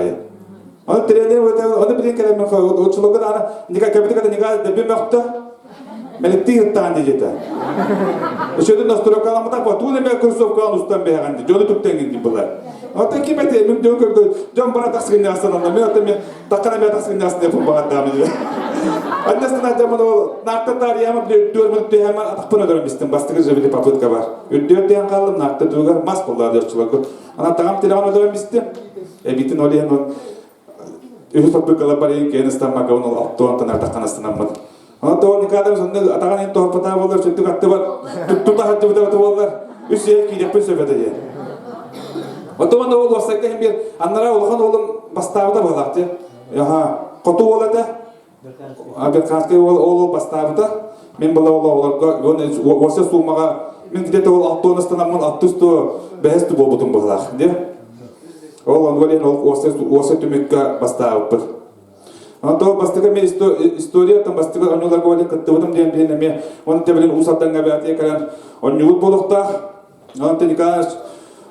Оны тренер оны билин кэлэммин оччолорго даҕаны ника кэбити ката ника дэби мөхтө мэлиттии ыттаан диэжэтэ. Өшөдүн настройкаламмыта по туун эмэ кроссовкаан устан бэһэҕэн ди дьону түптэҥин ди была. Ата ким эте мин дьон көргө дьон бара тахсыгын ясананна мен ата мен Таккана мен тахсыгын ясны yapın багаттаамы диye. Аннасына жаман ол нарта тарияма биле үттүөр мен түһәмә атахпын өдөрөм истим бастыгы жебили попытка бар. Үттүөр диэн каллым нарта тугар мас боллар дьоччуларга. Ана тагам телефон өдөрөм истим. Эбитин ол иһин үһүс попыткалар бар иһин кээн ыстаммакка ол алтуон таххан астанаммыт. Ана тоҕо Николаевич онно атаҕын иһин тоһоппотаа буоллар сүрдүк аттыбар тута сылдьыбыта буоллар үс сиэр киириэхпин сөп этэ диэн. Оттон ол уопсайга иһин биир аннараа улахан уолум бастаабыта быһалаах дьэ. Аха, хоту уол этэ. Берканскай уол ол бастаабыта. Мен была ол оҕолорго уопсай суумаҕа мен где-то ол алтуон ыстанаммын алтыс ту бэһэс ту буолбутум быһалаах диэ. Ол онуга ол уопсай түмүккэ бастаабыппыт. Онтон бастакы мен история бастакы оонньууларга оле кыттыбытым диэн билин эмиэ он тебилин Уус Алдаҥҥа бээтиэ кэлэн оонньуубут буолуохтаах. Онтон Николаевич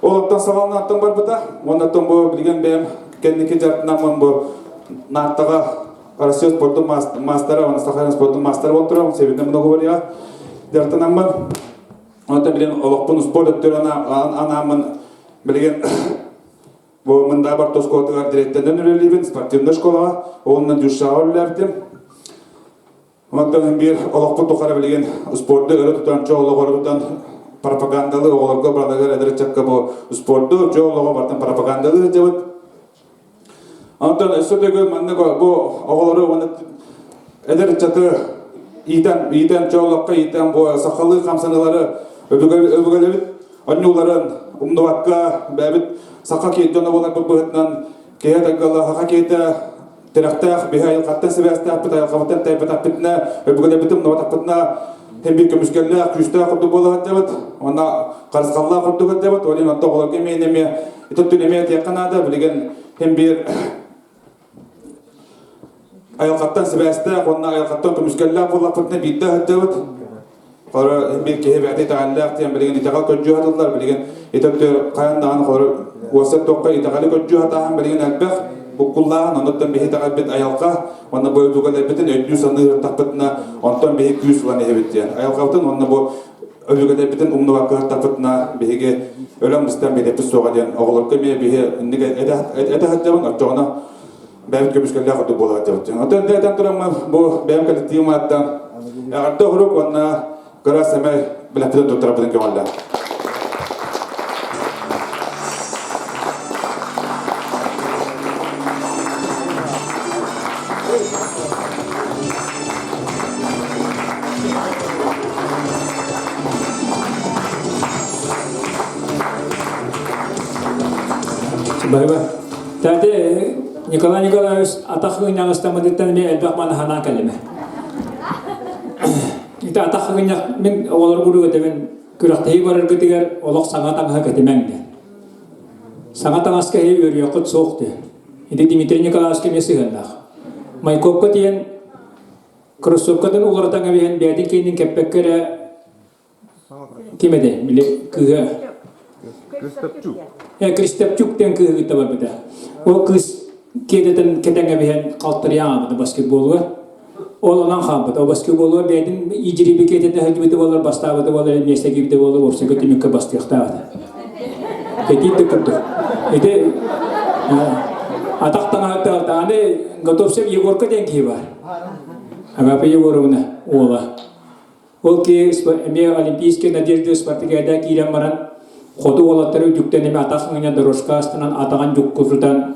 ол оттон саҕалаан барбыта. Оннуттан бу билигин бэйэм кэнники дьарыктанаммын бу Нааттаҕа Россия спортун мастера, уонна Сахалин спортун мастера буолан турабын, себинен много говорила. Дьарыктанаммын. Онтон билин олохпун спорт өттүгэр анааммын билигин Бу Мындаа оскуолатыгар дириэктэринэн үлэлиибин, спортивнай школаҕа, уонна дюшаҕа үлэлээбитим. Онтон биир олохпут тухары билигин спорду өрө тутан, чоо олоҕу өрө тутан пропагандалыы оҕолорго бараларыгар эдэр ыччакка бу спорду, чоо олоҕу барытын пропагандалыы сылдьабыт. Онтон өссө төгүл маннык бу оҕолору уонна эдэр ыччаты. иитэн, иитэн чоолокко иитэн бу сахалыы хамсаныылары өбүгэлэбит онньууларын умнубакка бэйэбит саха киһи дьоно буоларбыт быһыытынан киһи таггала саха киһитэ тирэхтээх биһи айылҕаттан сибээстээхпит айылҕабыттан тэйбэтэхпитинэ өбүгэлэрбитин умнубатахпытына син биир көмүскэллээх күүстээх курдук буола сылдьабыт уонна харысхаллаах курдук сылдьабыт ол иһин онто оҕолорго эмиэ эмиэ ити өттүн эмиэ этиэххэ наада билигин син биир айылҕаттан сибээстээх уонна айылҕаттан көмүскэллээх буоллахпытына биирдэ сылдьабыт. Холоро биир киһи бэйэтэ итэҕэллээх диэн билигин итэҕэл көрдьүү сатыллар билигин ити өттүгэр хайан даҕаны холоро уоссай туохха итэҕэли көрдьүү сатааһын билигин элбэх буккуллааһын оннуттан биһи итэҕэлбит айылҕа уонна бу өбүгэлэрбитин өйдүү саныы сырыттахпытына онтон биһи күүс ылан иһэбит диэн айылҕабытын уонна бу өбүгэлэрбитин умнубакка сырыттахпытына биһиги өлөн быстан биэдэппит суоҕа диэн оҕолорго эмиэ биһи инник этэ сылдьабын оччоҕуна бэйэбит көмүскэллээх курдук буола сылдьабыт. Оттон этэн тураммын бу бэйэм коллективым ааттан эҕэрдэ уһурук уонна кыра сэмэй билэппитин туттарабытын көҥүллээн. Бай-бай. Тати Николай Николаевич атах ыҥнаҕыстаммытыттан эмиэ элбэх маны санаан кэллим. Ити атах ыҥнах мин оҕолору куруук этэбин күрэхтэһии бараргытыгар олох саҥа таҥаһы кэтимэҥ диэн. Саҥа таҥаска иһи үөрүйэххит суох диэн. Ити Дмитрий Николаевичка эмиэ сыһыаннаах. Майкопка тиийэн кроссовкатын уларытан кэбиһэн бэйэтин киэнин кэппэккэ эрэ Ким этэй? Били кыыһа. Кристапчук. Э, Кристапчук диэн кыыһы кытта барбыта. Ол кыыс киэтэтин кэтэҥ эбиһэн халтарыйан аабыта баскетболугар. Ол онон хаалбыта. Ол баскетболугар бэйэтин идьириби киэтэтэ сылдьыбыта буолар, бастаабыта буолар, миэстэ киирбитэ буолар, уопсайга түмүккэ бастыахтаабыта. Кэтиит да курдук. Ити атах таҥаһыттан аны Готовцев Егорка диэн киһи бар. Агапия Егоровна уола. Ол киһи эмиэ Олимпийскай надежда спартакиада киирэн баран, хоту уолаттары үтүктэн эмиэ атах ыҥыйа дорожка астынан атаҕын дьуккутутан,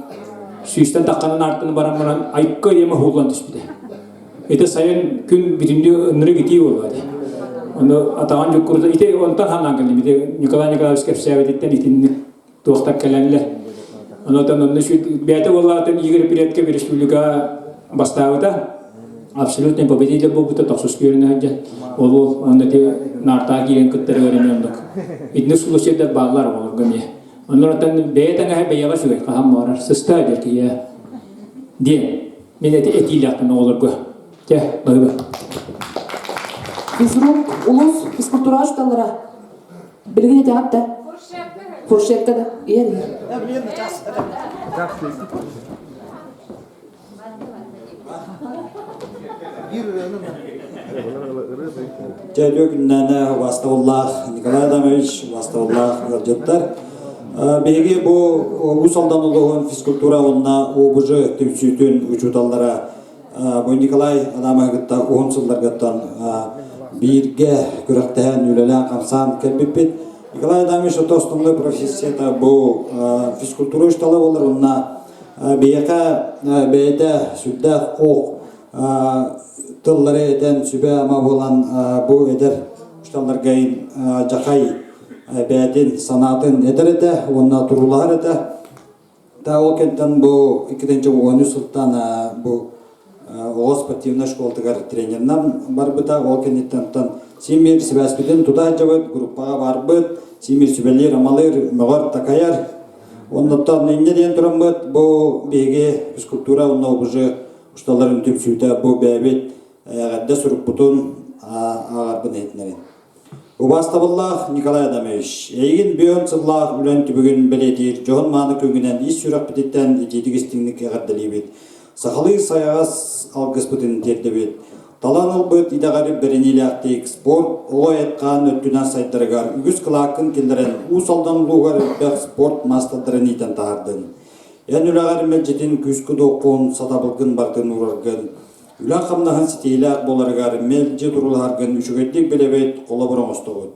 сүүстэн тахханан аартын баран баран айка диэмэ уһуллан түспүтэ. Ити сайын күн бүтүннүү ынырык итии буолуо этэ. Ону атаҕын дьуккурутан, ити онтон ханаан кэллим. Ити Николай Николаевич кэпсээбититтэн итинник туохтар кэлэллэр. Онотон онно бэйэтэ буоллаҕыттан Игорь Предков республика бастаабыта. Абсолютный победитель буолбута тохсус күөрүнэ сылдьан. Ол ол онно ити наартаа киирэн кыттарыгар эмиэ оннук. Итинник случайдар бааллар оҕолорго эмиэ. Оннуттан бэйэ таҥаһа бэйэҕэ үчүгэй хаһан баҕарар сыста диэн киһи диэн мин эти этиилээхпин оҕолорго. Чэ, баһыба. Физрук улус физкультура учууталлара Билигин этэҕит да? Фуршетка да? Иһэр иһэр. Дьэ, күннээнэ убаастабыллаах Николай Адамович, убаастабыллаах ыалдьыттар. Биһиги бу Уус Алдан улууһун физкультура уонна ОБЖ түмсүүтүн учууталлара Бу Николай Адамовы кытта уһун сылларгыттан бииргэ күрэхтэһэн, үлэлээн-хамсаан кэлбиппит. Николай Адамович это основной профессията бу физкультура учуутала буолар уонна биһиэхэ бэйэтэ сүрдээх ох тыллары этэн сүбэ-ама буолан бу эдэр учууталларга дьахай бэйэтин санаатын этэр этэ уонна туруулаһар этэ. Да, ол кэнтэн бу 2013 сылтан бу оҕо спортивнай школатыгар тренеринэн барбыта. Ол кэнниттэн син биир сибээспитин тута сылдьабыт, группаҕа барбыт, син биир сүбэлиир, амалыыр, мөҕөр, такайар. Оннуттан инньэ диэн тураммыт, бу биһиги физкультура уонна ОБЖ учууталларын түмсүүтэ бу бэйэбит эҕэрдэ сурукпутун ааҕарбын иһитинэбин. Убаастабыллаах Николай Адамович, эйигин бүөн сыллаах үлэн түбүгүн бэлиэтиир дьоһун-мааны күҥҥүнэн ис сүрэхпититтэн итиитик-истиҥник эҕэрдэлиибит. Сахалыы сайаҕас алгыспытын тиэрдэбит. Талан ылбыт идэҕэр бэриниилээхтик спорт оҕо эт-хаан өттүнэн сайдарыгар үгүс кылааккын киллэрэн Уус Алдан улууһугар элбэх спорт маастардарын иитэн таһаардын. Эн үлэҕэр мэлдьитин күүскүн-уоххун, сатабылгын барытын уураргын, Үлэҥ-хамнаһын ситиһиилээх буоларыгар мэлдьи туруулаһаргын үчүгэйдик билэбит, холобур оҥостобут.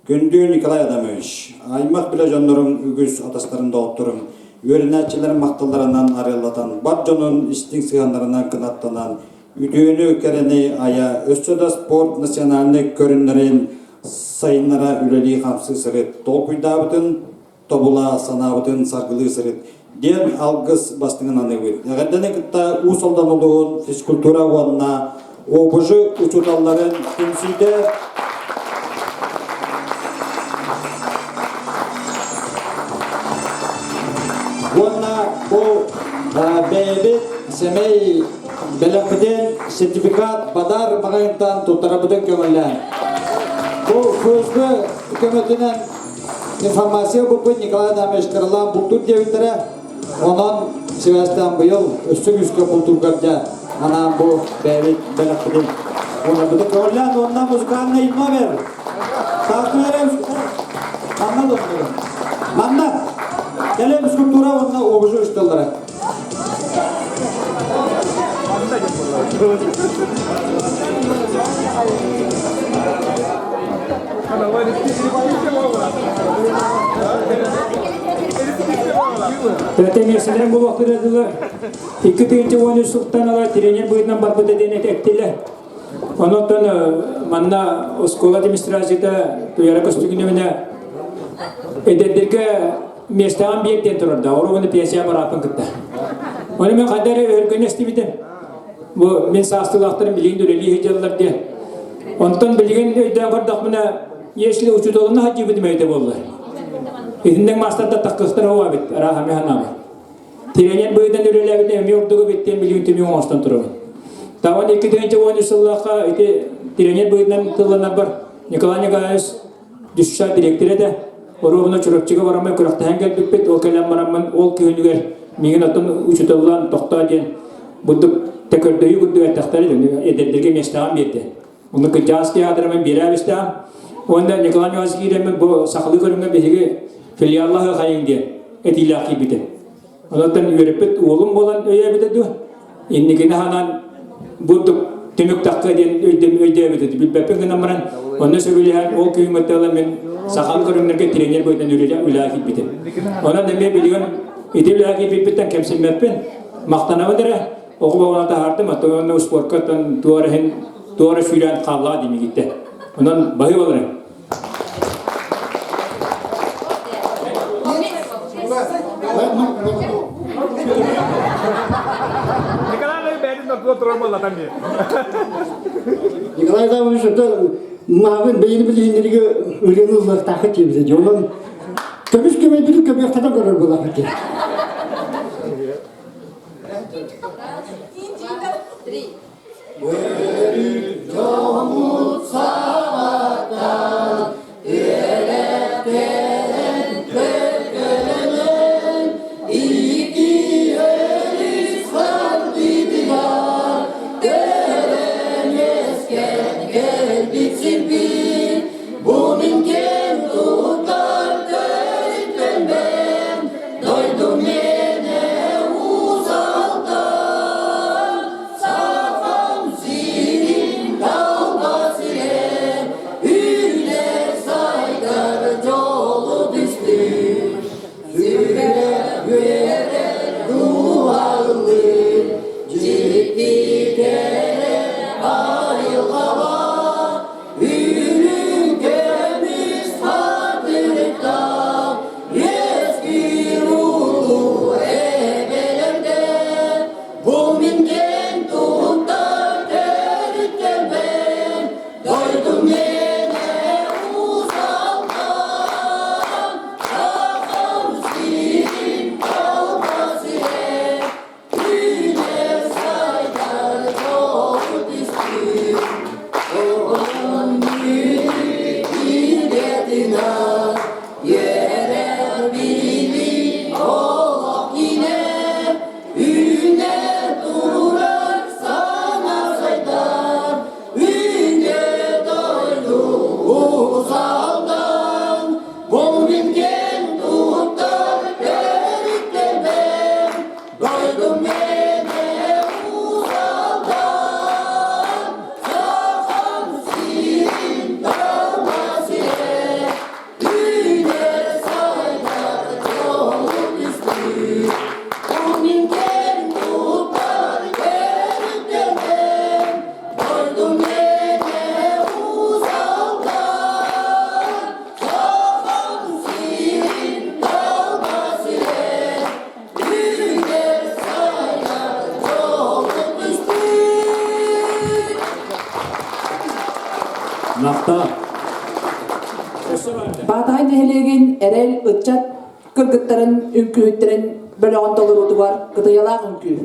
Күндү Николай Адамович, аймах-билэ дьонноруҥ үгүс атастарын-доҕотторуҥ, үөрэнээччилэрин махталларынан арыаллатан, бар дьонун истиҥ сыһыаннарынан кынаттанан, үтүөнү кэрэни айа, өссө да спорт национальнай көрүннэрин сайыннара үлэлии-хамсыы сырыт. Толкуйдаабытын тобула, санаабытын саргылыы сырыт диэн алгыс бастыҥын аныыбыт. Эҕэрдэни кытта Уус Алдан улууһун физкультура уонна ОБЖ учууталларын түмсүүтэ уонна бу бэйэбит сэмэй бэлэхпитин сертификат бадар маҕайынтан туттарабытын көҥүллээн. Бу ФСБ көмөтүнэн информация ылбыппыт Николай Адамович кыралаан бултуур диэбиттэрэ. Онон сибээстээн быйыл өссө күүскэ бултуургар дьэ анаан бу бэйэбит бэлэхпитин уоннабытын көҕүлээн уонна музыкальный номер. Саастыылара манна доннору. Манна кэлэн скульптура уонна обужу үстэллэрэ. Төтө миэстэлэрин булуохтара 2013 сылтан ыла тренер быһыытынан барбыта диэн эттилэр. Онон манна оскуола администрацията Туяра Костюгиневна эдэрдэргэ миэстэҕин биэр диэн турарда. Оруобуна пенсия барааппын кытта. Ону мен хайда эрэ өргөнө истибитим. Бу мин саастыылаахтарым билигин үлэлии сылдьаллар диэн. Онтон билигин өйдөөн көрдөхпүнэ, если учууталына сылдьыбытым өйдө буолла. Итинник маастардар таххыстар оҕо эбит, арааһа санаабар. Тренер быһыытынан үлэлээбитим эмиэ ордук эбит диэн билигин түмүк оҥостон турабын. Таван 2013 сыллаахха ити тренер быһыытынан тылланарбар Николай Николаевич ДЮСШ дириэктэрэ этэ. Оруобуна Чурапчыга бараммын күрэхтэһэн кэлбиппит. Ол кэлэн бараммын ол күһүнүгэр миигин оттон учууталлаан тохтоо диэн бурдук тэкөрдөйүү курдук эттэхтэрэ эдэрдэргэ миэстэҕин биэрдэ. Ону кырдьаҕас киһи аатырамын биэрээбистэҕим. Уонна Николай Николаевич киирэммин бу сахалыы көрүҥҥэ биһиги филиаллаһы хайыҥ диэн этиилээх киирбитим. Онтон үөрэппит уолум буолан өйөөбүтэ дуо? Инникини ханаан бурдук түмүк тахха диэн өйдөөбүтэ билбэппин гынан баран онно сөбүлэһэн ол күһүҥҥүттэн ыла мин сахалыы көрүҥнэргэ тренер быһыытынан үлэҕэ киирбитим. Онон эмиэ билигин ити үлэҕэ киирбиппиттэн кэмсиммэппин, махтанабын эрэ. Оҕо баҕана таһаардым, оттон онно успуорка туора иһин туора сүүрэн хааллаҕа дии Онон баһыы болары. Николай Адамович это мааҕын бэйэни билиһиннэригэ ырыаны ыллыахтаахха диэбитэ дии. Онон көмүс көмөйбүтүн көмүөхтэтэн көрөр буолаахыт дии. Три. Дьоммут саҕаттан үөрэттэрэн төлкөлөнөн ити өрүс хардыытыгар төрөөн үөскээн кэлбит сирбит бу мин киэн туттар төрүттэнбэм дойдум миэнэ Уус Алдан Сахам сирэ. Махтал. Баатаҕай нэһилиэгин эрэл ыччат кыргыттарын үҥкүүһүттэрин бөлөҕүн толоруутугар кытыйалаах үҥкүү.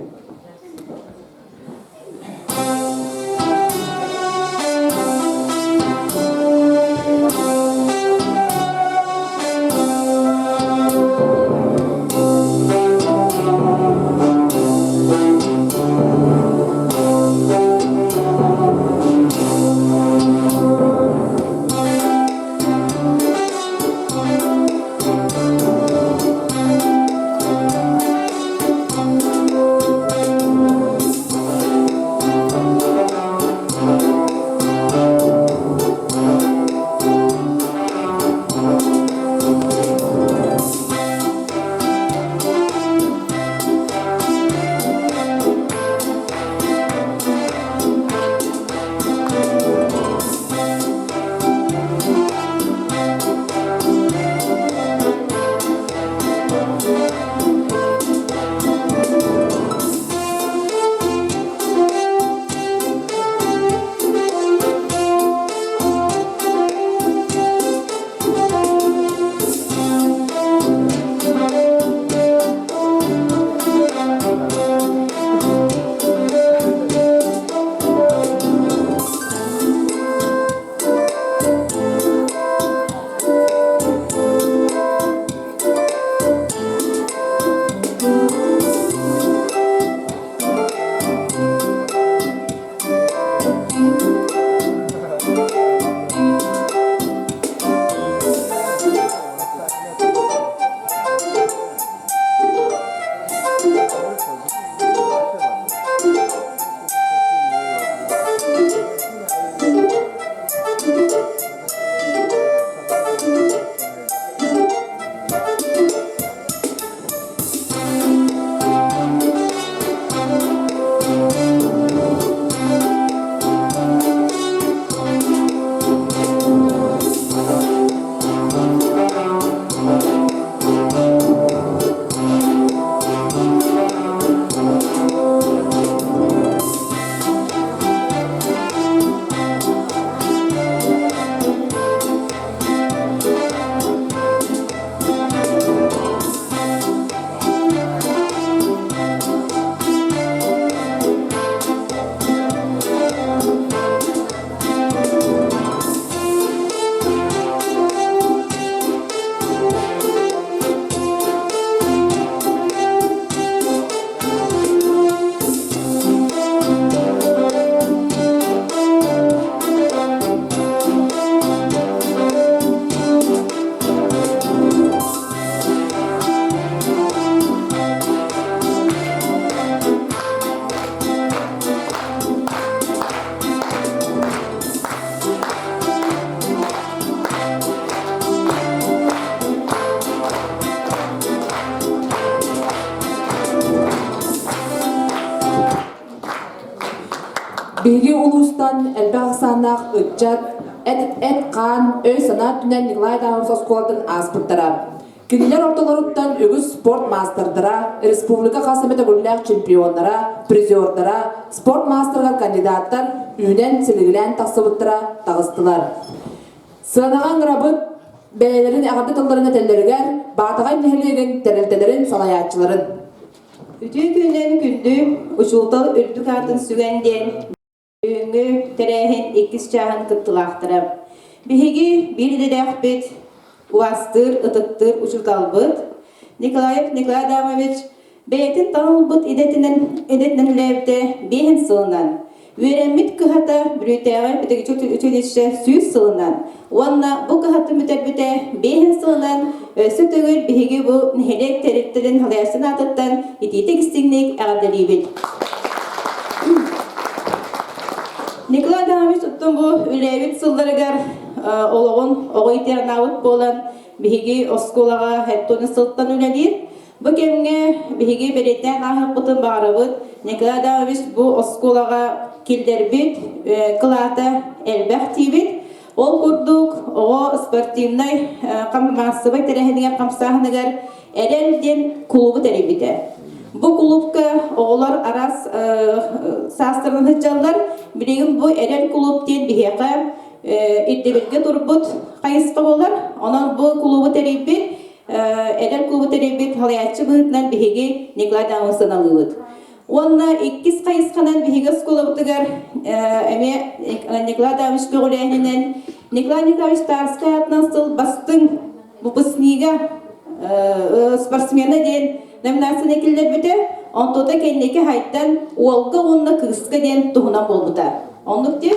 Биһиги улуустан элбэх ахсааннаах ыччат эт-хаан, өй-санаа өттүнэн Николай Адамов оскуолатын ааспыттара. Кинилэр ортолоруттан үгүс спорт маастардара, республика хас эмэ төгүллээх чемпионнара, призердара, спорт маастарыгар кандидаттар үүнэн силигилээн тахсыбыттара таҕыстылар. Сыанаҕа ыҥырабыт бэйэлэрин эҕэрдэ тылларын этэллэригэр Баатаҕай нэһилиэгин тэрилтэлэрин салайааччыларын. Үтүө күнүнэн күндү учуутал үрдүк аатын сүгэн диэн бүгүҥҥү тэрээһин иккис чааһын кыттыылаахтара. Биһиги биир идэлээхпит, убаастыыр, ытыктыыр учууталбыт Николаев Николай Адамович бэйэтин талылбыт идэтинэн идэтинэн үлээбитэ биэһин сылынан, үөрэммит кыһата Бүлүүтээҕи педагогическай училище 100 сылынан уонна бу кыһатын бүтэрбитэ биэһин сылынан өссө төгүл биһиги бу нэһилиэк тэрилтэлэрин салайааччытын аатыттан итиитик истиҥник эҕэрдэлиибит. Николай Адамович оттон бу үлээбит сылларыгар олоҕун оҕо иитэр анаабыт буолан биһиги оскуолаҕа 70 сылтан үлэлиир. Бу кэмҥэ биһиги бэлиэтээн ааһыппытын баҕарабыт. Николай Адамович бу оскуолаҕа киллэрбит кылаата элбэх диибит. Ол курдук оҕо спортивнай маассабай тэрээһинигэр хамсааһыныгар Эрэл диэн кулуубу тэрийбитэ. Бу кулуупка оҕолор араас саастарынан сылдьаллар. Билигин бу Эрэл кулууп диэн биһиэхэ ирдэбилгэ турбут хайысха буолар. Онон бу кулуубу тэрийбит, эдэр кулуубу тэрийбит халайааччы быһыытынан биһиги Николай Адамовы сыаналыыбыт. Уонна иккис хайысханан биһиги оскуолабытыгар эмиэ Николай Адамович көҕүлээһининэн Николай Николаевич Тарскай аатынан сыл бастыҥ выпускнига спортсмена диэн номинацияны киллэрбитэ. Онтута кэнники хайдан уолга уонна кыыска диэн туһунан буолбута. Оннук дии.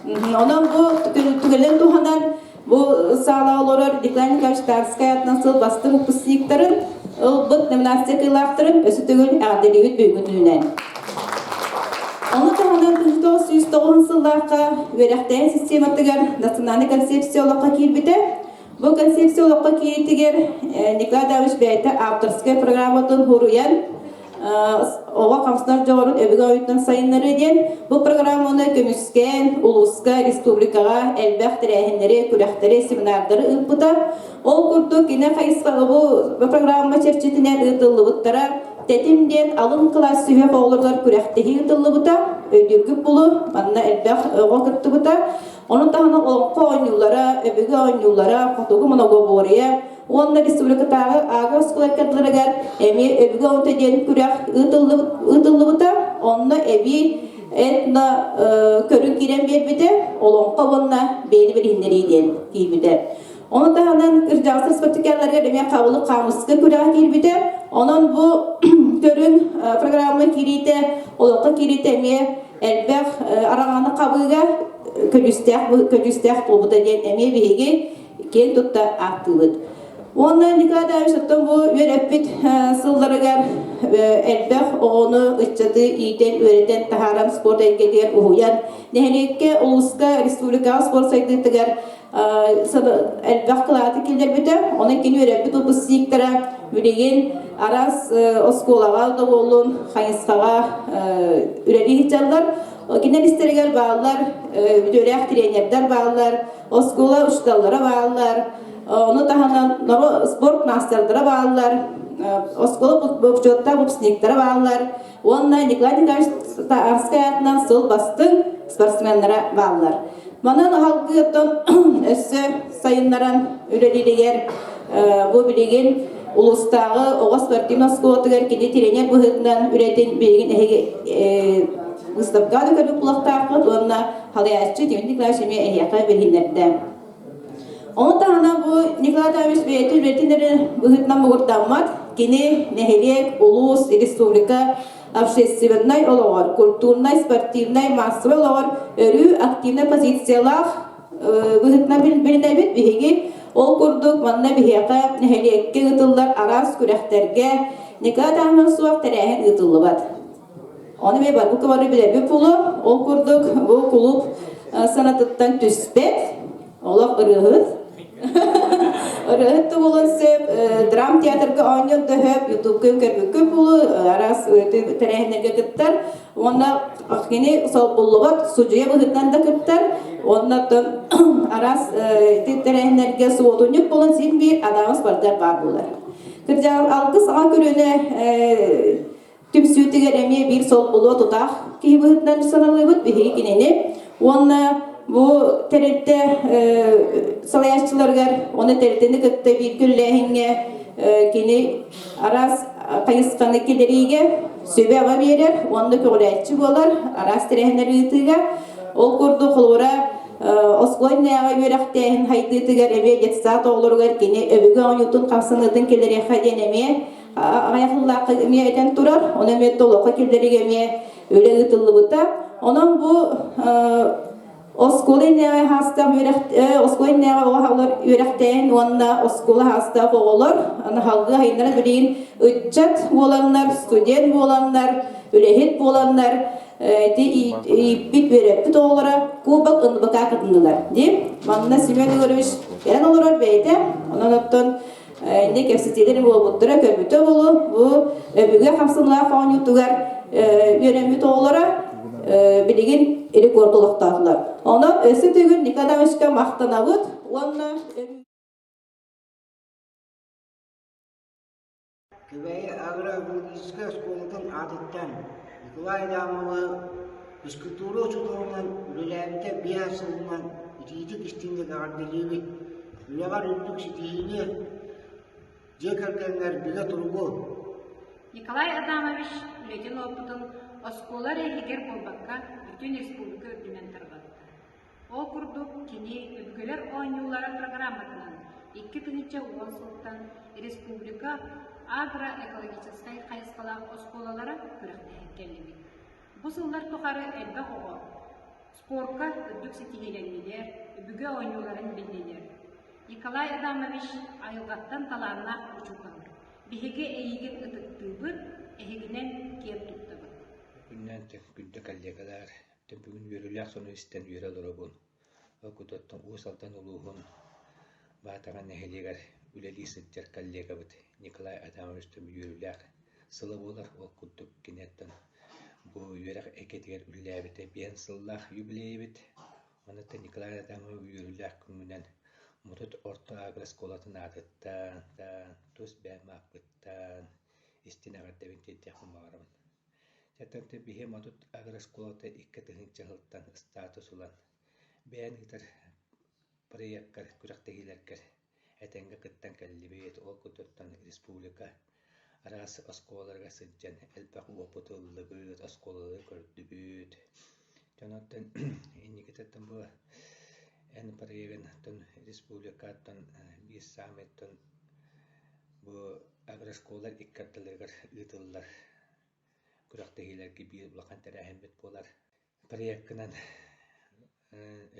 Онон бу түгэнин туһанан бу саала олорор Николай Николаевич Тарскай аатынан сыл бастыҥ выпускниктарын ылбыт номинация кыылаахтарын өссө төгүл эҕэрдэлиибит бүгүҥҥү күнүнэн. Ону таһынан 1909 сыллаахха үөрэхтээһин систематыгар национальнай концепция олоххо киирбитэ. Бу концепция олоххо киириитигэр Николай Адамович бэйэтэ авторскай программатын хуруйан оҕо хамсанар дьоҕурун өбүгэ ойуттан сайыннарыы диэн бу программаны көмүскээн улууска, республикаҕа элбэх тэрээһиннэри, күрэхтэри, семинардары ыыппыта. Ол курдук кини хайысха бу программа чэрчитинэн ыытыллыбыттара Тэтим диэн алын кылаас сүһүөх оҕолоругар күрэхтэһии ыытыллыбыта. Өйдүүргүт булу, манна элбэх оҕо кыттыбыта. Ону таһынан олоҥхо оонньуулара, өбүгэ оонньуулара, хотугу многоборье уонна республикатааҕы ааҕыы оскуолаларыгар эмиэ өбүгэ оонньуута диэн күрэх ыытыллыбыта. Онно эбии этно көрүҥ киирэн биэрбитэ, олоҥхо уонна бэйэни билиһиннэрии диэн киирбитэ. Ону таһынан кырдьаҕастар спартакиадаларыгар эмиэ хабылык хаамыска күрэҕэ киирбитэ. Онон бу көрүҥ программа киириитэ, олоххо киириитэ эмиэ элбэх араҥаны хабыыга көдьүүстээх көдьүүстээх буолбута диэн эмиэ биһиги киэн тутта ааттыыбыт. Уонна Николай Адамович оттон бу үөрэппит сылларыгар элбэх оҕону, ыччаты иитэн, үөрэтэн таһааран спорт эйгэтигэр уһуйан, нэһилиэккэ, улууска, республикаҕа спорт сайдыытыгар элбэх кылааты киллэрбитэ. Онон кини үөрэппит выпускниктара билигин араас оскуолаҕа да буоллун, хайысхаҕа үлэлии сылдьаллар. Кинилэр истэригэр бааллар үтүөлээх тренердэр бааллар, оскуола учууталлара бааллар, ону таһынан спорт маастардара бааллар, оскуола бочуоттаах выпускниктара бааллар уонна Николай Николаевич Арскай аатынан сыл бастыҥ спортсменнара бааллар. Манан аһалгыттан өссө сайыннаран үлэлииригэр бу билигин улуустааҕы оҕо спортивнай оскуолатыгар кини тренер быһыытынан үлэтин билигин эһиги выставкаҕа да көрбүт булуохтааххыт уонна халайааччы Тимир Николаевич эмиэ эһиэхэ билиһиннэрдэ. Ону таһынан бу Николай Адамович бэйэтин үлэтин эрэ быһыытынан муҥурдаммат, кини нэһилиэк, улуус, республика общественнай олоҕор, культурнай, спортивнай, массовай олоҕор өрүү активнай позициялаах быһыытынан билинэбит. Биһиги ол курдук манна биһиэхэ нэһилиэккэ ыытыллар араас күрэхтэргэ Николай Адамович суох тэрээһин ыытыллыбат. Ону эмиэ барбыкка бары билэбит буолуо. Ол курдук бу кулууп санатыттан түспэт, олох ырыаһыт. Ырыаһыт да буолуон сөп, драм театрга оонньуон да сөп, ютубка көрбүккэ буолуо, араас тэрээһиннэргэ кыттар. Уонна кини солбуллубат судьуйа быһыытынан да кыттар. Уонна араас тэрээһиннэргэ суотунньук буолан син биир адаҕас бардар баар буолар. Кырдьаҕас алгыс аҕа көлүөнэ Түмсүүтүгэр эмиэ биир солбулуо тутаах киһи быһыытынан саналыыбыт биһиги кинини уонна бу тэрилтэ салайааччыларыгар уонна тэрилтэни кытта бииргэ үлэлээһиҥҥэ кини араас хайысханы киллэриигэ сүбэ-ама биэрэр уонна көҕүлээччи буолар араас тэрээһиннэри ыытыыга. Ол курдук холобура оскуола иннинээҕи үөрэхтээһин хайдыытыгар эмиэ детсад оҕолоругар кини өбүгэ оонньуутун хамсаныытын киллэриэххэ диэн эмиэ аҕыйах сыллаахха эмиэ этэн турар, ону эмиэ толохо киллэригэ эмиэ үлэ ыытыллыбыта. Онон бу оскуола иннээҕи хаастаах үөрэх оскуола иннээҕи оҕолор үөрэхтээһин уонна оскуола хаастаах оҕолор анаһалгыы айыннара билигин ыччат буоланнар, студент буоланнар, үлэһит буоланнар ити ииппит үөрэппит оҕолоро кубок НБК кытыннылар дии. Манна Семен Егорович кэлэн олорор бэйэтэ. Онон оттон Инде кэпсэтиилэр буолбуттара көрбүтэ буолуо. Бу өбүгэ хамсаныылаах оонньуутугар үөрэммит оҕолоро билигин рекорд олохтоотулар. Онон өссө төгүл Николаевичка махтанабыт уонна Күбэйи агроэкологическай оскуолатын аатыттан Николай Адамовы физкультура учууталынан үлэлээбитэ биэс сылынан. итиитик истиҥник эҕэрдэлиибит! Үлэҕэр үрдүк ситиһиини, дьиэ кэргэҥҥэр бигэ туругу! Николай Адамович үлэтин уопутун оскуола эрэ иһигэр буолбакка, бүтүн республика үрдүнэн тарҕатта. Ол курдук, кини Өбүгэлэр оонньуулара программатынан 2010 сылтан республика агроэкологическай хайысхалаах оскуолалара күрэхтэһэн кэллибит. Бу сыллар тухары элбэх оҕо спорка үрдүк ситиһиилэннилэр, өбүгэ оонньууларын биллилэр. Николай Адамович айылҕаттан талааннаах учуутал. Биһиги эйигин ытыктыыбыт, эһигинэн киэн туттабыт. Күннээн күндү коллегалар, бүгүн үөрүүлээх сонун истэн үөрэ олоробун. Ол кутуттан Уус Алдан улууһун Баатаҕа нэһилиэгэр үлэлии сылдьар коллегабыт Николай Адамович үөрүүлээх сыла буолар. Ол курдук киниэттэн бу үөрэх эйгэтигэр үлэлээбитэ биэн сыллаах юбилейбит. Онуттан Николай Адамович үөрүүлээх күҥүнэн Мутут орто агрооскуолатын аатыттан, тус бэйэм ааппыттан истиҥ эҕэрдэбин тиэрдиэхпин баҕарабын. Дьэ, биһи Модут агрооскуолата 2000 сылтан статус ылан, бэйэн ыытар проеккар, күрэхтэһиилэргэр этэҥҥэ кыттан кэллибит. Ол курдуктан республика араас оскуолаларыгар сылдьан элбэх уопуту ыллыбыт, оскуолалары көрдүбүт. Дьон инникититтэн бу эн проегын республикаттан биир саамай бу агрошколалар икки ардыларыгар ыытыллар күрэхтэһиилэргэ биир улахан тэрээһиммит буолар. Проеккынан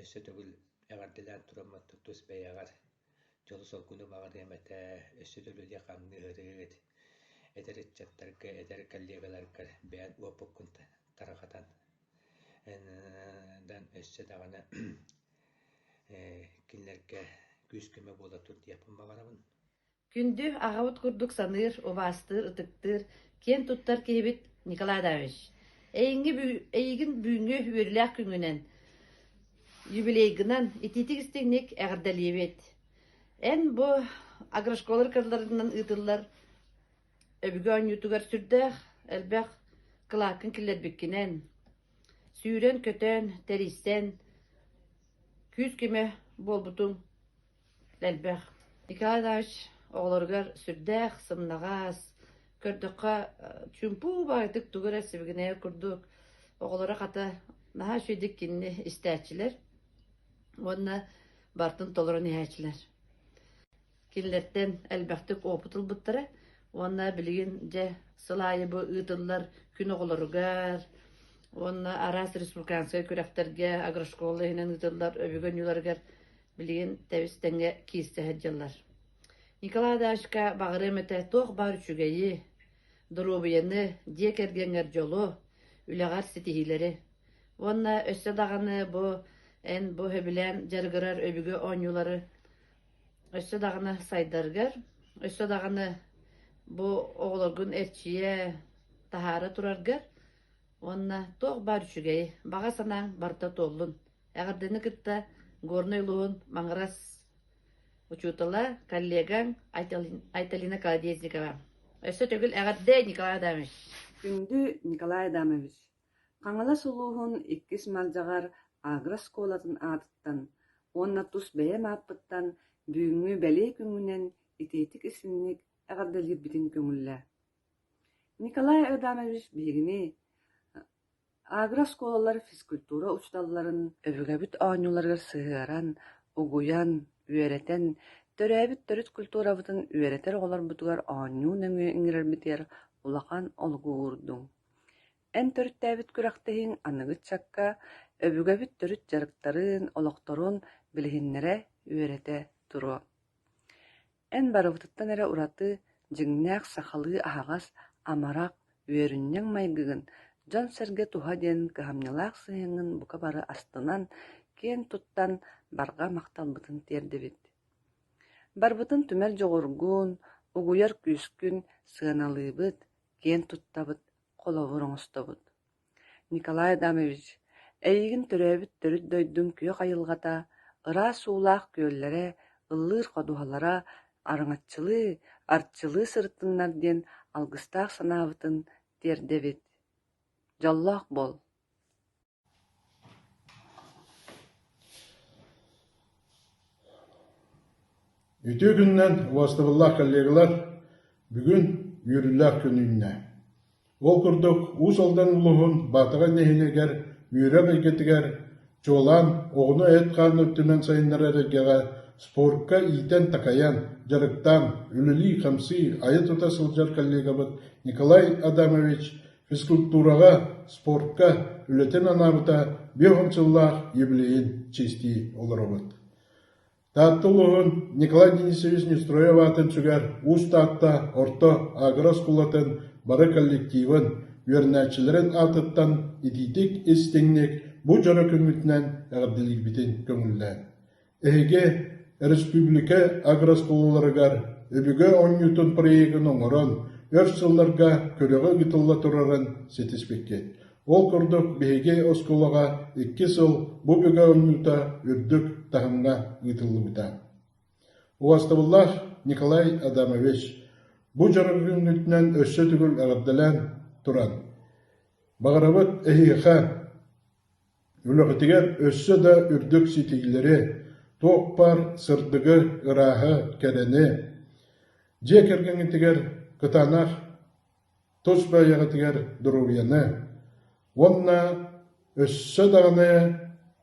өссө төгүл эҕэрдэлээн тураммыт тус бэйэҕэр дьолу-соргуну баҕарыам этэ, өссө да үлэлии-хамныы сырыт, эдэр ыччаттарга, эдэр коллегаларгар бэйэн уопуккун тарҕатан өссө даҕаны кинилэргэ күүс-көмө буола тур диэхпин баҕарабын. Күндү аҕабыт курдук саныыр, убаастыыр, ытыктыыр, киэн туттар киһибит Николай Адамович. Эйигин бүгүҥҥү үөрүүлээх күҥҥүнэн, юбилейгынан итиитик-истиҥник эҕэрдэлиибит. Эн бу агрошколалар кыраларынан ыытыллар өбүгэ оонньуутугар сүрдээх элбэх кылааккын киллэрбиккинэн, сүүрэн-көтөн, тэрийсэн, күүс-көмө буолбутуҥ элбэх. Николай Иванович оҕолоругар сүрдээх сымнаҕас, көрдөххө чуумпу баҕайытык тугу эрэ сибигинэйэр курдук оҕолоро хата наһаа үчүгэйдик кинини истээччилэр уонна барытын толорон иһээччилэр. Кинилэртэн элбэхтик опыт ылбыттара уонна билигин дьэ сыл аайы бу ыытыллар күн оҕолоругар уонна араас республиканскай күрэхтэргэ агрошкола иһинэн ыытыллар өбүгэ оонньууларыгар билигин тэбис-тэҥҥэ киирсэ сылдьаллар. Николай Адамовичка баҕарыам этэ туох баар үчүгэйи, доруобуйаны, дьиэ кэргэҥҥэр дьолу, үлэҕэр ситиһиилэри. Уонна өссө даҕаны бу эн бу сөбүлээн дьарыгырар өбүгэ оонньуулары өссө даҕаны сайдаргар, өссө даҕаны бу оҕолоргун эрчийэ, таһаара тураргар уонна туох баар үчүгэйи, баҕа санааҥ барыта туоллун. Эҕэрдэни кытта Горнай улууһун Маҥырас учуутала, коллегаҥ Айталина Колодезникова. Өссө төгүл эҕэрдэ, Николай Адамович! Күндү Николай Адамович, Хаҥалас улууһун иккис Малдьаҕар агрооскуолатын аатыттан уонна тус бэйэм ааппыттан бүгүҥҥү бэлиэ күҥҥүнэн итиитик-истиҥник эҕэрдэлиирбитин көҥүллээ. Николай Адамович биһигини Агрооскуолалар физкультура учууталларын өбүгэбит оонньууларыгар сыһыаран, угуйан, үөрэтэн, төрөөбүт төрүт культурабытын үөрэтэр оҕолорбутугар оонньуу нөҥүө иҥэрэрбитигэр улахан олугу уурдуҥ. Эн төрүттээбит күрэхтэһииҥ аныгы ыччакка өбүгэбит төрүт дьарыктарын, олохторун билиһиннэрэ, үөрэтэ туруо. Эн барыбытыттан эрэ ураты, дьиҥнээх сахалыы аһаҕас, амарах, үөрүнньэҥ майгыгын, дьон-сэргэ туһа диэн кыһамньылаах сыһыаҥҥын бука бары астынан, киэн туттан, барҕа махталбытын тиэрдэбит. Барбытын түмэр дьоҕургун, угуйар күүскүн сыаналыыбыт, киэн туттабыт, холобур оҥостобут. Николай Адамович, эйигин төрөөбүт төрүт дойдуҥ күөх айылҕата, ыраас уулаах күөллэрэ, ыллыыр ходуһалара араҥаччылыы, арчылыы сырыттыннар диэн алгыстаах санаабытын тиэрдэбит. Дьоллоох буол! Үтүө күнүнэн убаастабыллаах коллегалар, бүгүн үөрүүлээх күн үүннэ. Ол курдук, Уус Алдан улууһун Баатаҕай нэһилиэгэр үөрэх эйгэтигэр, чуолаан оҕону эт-хаан өттүнэн сайыннарар эйгэҕэ спорка иитэн-такайан, дьарыктаан, үлэлии-хамсыы, айа-тута сылдьар коллегабыт Николай Адамович физкультураҕа, спортка үлэтин анаабыта 50 сыллаах юбилейын чиэстии олоробут. Таатта улууһун Николай Денисович Неустроев аатын сүгэр Уус Таатта орто агро-оскуолатын бары коллективын, үөрэнээччилэрин аатыттан итиитик истиҥник бу дьоро күммүтүнэн эҕэрдэлиирбитин көҥүллээн. Эһиги республика агрооскуолаларыгар өбүгэ оонньуутун проегын оҥорон, өр сылларга күрэҕи ыытылла турарын ситиспиккит. Ол курдук, биһиги оскуолаҕа икки сыл бу бүгэ оонньуута үрдүк таһымҥа ыытыллыбыта. Убастабыллаах Николай Адамович, бу дьоро күҥҥүтүнэн өссө төгүл эҕэрдэлээн туран, баҕарабыт эһиэхэ үлэҕитигэр өссө да үрдүк ситиһиилэри, туох баар сырдыгы, ырааһы, кэрэни, дьиэ кэргэҥҥитигэр кытаанах тус бэйэҕитигэр доруобуйаны уонна өссө даҕаны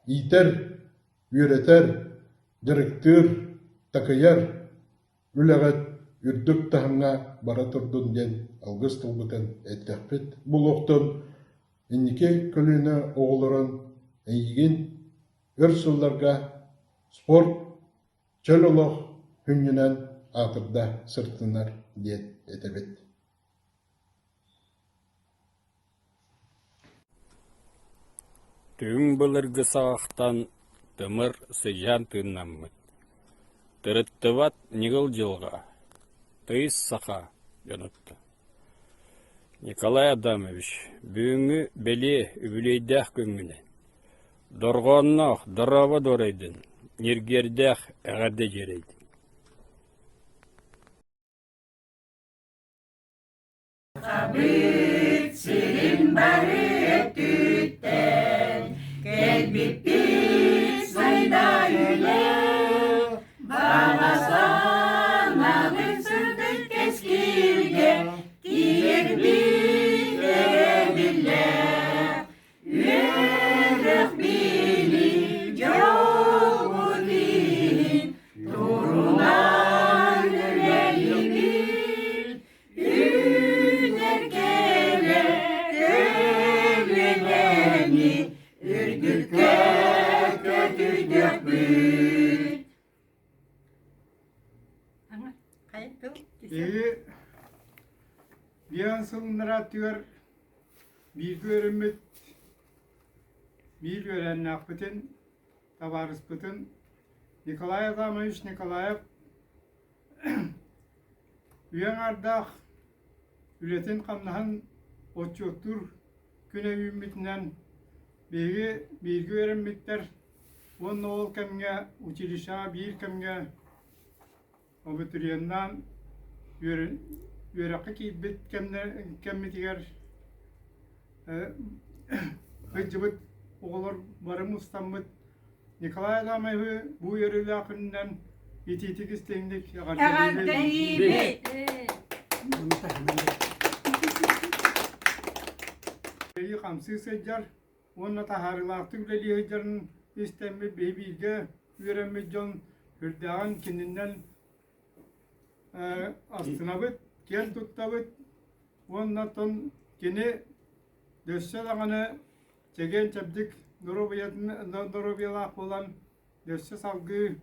иитэр, үөрэтэр, дьарыктыыр, такайар үлэҕит үрдүк таһымҥа бара турдун диэн алгыс тылбытын эттэхпит буолуохтун, инники көлүөнэ оҕолорун эйигин өр сылларга спорт чөл олох күннүнэн аатырда сырытынар диэн этэбит. Түҥ былыргы саҕахтан тымыр сыдьаан тыыннаммыт, тырыттыбат ньыгыл дьылҕа, тыйыс саха дьонуттан. Николай Адамович, бүгүҥҥү бэлиэ үбүлүөйдээх күҥҥүнэн Дорҕоонноох дорообо дуорайдын, ньиргиэрдээх эҕэрдэ дьиэрэйдин. Хабыт сирин бары өттүттэн кэлбиппит сайда үлэ баҕа санаабыт сырдык кэскилгэ тиийэрбит эрэ биллэр Үөрэх билии дьолбут иһин турунан үлэлиибит Үүнэр кэлэр көлүөнэни үрдүккэ көтүтүөхпүт. Биһиги биэн сылыннарааттыгар бииргэ үөрэммит биир үөрэннээхпитин, табаарыспытын Николай Адамович Николаев үйэ аҥаардаах үлэтин-хамнаһын отчуоттуур күнэ үүммүтүнэн биһиги бииргэ үөрэммиттэр уонна ол кэмҥэ училищеҕа биир кэмҥэ Абитуриеннаан үөрэххэ киирбит кэммитигэр сылдьыбыт оҕолор бары мустаммыт Николай Адамовиһы бу үөрүүлээх күнүнэн итиитик истиҥник эҕэрдэлиибит! Үлэлии-хамсыы сылдьар уонна таһаарыылаахтык үлэлии сылдьарын истэммит биһи бииргэ үөрэммит дьон үрдээҕин кининэн астынабыт, киэн туттабыт уонна оттон кини өссө даҕаны чэгиэн-чэбдик доруобуйалаах буолан өссө салгыы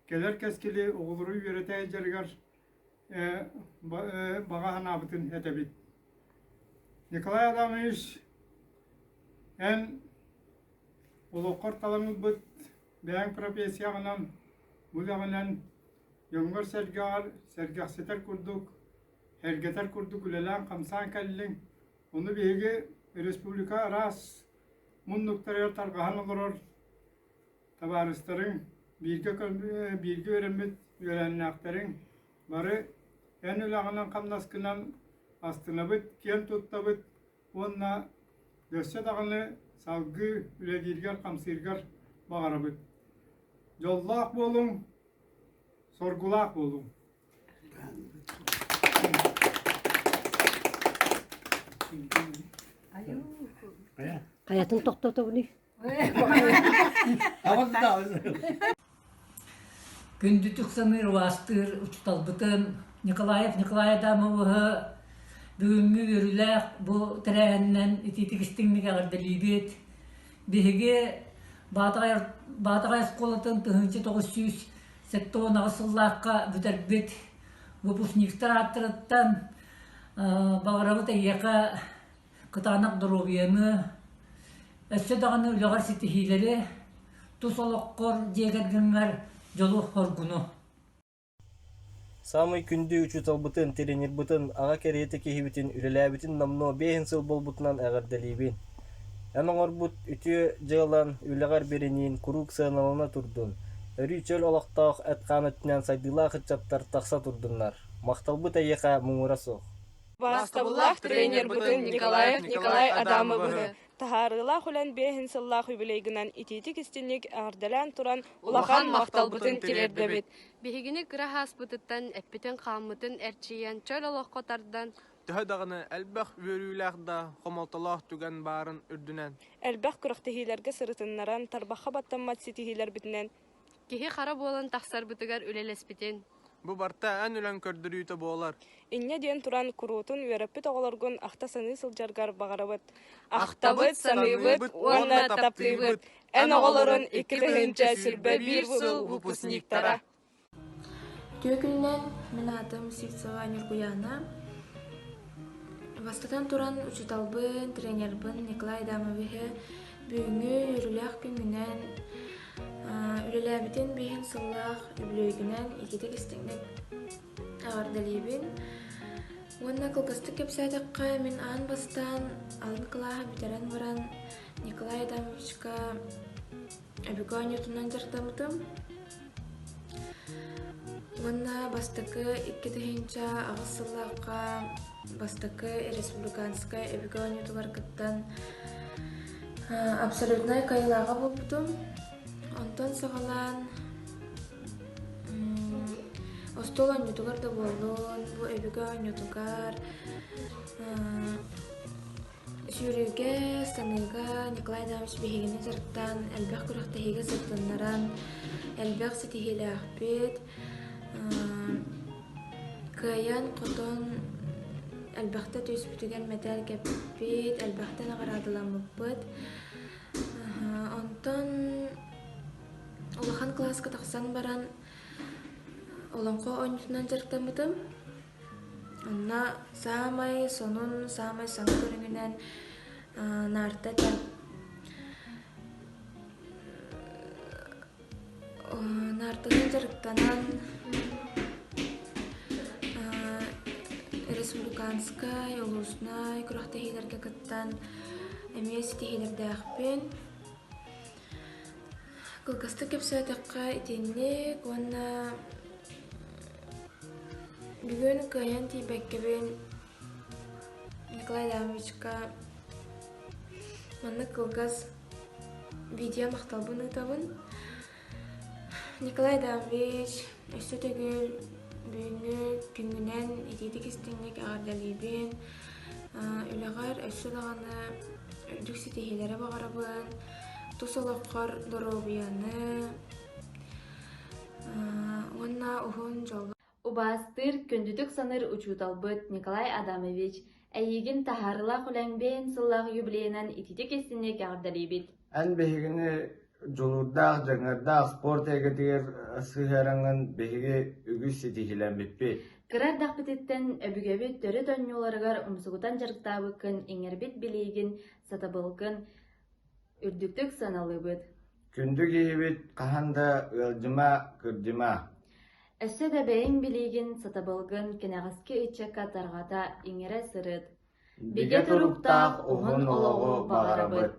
кэлэр кэскили оҕолору үөрэтэ сылдьарыгар баҕа санаабытын этэбит. Николай Адамович, эн олоххор талан ылбыт бэйэҥ профессияҕынан, үлэҕинэн дьоҥҥор-сэргэҕэр сэргэхситэр курдук, эргэтэр курдук үлэлээн-хамсаан кэллиҥ. Ону биһиги республика араас муннуктарыгар тарҕаһан олорор табаарыстарыҥ, бииргэ бииргэ үөрэммит үөлээннээхтэриҥ бары эн үлэҕинэн-хамнаскынан астынабыт, киэн туттабыт уонна өссө даҕаны салгыы үлэлииргэр-хамсыыргар баҕарабыт. Дьоллоох буолуҥ, Соргулаах буолуҥ! Хайатын тохтотобуный? Күндүтүк саныыр, убаастыыр учууталбытын Николаев Николай Адамовыһы бүгүҥҥү үөрүүлээх бу тэрээһининэн итиитик истиҥник эҕэрдэлиибит. Биһиги Баатаҕай Баатаҕай оскуолатын 1978 сыллаахха бүтэрбит выпускниктар ааттарыттан баҕарабыт эйиэхэ кытаанах доруобуйаны, өссө даҕаны үлэҕэр ситиһиилэри, тус олоххор, дьиэ кэргэҥҥэр дьолу-соргуну. Саамай күндү учууталбытын, тренербытын, аҕа кэриэтэ киһибитин үлэлээбитин номнуо биэһин сыл буолбутунан эҕэрдэлиибин. Эн оҥорбут үтүө дьыалан, үлэҕэр бэриниин куруук сыаналана турдун, өрүү чөл олохтоох эт-хаан өттүнэн сайдыылаах ыччаттар тахса турдуннар. Махталбыт эйиэхэ муҥура суох. Убаастабыллаах тренербытын Николаев Николай Адамовыһы Таһаарыылаах үлэн биэһин сыллаах юбилейгынан итиитик-истинник эҕэрдэлээн туран улахан махталбытын тириэрдэбит. Биһигини кыра ааспытыттан эппитин-хааммытын эрчийэн, чөл олоххо тардан, Төһө даҕаны элбэх үөрүүлээх да, хомолтолоох түгэн баарын үрдүнэн Элбэх күрэхтэһиилэргэ сырытыннаран, тарбахха баттаммат ситиһиилэрбитинэн киһи хара буолан тахсарбытыгар үлэлэспитин Бу барыта эн үлэҥ көрдөрүүтэ буолар. Инньэ диэн туран куруутун үөрэппит оҕолоргун ахта-саныы сылдьаргар баҕарабыт. Ахтабыт, саныыбыт уонна таптыыбыт. Эн оҕолорун 2021 сыл выпускниктара. Үтүө күнүнэн, мин аатым Сивцева Ньургуйаана. Бастатан туран учууталбын, тренербин Николай Адамовиһы бүгүҥҥү үөрүүлээх күҥҥүнэн Үлэлээбитин биэһин сыллаах үбүлүөйгүнэн итиитик-истиҥник эҕэрдэлиибин. Уонна кылгастык кэпсээтэххэ, мин аан бастаан алын кылааһы бүтэрэн баран Николай Адамовичка өбүгэ оонньуутунан дьарыктаммытым. Уонна бастакы 2008 сыллаахха бастакы республиканскай өбүгэ оонньуутугар кыттан Абсолютнай кыайыылааҕа буолбутум. Онтон саҕалаан остуол оонньуутугар да буоллун, бу өбүгэ оонньуутугар сүүрүүгэ, ыстаныыга Николай Адамович биһигини дьарыктаан, элбэх күрэхтэһиигэ сырытыннаран, элбэх ситиһиилээхпит. Кыайан-хотон элбэхтэ түспүтүгэр мэтээл кэппит, элбэхтэ наҕараадаламмыппыт. Онтон улахан кылааска тахсан баран олоҥхо оонньуутунан дьарыктаммытым. Онно саамай сонун, саамай саҥа көрүҥүнэн наарта этэ. Наартанан дьарыктанан республиканскай, улууснай күрэхтэһиилэргэ кыттан эмиэ ситиһиилэрдээхпин. Кылгастык кэпсээтэххэ итинник уонна бүгүн кыайан тиийбэккэбин Николай Адамовичка маннык кылгас видео махталбын ыытабын. Николай Адамович, өссө төгүл бүгүҥҥү күҥҥүнэн итиитик-истиҥник эҕэрдэлиибин. Үлэҕэр өссө даҕаны үрдүк ситиһиилэри баҕарабын. Тус олоххор доруобуйаны уонна уһун дьоллоох Убаастыыр, күндүтүк саныыр учууталбыт Николай Адамович, эйиигин таһаарыылаах үлэҥ биэһин сыллаах юбилейынан ититик-истиҥник эҕэрдэлиибит! Эн биһигини дьулуурдаах, дьаныардаах спорт эйгэтигэр сыһыараҥҥын биһиги үгүс ситиһиилэммиппит. Кыра эрдэхпититтэн өбүгэбит төрүт оонньууларыгар умсугутан дьарыктаабыккын иҥэрбит билиигин, сатабылгын үрдүктүк сыаналыыбыт. Күндү киһибит хаһан да ыалдьыма, кырдьыма. Өссө да бэйэҥ билиигин, сатабылгын кэнэҕэски ыччакка тарҕата, иҥэрэ сырыт. Бигэ туруктаах уһун олоҕу баҕарабыт!